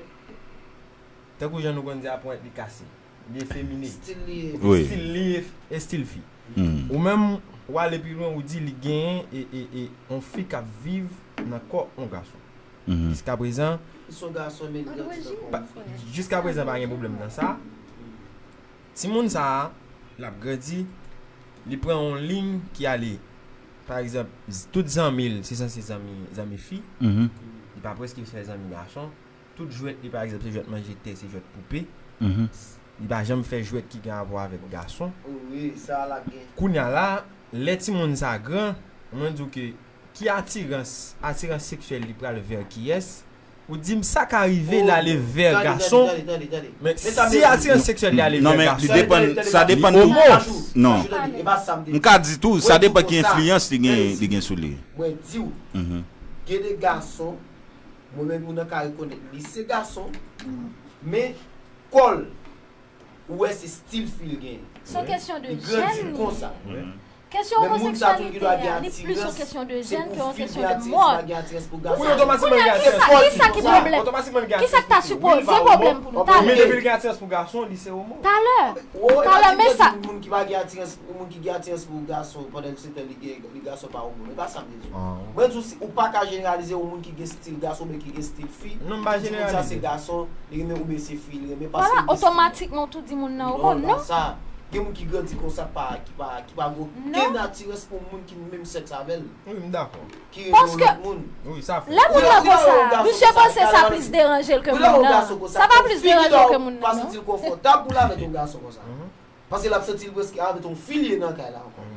tankou jan nou konn di a, ponyèt li kase. Li efemine. Stil li ye. Wi. Stil li e, e stil fi. Ou menm, w ale pi lwen, ou di li genyen e, e, e, yon fi k ap viv nan kò yon gason. Jiskaprezan, se yon gason, men li grandi nan kò yon fi. Jiskaprezan, pa gen pwoblèm nan sa. Timoun sa a, l ap grandi, li pran yon liy ki ale, pa egzanp, z-, tout zanmi l, se sanse zanmi, zanmi fi. Li pa prèske fè zanmi gason. Tout jwèt li, pa egzanp, se jwèt manje tè, se jwèt poupe. Li pa janm fè jwèt ki gen rapò avèk gason. Wi, sa l ap gen. Kounye a la, lè timoun sa gran, mwen di w ke ki atirans, atirans seksyèl li pral vè kiyès? Ou di m sa ka rive l ale vè gason. Men si atirans seksyèl li ale vè gason, li omo. Non, men li depann, sa depann tou. Non. M ka di tou, sa depann ki enfliyans li gen, li gen sou li. Mwen di w, gen de gason, mwen menm moun nan ka rekonèt li se gason, men kò l, ou wè se stil fi l genyen. Se yon kesyon de jèn li ye. Kesyon ou poze k kalite a, li plis yon kesyon de jèn ke yon kesyon de mòd. Kounye a, kisa, kisa ki pwoblèm? Kisa k ta sipoze pwoblèm pou nou talè? Talè. Talè, men sa. Moun ki pa gen atirans, moun ki gen atirans pou gason, pandan se tan li gen, li gason pa omo. E pa sa m vle di. Mwen di w, si, ou pa ka jeneralize yon moun ki gen stil gason oubyen ki gen stil fi. Non, m pa jeneralize. Ou di moun sa se gason, li renmen oubyen se fi, li renmen paske li gen stil. Vwala, otomatikman ou tou di moun nan omo, non? Non, non. Sa, gen moun ki grandi konsa, pa, ki pa, ki pa gen okenn atirans pou moun ki menm sèks avè l. Wi, m dakò. Ki renmen yon lòt moun. Wi, sa fèt. Lè moun nan konsa, misye panse sa plis deranje l ke moun nan. Sa pa plis deranje l ke moun nan, non. Pa santi l konfòtab pou l avèk yon gason konsa. Paske l ap santi l prèske avèk yon fi l ye nan kay la ankò.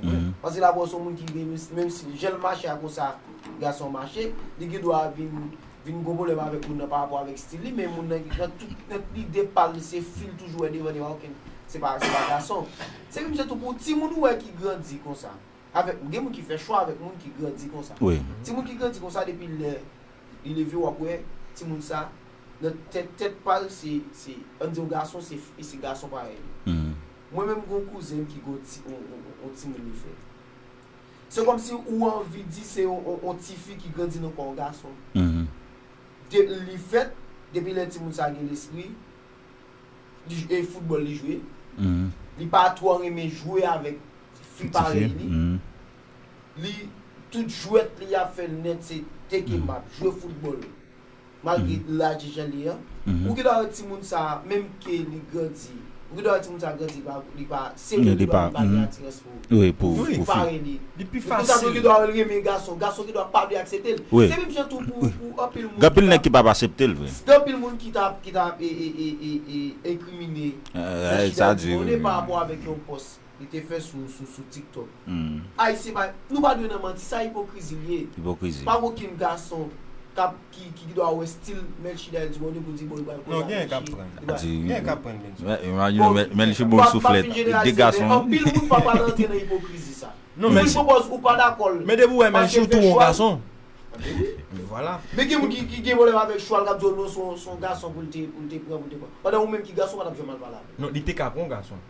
Paske l ap wè se yon moun ki gen, menm si jan l mache a konsa, gason mache, li gen dwa vin, vin gon pwoblèm avèk moun nan pa rapò avèk stil li, men moun nan, nan tout, nan lide pa l, se fi l toujou wè devan, li pa okenn, se pa, se pa gason. Se menm jan tou pou timoun ou wè ki grandi konsa. Avèk, gen moun ki fè chwa avèk moun ki grandi konsa. Wi. Timoun ki grandi konsa depi lè li leve, w ap wè timoun sa, nan tèt, tèt pa l, se, se, ann di yon gason, se, se gason parèy li. Mwen menm, gen yon kouzen m ki gen yon ti, yon, yon, yon timoun li fè. Se kòmsi ou anvi di se yon, yon, yon tifi ki grandi nan kò yon gason. De, li fèt, depi lè timoun sa gen lespri, li j-, e foutbòl li jwe. Li pa twò renmen jwe avèk fi parèy li. Li, tout jwèt li ap fè nèt se teke m ap jwe foutbòl. Malgre laj jan li ye an. Ou gen dwa wè timoun sa, menm ke li grandi, ou gen dwa wè timoun sa grandi, li pa, li pa serye, li pa, li pa gen atirans pou, wi, pou fi parèy li. Li pi fasil. Ou gen dwa wè l renmen gason, gason gen dwa pa vle aksepte l. Wi. Se menm jan tou pou, pou anpil moun. Gen anpil nèg ki p ap aksepte l vre. Gen anpil moun ki t ap, ki t ap, e, e, e, e, e, enkrimine Melchidal Duvauner pa rapò avèk yon pòs li te fè sou, sou, sou TikTok. Ayisyen pa, nou pa dwe nan manti, sa ipokrizi l ye. Ipokrizi. Pa gen okenn gason k ap, ki, ki dwa wè stil Melchidal Duvauner pou di bon, li pral konsa. Non, gen k ap pran. Gen k ap pran, men. Imajine w, Melchie bon souflèt, de gason. Anpil moun pa pral rantre nan ipokrizi sa. Non, men si ou pa dakò l, men depi w wè Melchie tou yon gason. Men vwala. Men gen moun ki, ki gen pwoblèm avèk chwa l, k ap di w non, se yon, se yon gason pou l te, pou l te pran, pou l te pran. Pandan ou menm ki gason, ou pa t ap janm al pale avè l. Non, li te ka pran yon gason.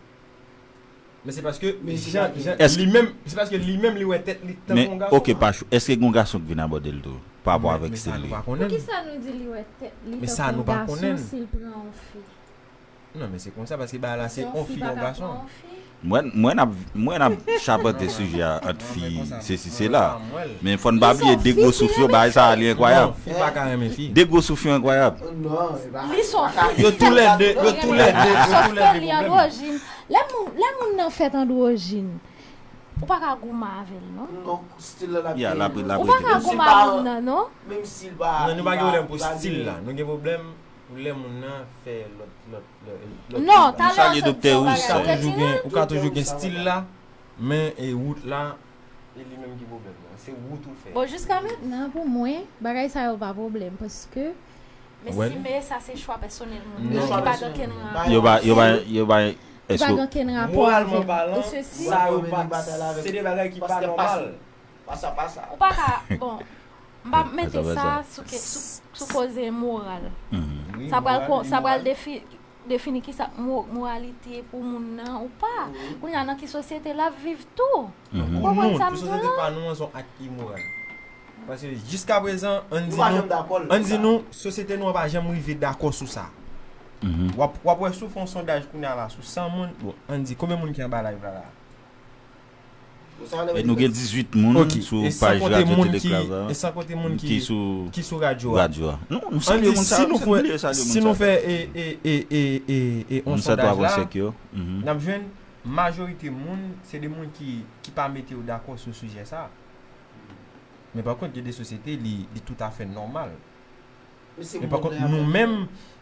Men se paske jan, jan, li menm, se paske li menm li wè tèt li tankou yon gason. Men, ok, Pachou, èske gen yon gason ki vin abòde l tou, pa rapò avèk stil li? Poukisa nou di li wè tèt li tankou yon gason si l pran yon fi? Non, men se konsa, paske bagay la se yon fi, yon gason. Mwen, mwen n ap, mwen n ap chapante sijè a ant fi, sesi, sela. Men fò n pa bliye de gwo souf yo, bagay sa a li enkwayab. Fi pa ka renmen fi. De gwo souf yo enkwayab. Li son fi. Yo toulède, yo toulède, yo toulède pwoblèm. Lè moun, lè moun nan fèt andwojin, ou pa ka goumen avè l, non? Non, stil la, l ap Ou pa ka goumen ak moun nan, non? Menm si l pa. Non, nou pa gen pwoblèm pou stil la. Nou gen pwoblèm pou lè moun nan fè lòt, lòt, lòt, lòt. Non, talè sa di yon bagay. Ou ka toujou gen, ou ka toujou gen stil la, men e wout la, e li menm ki pwoblèm nan. Se wout ou fè. Bon, jiska mentnan, pou mwen, bagay sa yo pa pwoblèm, paske Men si men sa se chwa pèsonèl moun nan ki pa gen okenn rapò. Yo pa, yo pa, yo pa, ki pa gen okenn rapò avè l. E sesi. Sa yo pa, se de bagay ki pa nòmal. Ou pa ka, bon, m pa mete sa sou, sou, sou koze moral. Sa pral, sa pral defi, defini kisa mo, moralite pou moun nan ou pa. Kounye a nan ki sosyete l ap viv tou. Ou konprann sa m di w la? Pou nou, pou sosyete pa nou an, se yon ak imoral. Paske jiskaprezan, ann di nou, ann di nou, sosyete nou an pa janm rive dakò sou sa. W ap, w ap wè si w fè yon sondaj kounye a la sou san moun, bon, ann di, konbyen moun ki anba live la la? E nou gen dizuit moun sou paj Radyo Tele Klaz la, e san konte moun ki sou radyo a. Ann di, si nou fè, si nou fè e, e, e, e, e, e yon sondaj la, n ap jwenn majorite moun, se de moun ki, ki pa mete yo dakò sou sijè sa. Men pa kont, gen de sosyete, li, li toutafè nòmal. Men pa kont, nou menm,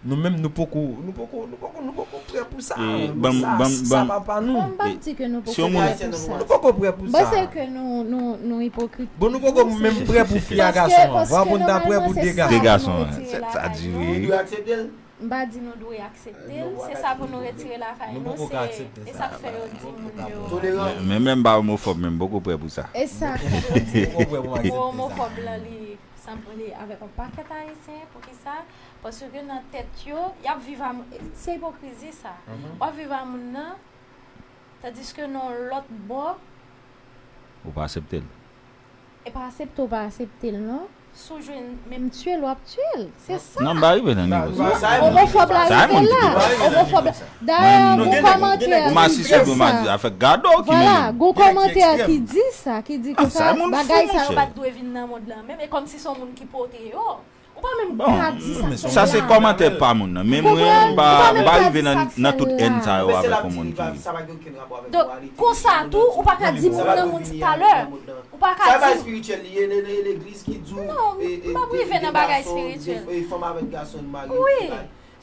nou menm, nou poko, nou poko, nou poko, nou poko prè pou sa. Sa, sa pa pa nou. Bon, m p ap di ke nou poko prè pou sa. Nou poko prè pou sa. Bon, se ke nou, nou, nou ipokrit. Bon, nou poko menm prè pou fi a gason an. Vwa pou n ta prè pou de gason. De gason an. Sa di wi. M pa di nou dwe aksepte l, se sa pou nou retire lakay nou, se, e sa k fè yo di moun yo. Men, men menm pa omofòb, men m poko prè pou sa. E sa k fè yo di gwo omofòb lan, li sanble avèk yon pakèt Ayisyen. Poukisa? Paske nan tèt yo, y ap viv a, se ipokrizi sa. W ap viv a moun nan, tandiske nan yon lòt bò, ou pa aksepte l. E pa aksepte w pa aksepte l non. Si w jwenn menm tye l w ap tye l. Se sa. Non, m pa rive nan nivo sa. Omofòb la rive la. Omofòb la. Dayè, gon kòmantè ki di sa. Vwala, gon kòmantè ki di sa, ki di konsa bagay sa yo pa t dwe vin nan mond lan menm, e kòmsi se yon moun ki pote yo. Ou pa menm ka di sa. Sa se kòmantè pa moun nan. Men mwen, m pa, m pa rive nan, nan tout èn sa yo avèk yon moun ki. Donk, konsa tou, ou pa ka di moun nan moun talè. Ou pa ka di. Sa pa espirityèl li ye, e legliz ki di w. Non, m p ap rive nan bagay espirityèl. Fanm avèk gason, mari. Wi.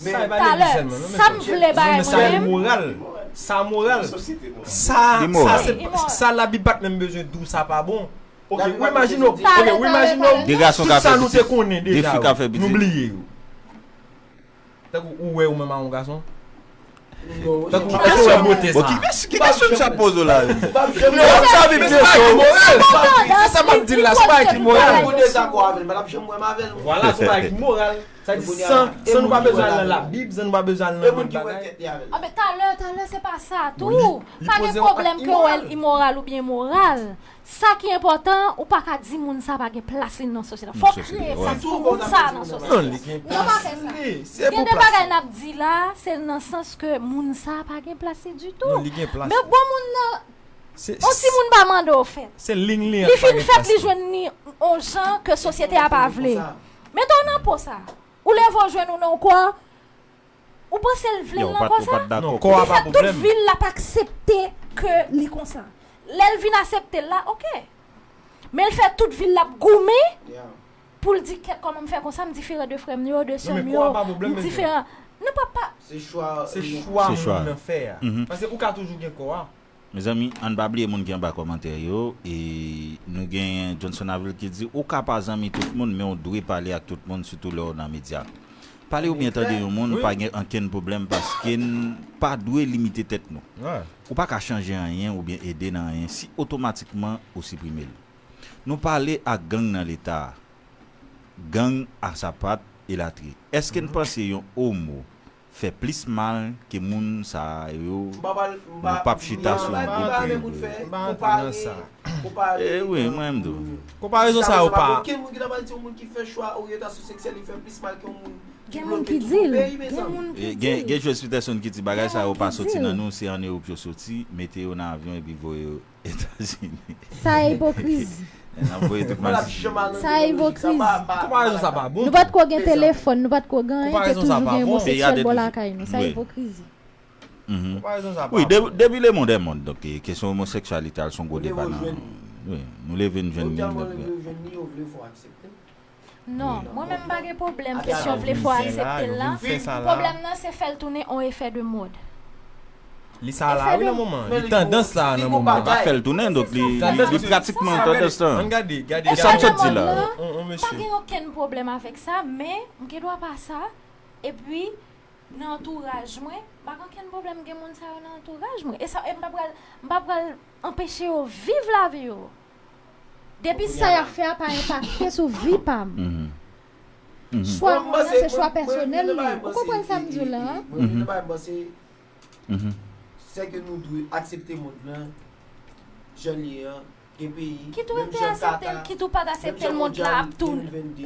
Talè, sa m vle bay mwen menm. Sa moral. Sa moral. Sa, sa se, sa Labib pa t menm bezwen di w sa pa bon. Ok, ou imajine w, ok, ou imajine w, tout sa nou te konnen deja, nou bliye yo. Tankou ou wè ou menm a yon gason? Tankou, èske w wè bote sa? Ki kesyon misye ap poze w la? Se sa m ap di l la, se pa ki moral. Vwala, se pa ki moral. Sa di, san, san nou pa bezwen al nan Labib, san nou pa bezwen al nan lòt bagay. Anben, talè, talè, se pa sa tou. Pa gen pwoblèm ke w wè l imoral oubyen moral. Sa ki enpòtan, ou pa ka di moun sa pa gen plas li nan sosyete. Fò w kreye plas pou moun sa nan sosyete. Non, li gen plas li. Gen de bagay n ap di la, se nan sans ke moun sa pa gen plas li ditou. Non, li gen plas li. Men bon moun nan, yon timoun pa mande w fèt. Se liy li an ki pa gen plas li. Li fin fèt, li jwenn ni yon jan ke sosyete a pa vle. Mete w nan po sa. Ou leve w jwenn ou nan yon kò, ou panse l vle l nan kò sa? Li fè tout vi l l ap aksepte ke li konsa. Lè l vin aksepte l la, ok. Men l fè tout vi l l ap goumen pou l di kèt kòman m fè konsa, m diferan de frè m yo, de sè m yo, m diferan. Non, papa. Se chwa moun nan fè a. Paske ou ka toujou gen kò a. Mezanmi, ann pa bliye moun ki anba kòmantè yo, e nou gen Johnson Avril ki di, ou ka pa zanmi tout moun, men w dwe pale ak tout moun, sitou lè w nan medya. Pale oubyen tande yon moun, pa gen ankenn pwoblèm, paske n pa dwe limite tèt nou. Ou pa ka chanje anyen oubyen ede nan anyen si otomatikman ou siprime l. Nou pale ak gang nan leta a, gang a sapat, elatriye. Èske n panse yon omo fè plis mal ke moun sa yo? Nou p ap chita sou yon gwo pwen. E wi, mwen menm tou. Konparezon sa yo pa. Okenn moun ki nan Ayiti, yon moun ki fè chwa oryantasyon seksyèl li fè plis mal ke yon moun Gen moun ki di l. Gen moun ki di l. Gen Joyce Peterson ki di bagay sa yo pa soti nan nou, se an Ewòp yo soti, mete yo nan avyon epi voye yo Etazini. Sa ipokrizi. N ap voye tout mal. Sa ipokrizi. Konparezon sa pa bon. Nou pa t ko gen telefòn, nou pa t ko gen anyen, te toujou gen omoseksyèl bò lakay nou. Sa ipokrizi. Wi, depi le monde est monde, donk kesyon omoseksyalite a se yon gwo deba nan. Wi, nou leve n jwenn li. Yo vle fò aksepte. Non, mwen menm m pa gen pwoblèm kesyon vle fò aksepte l la. Pwoblèm nan se fè l tounen on efè de mòd. Li sa la wi nan moman. Li tandans la nan moman. Li pa fè l tounen, donk li li pratikman tandans lan. Ann gade, gade, gade. E sa m sot di la. Pa gen okenn pwoblèm avèk sa, men m gen dwa pa sa. Epi nan antouraj mwen, m pa gen okenn pwoblèm gen moun sa yo nan antouraj mwen. E sa e m pa pral m pa pral anpeche yo viv lavi yo. Depi sa y ap fè a pa enpakte sou vi pa m. Chwa mwen nan se chwa pèsonèl li ye. Ou konprann sa m di w la an? Mwen vin nan bagay m panse sè ke nou dwe aksepte mond lan jan l ye an. Gen peyi, menm jan Kata, menm jan mondyal de mil venndez,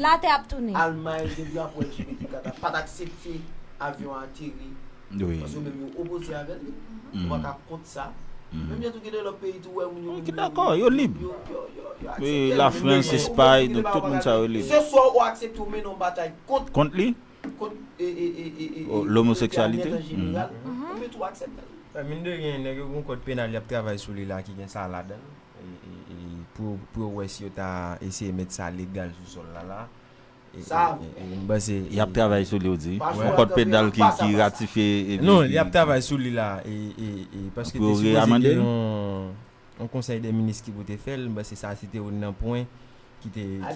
Almay depi apre L G B T Kata pa t aksepte avyon an ateri. Paske yo menm yo opoze avè l. Ou pa ka kont sa. Menm jan tou gen de lòt peyi tou wè moun yo. Ki dakò, yo lib. Lafrans, Espay, donk tout moun sa yo lib. Se swa ou aksepte ou mennen yon batay kont. Kont li? Kont lomoseksyalite? An jeneral, ou mete ou aksepte l. Mine de rien, nèg yo gen yon kòd penal y ap travay sou li la ki gen sa ladan l. Pou yo wè si yo ta eseye met sa legal sou sòl la la. Sa vre. M panse y ap travay sou li, ou di. Yon kòd penal ki ratifye. Non, y ap travay sou li la. Paske te sipoze gen yon konsèy dè minis ki pou te fè l. M panse sa se te youn nan pwen ki te nan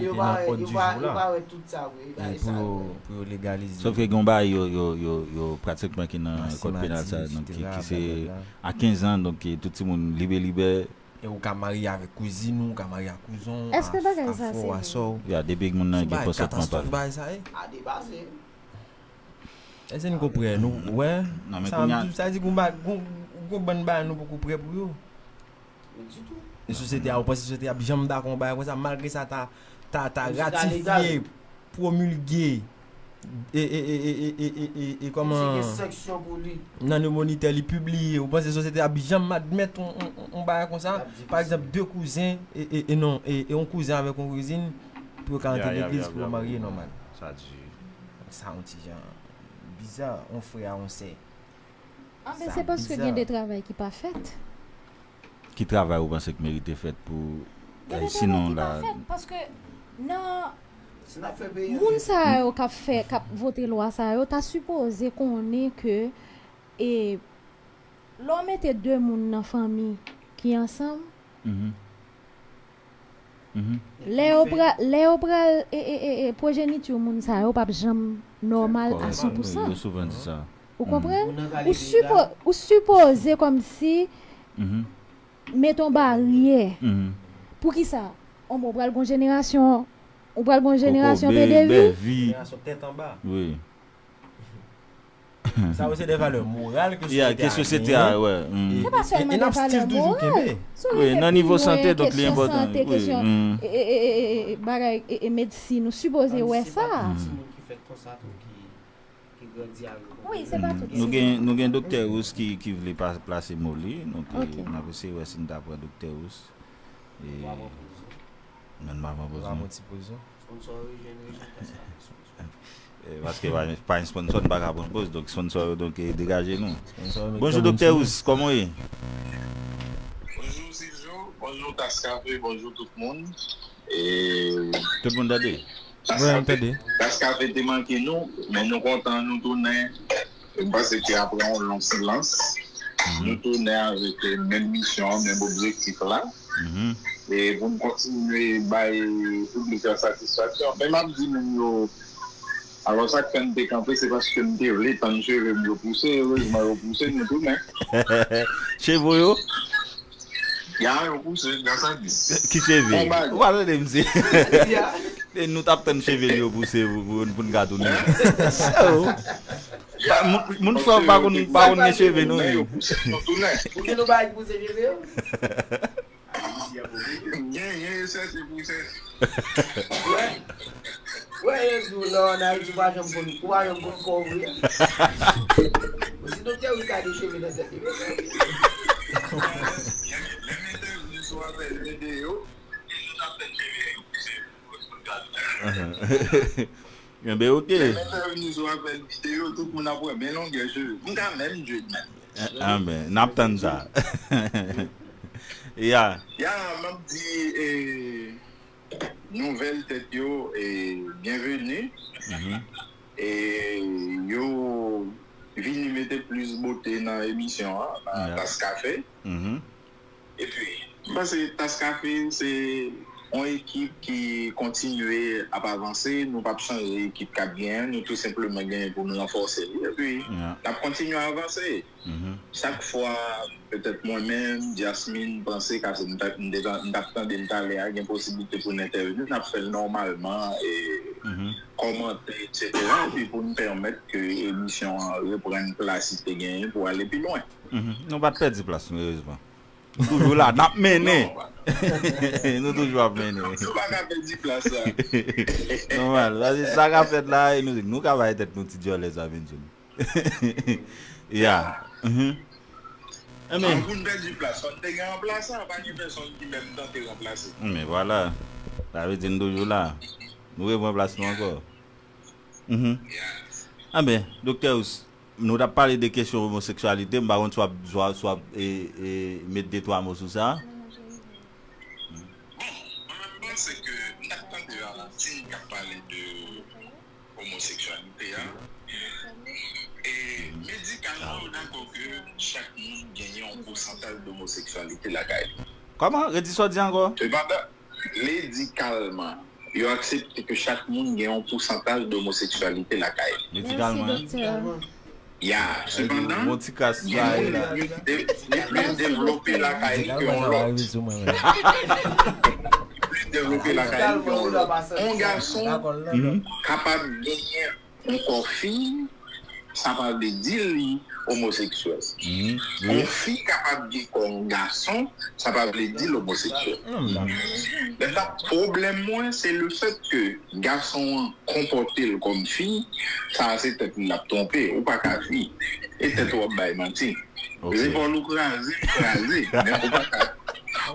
òd di jou la. Pou yo legalize. Sòf ke gen yon bagay yo pratikman ki nan kòd penal sa, donk ki se a kenz an, donk tout timoun libe libe. E ou ka marye avèk kouzin ou, ou ka marye ak kouzon w, a frè w, a sè w. Ya, depi moun nan gen konsantman pa l. A depase. Èske n konprann nou? Wè. Sa di gon bann bagay nou poko prè pou yo. E sosyete a, ou panse sosyete a ap janm dakò yon bagay konsa, malgre sa ta ta ta ratifye, pwomilge, e e e e e e e e kòman nan le Moniteur li pibliye, ou panse sosyete ap janm admèt yon yon yon bagay konsa? Pa egzanp, de kouzen e e e non e e yon kouzen avèk yon kouzin pou yo ka antre legliz pou yo marye nòmal. Sa di. Sa yon ti jan biza, yon frè a yon sè. Anben se paske gen de travay ki pa fèt. Ki travay ou panse k merite fèt pou sinon la? Paske nan moun sa yo k ap fè k ap vote lwa sa yo ta sipoze konnen ke e lè w mete de moun nan fanmi ki ansanm, lè yo pral lè yo pral e e e e pwojeniti moun sa yo p ap janm nòmal a san pou san. Ou konprann? Ou sipo ou sipoze kòmsi met yon baryè. Poukisa? Ou pral gon jenerasyon ou pral gon jenerasyon pede vi. Jenerasyon tèt anba. Sa yo se de valè moral ke sosyete a genyen. Se pa sèlman de valè moral. Wi, nan nivo sante, donk li enpòtan. Kesyon sante, kesyon bagay medsin, nou sipoze wè sa. Wi, se pa tout. Nou gen, nou gen Doktè Rousse ki, ki vle pa plase mo li. Donk, n ap eseye wè si n ta pran Doktè Rousse. E, nan m ap pran poz mwen. Sponsor yo jwenn rezilta sa. Paske pa pa yon sponsor, n pa ka pran poz. Donk, sponsor yo, donk, degaje nou. Bonjou, Doktè Rousse, kòman w ye? Bonjou, Siljo. Bonjou, Taskafe. Bonjou, tout moun. E. Tout moun tande? Wi, nou tande. Taskafe te manke nou, men nou kontan nou tounen. M panse ke apre yon long silans, nou tounen avèk menm misyon an, menm objektif la. E pou n kontinye bay piblik la satisfaksyon. Men m ap di moun yo, alò sa k fè m te kanpe, se paske m te vle tann cheve m yo pouse, erezman yo pouse, nou tounen. Cheve w yo? Ya, yo pouse, gras a Dye. Ki cheve? Ou pa tande m di. E nou t ap tann cheve li yo pouse pou n ka tounen. Moun fò pa konn pa konn gen cheve non. Pou ki nou pa pouse cheve yo? Gen, gen, yo chèche pou chèche. Wè, yon jou, non, an Ayiti, ou pa janm konn, ou pa janm konn kò w vre. Ou si doktè wi ka de cheve nan tèt li, men. Enben, oke. Lè m entèvni sou afè videyo, tout moun ap wè men longè cheve. M ka menm Judman. Anben, n ap tann sa. Ya. Ya, m ap di, eh, nouvèl tèt yo, eh, byenveni. E yo vini mete plis bote nan emisyon an, nan Tas Kafe. Epi, m panse Tas Kafe se yon ekip ki kontinye ap avanse. Nou p ap chanje ekip k ap genyen. Nou tou senpleman genyen pou n ranfòse li. Epi, n ap kontinye avanse. Chak fwa, petèt mwen menm, Jasmine, panse, paske m t ap tande l talè a, gen posiblite pou n entèvni, n ap fè l nòmalman, e kòmante, etsetera, epi pou n pèmèt ke emisyon an reprann plas li te genyen pou ale pi lwen. Nou pa t pèdi plas nou, erezman. Nou toujou la, n ap mennen. Nou toujou ap mennen. Nou pa ka pèdi plas la. Nòmal. Sa k ap fèt la, e nou, nou ka bay tèt nou ti dyòlè sa vin di nou. Ya. Enben. An pou n pèdi plas, fò n te gen ranplasan, pa gen pèsonn ki menm tante ranplase. Men vwala. Sa vle di n toujou la. Nou repran plas nou ankò. Enben, Doktè Ous, nou t ap pale de kesyon omoseksyalite, m pa konn si w ap, si w ap, si w ap e, e, met de twa mo sou sa. Bon, mwen menm m panse ke m t ap tande Valentine k ap pale de omoseksyalite a. E medikalman, yo dakò ke chak moun genyen yon pousantaj de omoseksyalite lakay li. Kòman? Redi sa w di ankò? Sepandan, medikalman, yo aksepte ke chak moun gen yon pousantaj de omoseksyalite lakay li. Medikalman. Ya, sepandan, gen moun li plis de- li plis devlope lakay li ke yon lòt. Plis devlope lakay li ke yon lòt. Yon gason kapab genyen yon kò fi, sa pa vle di li omoseksyèl. Yon fi kapab gen kò yon gason, sa pa vle di l omoseksyèl. Mentnan, pwoblèm mwen, se le fèt ke gason an konpòte l kòm fi, sa a se tèt li l ap twonpe, ou pa ka fi. E tèt ou ap bay manti. Zepòl ou kraze, li kraze. Men ou pa ka,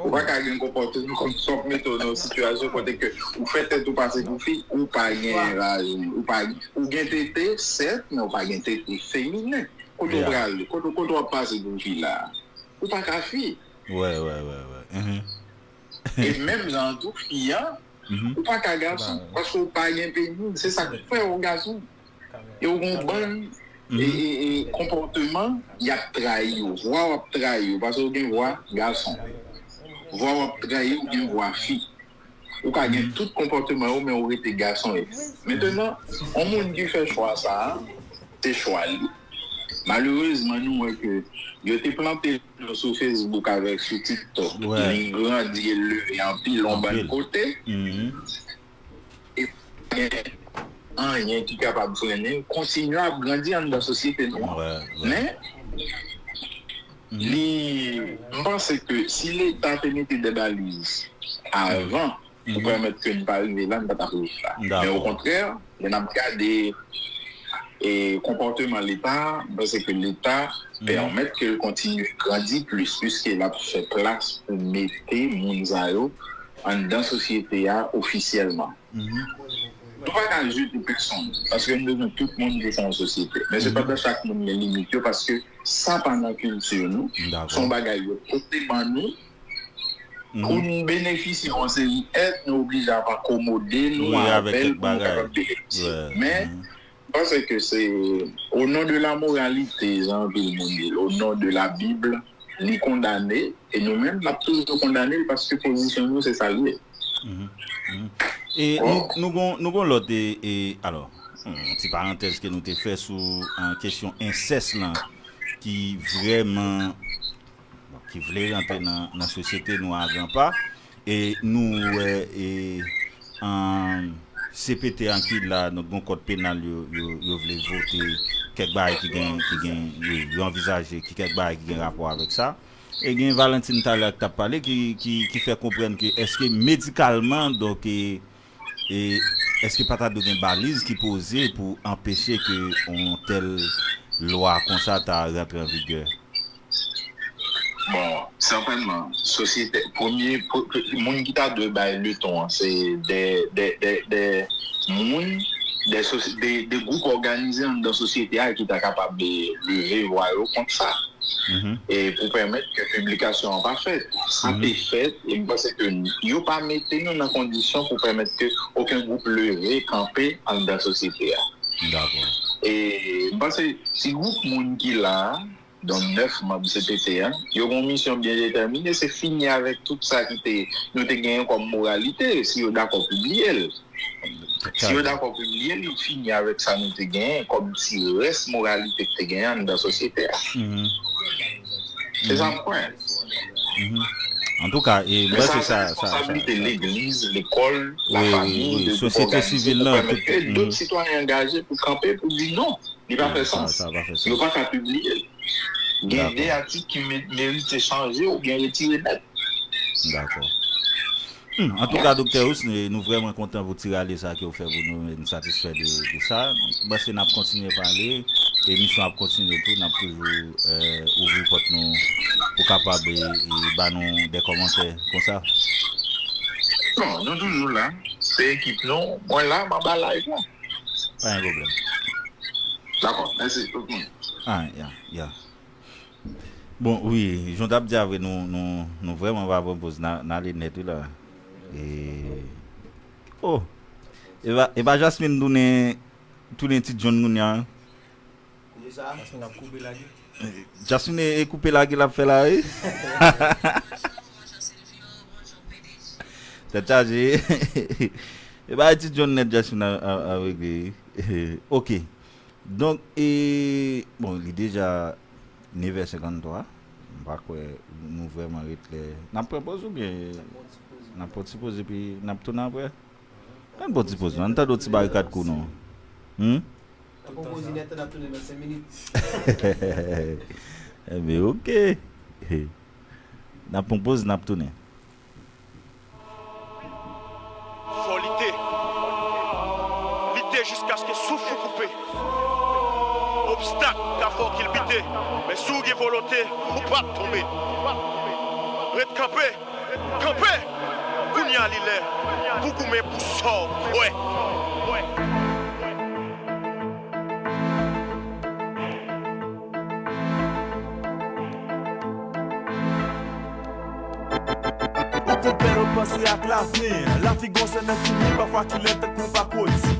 ou pa ka gen konpòteman kòm sa w ap mete w nan yon sitiyasyon kote ke ou fè tèt ou pase pou fi, ou pa gen raje, ou pa, ou gen tete, sèt, men ou pa gen tete feminen. Kote w prale? Kote, kote w ap pase pou fi la? Ou pa ka fi. Wè, wè, wè, wè. E menm jan an tou, fi a, ou pa ka gason, paske ou pa gen penis. Se sa k fè w gason. E w gen yon bann e, e, e, konpòteman, y ap trayi w. Vwa w ap trayi w, paske w gen vwa gason. Vwa w ap trayi w, gen vwa fi. Ou ka gen tout konpòteman yo, men ou rete gason. Mentnan, yon moun ki fè chwa sa a, se chwa li. Malerezman, nou wè ke yo te plante l sou Facebook avèk sou TikTok. Li grandi, e l leve anpil yon bann kote. E pa gen anyen ki kapab frennen l kontinye ap grandi anndan sosyete nou an. Men, li, m panse ke si Leta te mete dè baliz avan pou pèmèt ke n pa rive la, n pa t ap rive la. Men okontrè, lè n ap gade e konpòteman Leta, m panse ke Leta pèmèt ke l kontinye grandi plis, piske l ap fè plas pou mete moun sa yo anndan sosyete a ofisyèlman. Nou pa ka jete pèsonn, paske n bezwen tout moun pou fè yon sosyete. Men sepandan, chak moun gen limit yo, paske sa pa nan kilti nou. Se yon bagay yo pote ban nou pou n benefisye yon seri èd, nou oblije ap akomode nou avè l pou nou kapab benefisye. Men, m panse ke se o non de la moralite, jan anpil moun di l, o non de la Bib, li kondane, e nou menm, n ap toujou kondane l paske pozisyon nou se sa l ye. E nou, nou gon, nou gon lòt, e, e, alò, yon ti parantèz ke nou te fè sou kesyon ensès lan ki vrèman, bon, ki vle rantre nan, nan sosyete nou a gran pa. E nou wè, e, an, C P T an ki la, donk, gon kòd penal yo, yo, yo vle vote kèk bagay ki gen, ki gen, yo, yo anvizaje ki kèk bagay ki gen rapò avèk sa. E gen Valentine talè k t ap pale ki, ki, ki fè konprann ke èske medikalman, donk, e, e, èske pa ta dwe gen baliz ki poze pou anpeche ke yon tèl lwa konsa ta rantre an vigè? Bon, sètènman, sosyete, premye, moun ki ta dwe bay leton an, se de, de, de, de moun, de, de, de gwoup òganize anndan sosyete a ki ta kapab leve vwa yo kont sa. E pou pèmèt ke piblikasyon an pa fèt. Sa te fèt, e m panse ke yo pa mete nou nan kondisyon pou pèmèt ke okenn gwoup leve, kanpe anndan sosyete a. E m panse ti gwoup moun ki la a, donk nèf manm C P T a, yo gen yon misyon byen detèmine, se fini avèk tout sa ki te, nou te genyen kòm moralite, si yo dakò pibliye l. Si yo dakò pibliye l, yo fini avèk sa nou te genyen kòm ti rès moralite ki te genyen anndan sosyete a. Se sa m kwè. Antouka, e, mwen se sa, sa, sa, responsabilite legliz, lekòl, lafanmi, sosyete sivil la, tout. Dòt sitwayen angaje pou kanpe, pou di non, li pa fè sans. Yo pa ka pibliye l. Gen de atik ki merite chanje oubyen retire nèt. Dakò. Hmm, antouka, Doktè Housne, nou vrèman kontan pou ti rale sa ke w fè pou nou, e n satisfè de, de sa. M panse n ap kontinye pale, emisyon ap kontinye tou, n ap toujou, e, ouvri pòt nou pou kapab, e, e, ba nou de kòmantè konsa. Non, nou toujou la. Se ekip nou. Mwen la, m anba live la. Pa gen pwoblèm. Dakò, mèsi tout moun. Ah, ya, ya. Bon, wi, jan w t ap di a vre, nou, nou, nou vrèman pa pran poz, n a, n ale nèt wi la. E, oh, e pa, e pa Jasmine tounen, tounen ti John kounye a? Jasmine ap koupe lage. Jasmine e koupe lage l ap fè la, wi. Tèt chaje. E pa ti John nèt Jasmine a, a, a regle, wi. Ok. Donk, e, bon, li deja nèf è senkanntwa. M pa kwè nou vrèman ret lè. N ap pran poz oubyen n ap pran ti poz epi n ap tounen apre? Ann pran ti poz non, ann tande yon ti barikad kou non. Hmm? N ap pran poz, n ap tounen nan senk minit. Enben, ok. N ap pran poz, n ap tounen. Fò lite. Lite jiskaske souf ou koupe. Obstak ka fè w kilbite, men si w gen volonte, ou p ap tonbe. Ret kanpe, kanpe! Kounye a li lè pou goumen pou sa w kwè. Ou konpè yo panse ak lavni. Lavi gon sèmen fini, pafwa kilè tankou pakoti.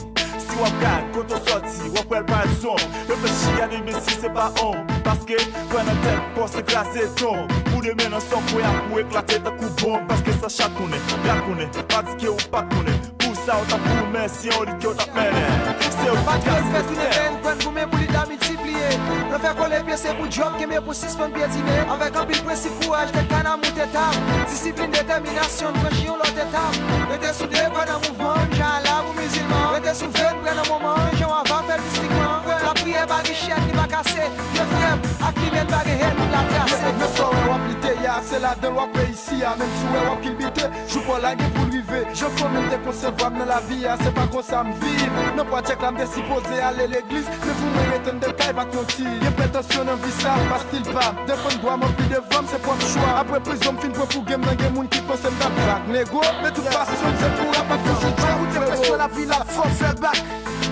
Si w ap gad kote w sòti, w ap wè l pa yon zonb. Reflechi, gade men si se pa onb. Paske kwè nan tèt pa w se kraze tonb. Pou demen nan sa w kwè a pou eklate tankou bonb. Paske sa chak konnen, gad konnen, pa di ke ou pa t konnen. Pou sa w t ap goumen, si yon lit ke w t ap mennen. Se ou ki t ap site sou tè. Pèn pran goumen pou li ta miltipliye. Nan fè kole pye se pou djòb kenbe pou sispann pyetine. Avèk anpil prensip, kouraj, tèt kana moute tab. Disiplin, detèminasyon, n franchi yon lòt etap. Rete soude pandan mouvman an, m jan alab ou mizilman. Rete sou vè n, prè nan moman an, jan w ava fè l mistikman. Lapriyè pa gen chèn, li pa kase. Vye frè m, ak limyè n pa gen hèn, n ap trase. Men sa w wè w ap lite a, se ladan l w ap reyisi a. Menm si w wè w ap kilbite, jou pa w la gen pou l rive. Jan fanmi m te konsevwa m nan lavi a, se pa konsa m viv. Nan pwojèk la, m te sipoze ale legliz, men pou mwen ret anndan kay pa t yon ti. Gen pretansyon nan vi sa, pa stil pa m. Defann dwa m, anpli devan m, se pwòp chwa. Apre prizon m fin pran pou game nan, gen moun ki panse m t ap vag. Nego, men tout pasyon m se pou rap, m ap toujou trap, frero. Koute presyon lavi la, fò w fè bak.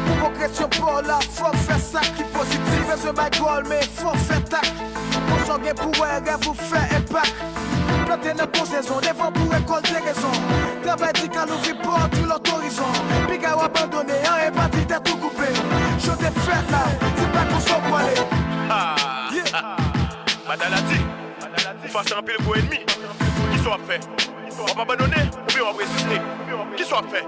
Pou pwogresyon pa w la, fò w fè sa ki pozitif. Bezwen bay gòl, men fò w fè tak. Konsa w gen pou wè rèv ou fè enpak. Plante nan bon sezon, devan pou rekòlte rezon. Travay di ka louvri pòt yon lòt orizon. Piga w abandone, anyen pa di tèt ou koupe. Jan w te fèt la, se pa konsa w pwale. Madan la di, ou fas anpil gwo ènmi. Kisa w ap fè? W ap abandone oubyen w ap reziste? Kisa w ap fè?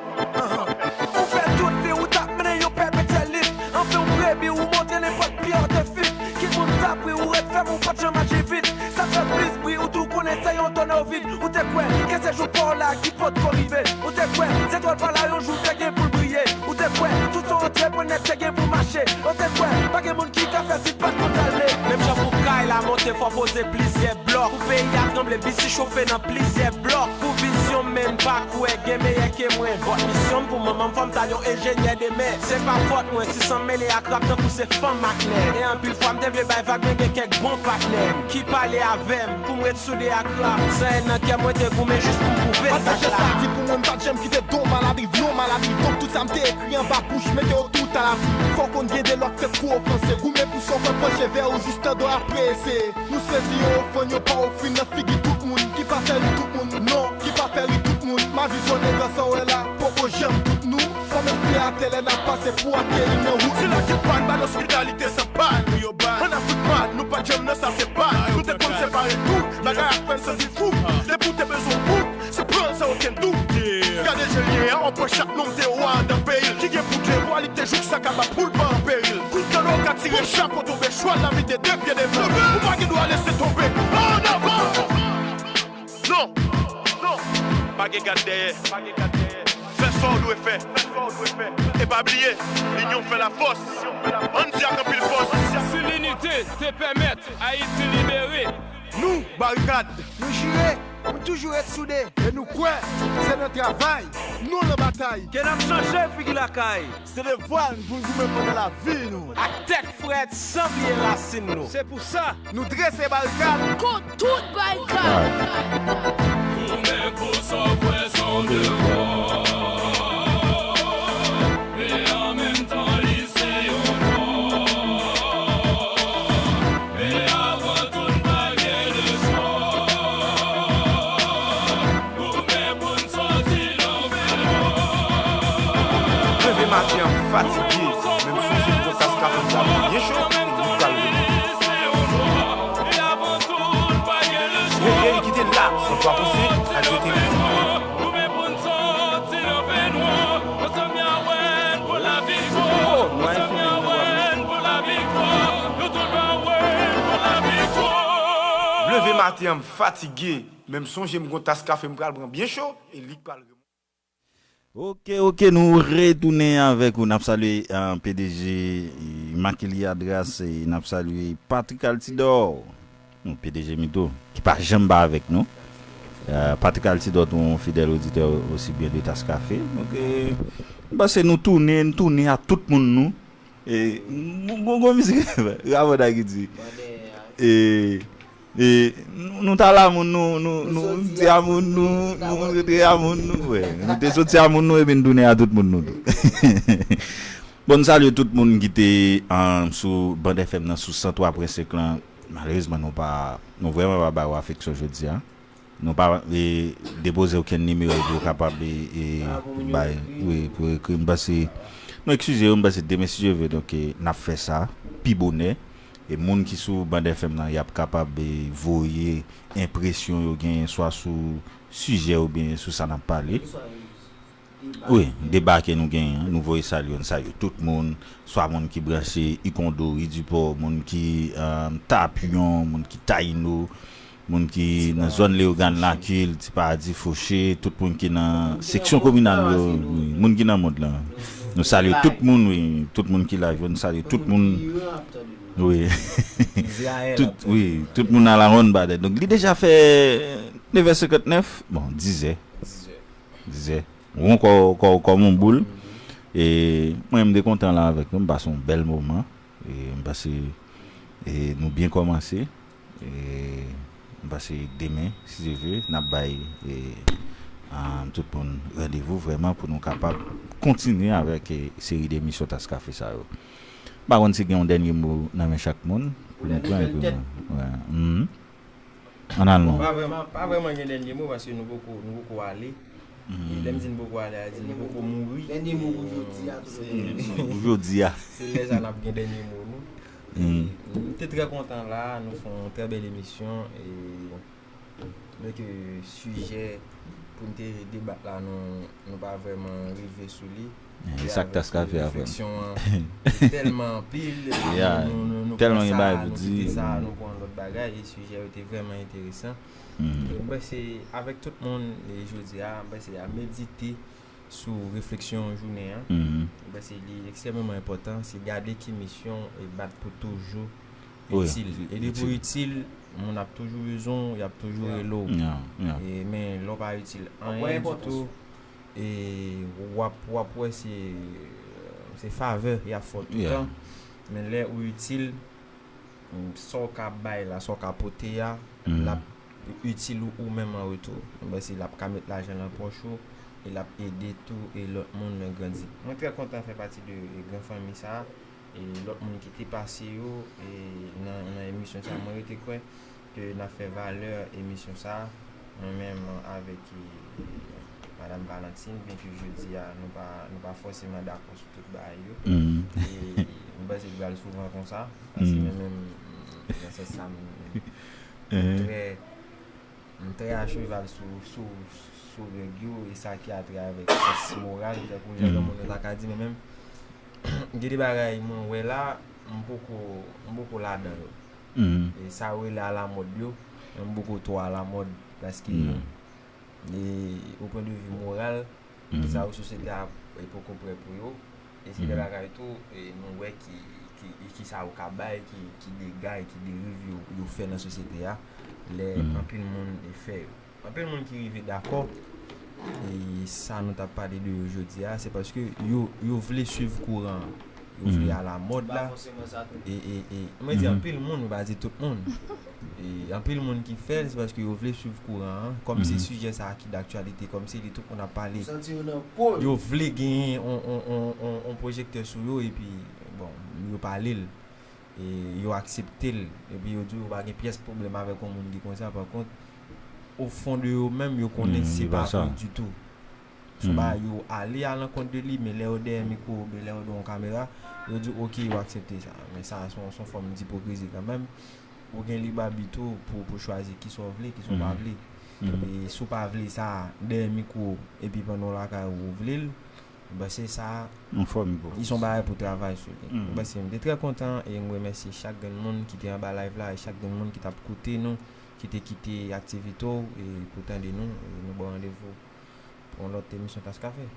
Ou fè tout li, ou t ap mennen yon pèpetyèl lit. Anfen, ou prebi, ou montre nenpòt pye w te fit. Kit moun t ap ri, ou ret fèm, ou pa t janm aji vit. Sa k fè plis bri, ou tou konnen se yon tonnè vid. Ou te kwè ke se jou pa w la ki potko rive. Ou te kwè se etwal pa la yon jou te gen pou l briye. Ou te kwè tout se yon antreprenè te gen pou mache. Ou te kwè pa gen moun ki ka fè si pa t konn sa l vle. Menm jan pou kay la monte Fò poze plizyè blòk. Pou peyi a tranble, bisi chofe nan plizyè blòk. Pou vizyon m, men m pa kwè gen meyè ke mwen. Vòt misyon m pou manman m, fò m ta yon enjenyè demen. Se pa fòt mwen si san m mele ak rap tankou se fanm ak nèg. E anpil fwa m te vle bay vag, men gen kèk bon patnè m ki pale avè m pou m ret soude ak rap. San èn nan kè mwen te goumen jis pou m pwouve sa. Malgre sa di pou mwen, m pa t janm kite don malad rive non malad rive. Donk tout sa m te ekri anba bouch, mete yo tout a la vi. Fò w konn gen de lòt tèt pou ofanse. Goumen pou sa w konn pran cheve ou jis tande w ap prese. Nou sezi yo ofann, yo pa ofri nan figi tout moun. Ki pa fè ri tout moun, non, ki pa fè ri tout moun. Ma vizyon nèg sa w wè la, poko janm tout nou. Fò m espere atè lè n ap pase pou akeyi nan wout. Si lakil pa n ba l ospitalite, se pa nou yo ba l. Ann Afrik pa n, nou pa t janm nan sa, se pa n. Nou te konn separe tout bagay ak pèn san di fou. Depi w te bezwen bout, se pran l san okenn dout. Gade je l ye a, w ap wè chak nonm te wa andan peyi l. Ki gen pou devwa, li te jouk sa kaba pou l pa an peril. Kout kanno ka tire, chapo tonbe, chwal la vide de pye devan. Ou pa gen dwa lese tonbe. Ann avan! Non, non, pa gen gad dèyè. Fè sa w dwe fè. E pa bliye, linyon fè lafòs. Ann di ak anpil fòs. Si linite te pèmèt Ayiti libere. Nou, Barikad. Nou jire pou n toujou ret soude. E nou kwè se nan travay, non nan batay, ke n ap chanje figi lakay. Se devwa n pou n goumen pandan lavi nou. Ak tèt frèt, san bliye rasin nou. Se pou sa, nou drese barikad kont tout barikad. Goumen pou sa w kwè se yon devwa. E an menm tan, li se yon dwa. E avan tout, pa gen lespwa. Goumen pou n sòti nan fènwa. Leve maten an, m fatige, men m sonje m gon tas kafe m t ap byen cho, e li pral remonte. Hey, hey, kite la, san twa pou senk, Radyo Tele. Goumen pou n sòti nan fènwa. Ansanm y a wè n pou laviktwa. Ansanm y a wè n pou laviktwa. Nou tout va wè n pou laviktwa. Leve maten an, m fatige, men m sonje m gon tas kafe m pral pran byen cho, e li k pral remonte. Oke, oke, nou retounen avèk ou. N ap salye, eh, P D G Immaculée Adras, e n ap salye Patrick Altidor, nou P D G Mito, ki pa janm pa avèk nou. Eh, Patrick Altidor, tou yon fidèl oditè osi byen de Tas Kafe. Donk, eh, m panse nou tounen, nou tounen a tout moun nou. E, gon, gon, gon mizik, Ravanda ki di, e, e, nou, nou t al a moun nou, nou, nou, nou di a moun nou, nou rantre a moun nou, wè. Nou te soti a moun nou, epi n tounen a tout moun nou tou. Bon, n salye tout moun ki te, um, sou Band F M nan, sou san twa pwen senk lan. Malerezman, nou pa, nou vrèman pa ba yo afeksyon jodi a. Nou pa, e, depoze okenn nimewo pou yo kapab, e, e, bay, wi, pou ekri. M panse, nou eskize yo, m panse demen, si Dye vle, donk, e, n ap fè sa pi bonè. E moun ki sou Band F M nan, y ap kapab, e, voye enpresyon yo genyen, swa sou sijè oubyen sou sa n ap pale. Wi, deba ke nou genyen an, nou voye salye, n salye tout moun, swa moun ki branche Ikondo, Ri Dipò, moun ki, eh, Tapyon, moun ki Tayino, moun ki nan zòn Leyogàn, Lakil, Ti Paradi, Foche, tout moun ki nan seksyon kominal yo, wi, moun ki nan mond lan. Nou salye tout moun, wi, tout moun ki live yo, nou salye tout moun. Wi. Tout, wi, tout moun a la ronn badè. Donk, li deja fè nevè senkantnèf, bon, dizè. Dizè. Won kò, kò, kòm yon boul. E mwen, m te kontan la avèk nou, m pase yon bèl moman. E m pase, e nou byen kòmanse. E m pase demen, si Dye vle, n ap bay, e, a, tout moun randevou vrèman pou nou kapab kontinye avèk, e, seri de emisyon Tas Kafe sa yo. M pa konn si gen yon dènye mo nan men chak moun, pou nou pran epi nou. Wè. Mhm. Ann al non. Pa vrèman, pa vrèman gen dènye mo paske nou poko, nou poko ale. E lè m di nou poko ale, a di nou poko mouri. Dènye mo pou jodi a, tou. Pou jodi a. Se lè sa n ap gen dènye mo nou. E nou te trè kontan la, nou fè yon trè bèl emisyon. E, men ke sijè pou n te debat la, nou, nou pa vrèman rive sou li. E sa k tas ka fè a, frè m. Refleksyon an te tèlman anpil, epi nou, nou, nou, nou pran sa, nou kite sa, nou pran lòt bagay, e sijè yo te vrèman enteresan. E m panse, avèk tout moun, e jodi a, m panse a medite sou refleksyon jounen an. M panse li ekstrèmeman enpòtan, se gade ki misyon e bat pou toujou Itil. E depi w itil, moun ap toujou bezwen w, y ap toujou rele w. E, men lè w pa itil anyen ditou, e w ap, w ap wè se, se favè y ap fè w toutan. Men lè ou itil, sa w ka bay la, sa w ka pote a, l ap itil ou, ou menm an retou. Mwen panse l ap ka met lajan nan pòch ou, e l ap ede tou e lòt moun nan grandi. Mwen trè kontan fè pati de, e, gran fanmi sa a. E lòt moun ki te pase yo, e nan, nan emisyon sa a, mwen rete kwè ke n ap fè valè emisyon sa a. Mwen menm avèk, e, Madam Valentine, byenke jodi a nou pa, nou pa fòseman dakò sou tout bagay yo. E m panse l pral souvan konsa, paske mwen menm, nan sans sa, m, m trè, m trè a cheval sou, sou, sou règ yo, e sa ki atè avèk sans moral, tankou jan granmoun yo ta ka di, men menm, gen de bagay mwen wè la, m poko, m poko ladan yo. E sa yo rele alamòd yo, mwen m poko twò alamòd, paske, e, o pwen de vi moral, sa yo sosyete a, e, poko prè pou yo. E se de bagay tou, e, nou wè ki, ki, ki sa yo ka bay, ki, ki dega e ki deriv yo, yo fè nan sosyete a, lè anpil moun, e, fè yo. Anpil moun ki rive dakò, e sa nou t ap pale de yo jodi a, se paske yo, yo vle swiv kouran an. Yo vle alamòd la. E, e, e, mwen di anpil moun, mwen pa di tout moun. E anpil moun ki fè l, se paske yo vle swiv kouran an. Kòm se sijè sa a ki daktyalite, kòm se li tout moun ap pale, yo vle genyen on, on, on, on, on pwojektè sou yo, epi, bon, yo pale l. E yo aksepte l, epi yo di yo pa gen pyès pwoblèm avèk yon moun ki konsa. Pa kont, o fon de yo menm, yo konnen se pa vre ditou. Se pa yo ale alankont de li, men lè yo dèyè mikwo oubyen lè yo dèyè yon kamera, yo di, "Ok, yo aksepte sa." Men sa, se yon, se yon fòm dipokrizi kanmenm. Ou gen lib abit ou pou, pou chwazi kisa w vle, kisa w pa vle. E si w pa vle sa dèyè mikwo, epi pandan w lakay ou, ou vle l, Mwen panse sa, yon fòm pou, li se yon bagay pou travay sou li. Mwen panse m te trè kontan e m remèsye chak grenn moun ki te anba live la e chak grenn moun ki t ap koute nou, ki te kite aktivite w e pou tande nou. E nou ba w randevou pou yon lòt emisyon Tas Kafe.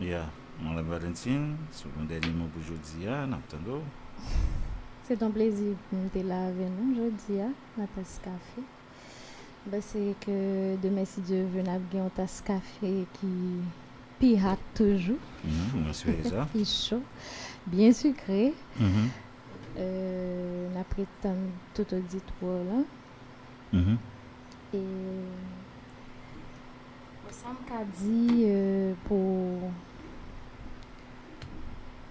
Ya, Madam Valentine, si w gen yon dènye mo pou jodi a, n ap tande w. Se t yon plezi pou m te la avè nou jodi a nan Tas Kafe. Mwen panse ke demen, si Dye vle, n ap gen yon tas kafe ki pi hot toujou. Mhm, mwen espere sa. Pi cho, byen sikre. Mhm. Euh, n ap ret tann tout oditwa w lan. Mhm. E bon, sa m ka di, euh, pou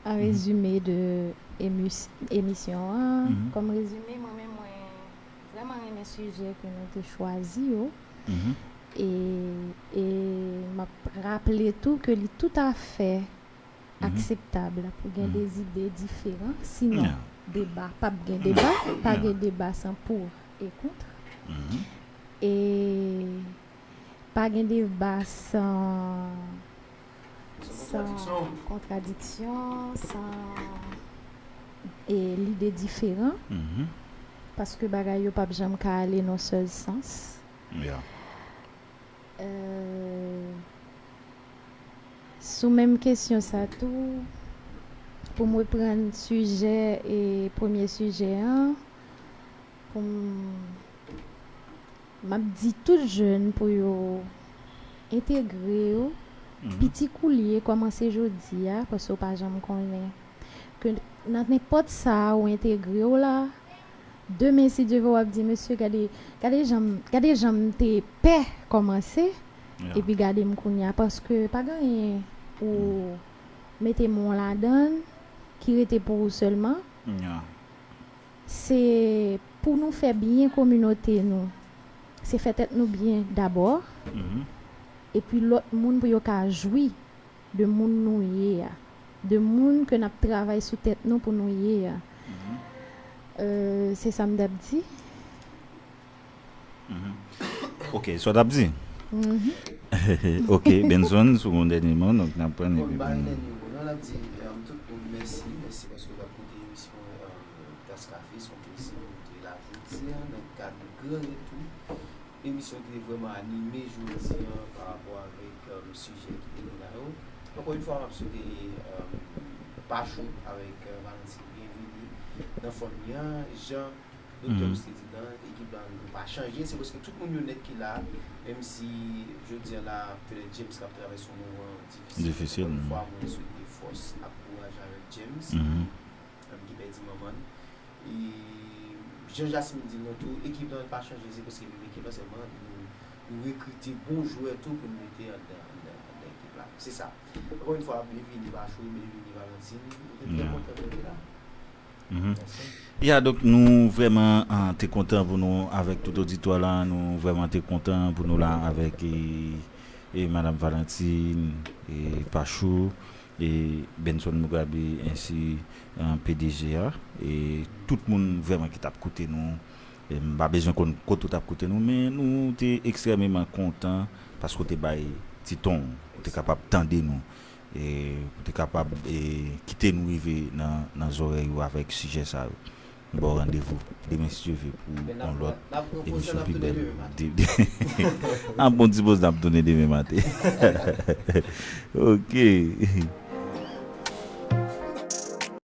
an rezime de emis-, emisyon an, kòm rezime, mwen menm, mwen vrèman renmen sijè ke nou te chwazi yo. Mhm. E, e m ap raple tou ke li toutafè akseptab pou gen de zide diferan, sinon deba p ap gen deba, pa gen deba san pou e kont. Mhm. E pa gen deba san, san kontradiksyon, san, e, lide diferan. Mhm. Paske bagay yo p ap janm ka ale nan sèl sans. Ya. Euh, sou menm kesyon sa tou, pou m reprann sijè, e premye sijè an, pou m, m ap di tout jèn pou yo entegre yo, piti kou l ye, kòmanse jodi a, paske w pa janm konnen. Ke nan nenpòt sa ou entegre w la, demen, si Dye vle, w ap di, "Mesye, gade, gade jan m, gade jan m te pè kòmanse, epi gade m kounye a." Paske pa gen anyen ou mete men w ladan l ki rete pou ou sèlman. Ya. Se pou nou fè byen kominote nou. Se fè tèt nou byen dabò. Mhm. Epi lòt moun pou yo ka jwi de moun nou ye a, de moun ke n ap travay sou tèt nou pou nou ye a. Mhm. Euh, se sa m t ap di. Mhm. Ok, sa w t ap di? Mhm. Ok, Benson, sou yon dènye mo, donk n ap pran epi pou nou. Bon, m bay dènye mo. Non, n ap di, euh, tout moun mèsi, mèsi paske w t ap koute emisyon, euh, Tas Kafe, se yon plezi pou nou te la jodi a, nan kad gran retou. Emisyon ki te vrèman anime jodi a pa rapò avèk, euh, sijè ki te gen la yo. Ankò yon fwa, m ap swete, euh, Pacho avèk, euh, Valentine byenvini. nan fòm li an, jan Doktè Ous te di l nan ekip la, nou pa chanje, se paske tout moun yo nèt ki la, menm si jodi a la, petèt James k ap travèse yon moman difisil, Difisil, ankò yon mm. fwa, mwen swete fòs ak kouraj avèk James, Mhm. um, ki pèdi manman l. E jan Jasmine di l nan tou, ekip la pa chanje, se paske menm ekip la, sèlman nou, nou rekrite bon jwè tou pou nou mete anndan, anndan, anndan ekip la. Se sa. Ankò yon fwa, byenvini Pachou, byenvini Valentine. Nou te trè Yeah. kontan pou nou te la. Mhm. Ya, donk nou vrèman ah, te kontan pou nou avèk tout oditwa la, nou vrèman te kontan pou nou la avèk e, e Madam Valentine, e Pachou, e Benson Mugabe, ensi ah, P D G a, e tout moun vrèman ki t ap koute nou. E m pa bezwen konn kote ou t ap koute nou, men nou te ekstrèmeman kontan paske w te bay ti ton, ou te kapab tande nou. E ou te kapab e, kite nou rive nan, nan zòrèy ou avèk sijè sa yo. Nou ba w randevou demen si Dye vle pou Men n yon ap, lòt n ap pran poz emisyon n ap pi tounen bèl. demen maten. De- de- N ap pran ti poz, n ap tounen demen maten. Ok.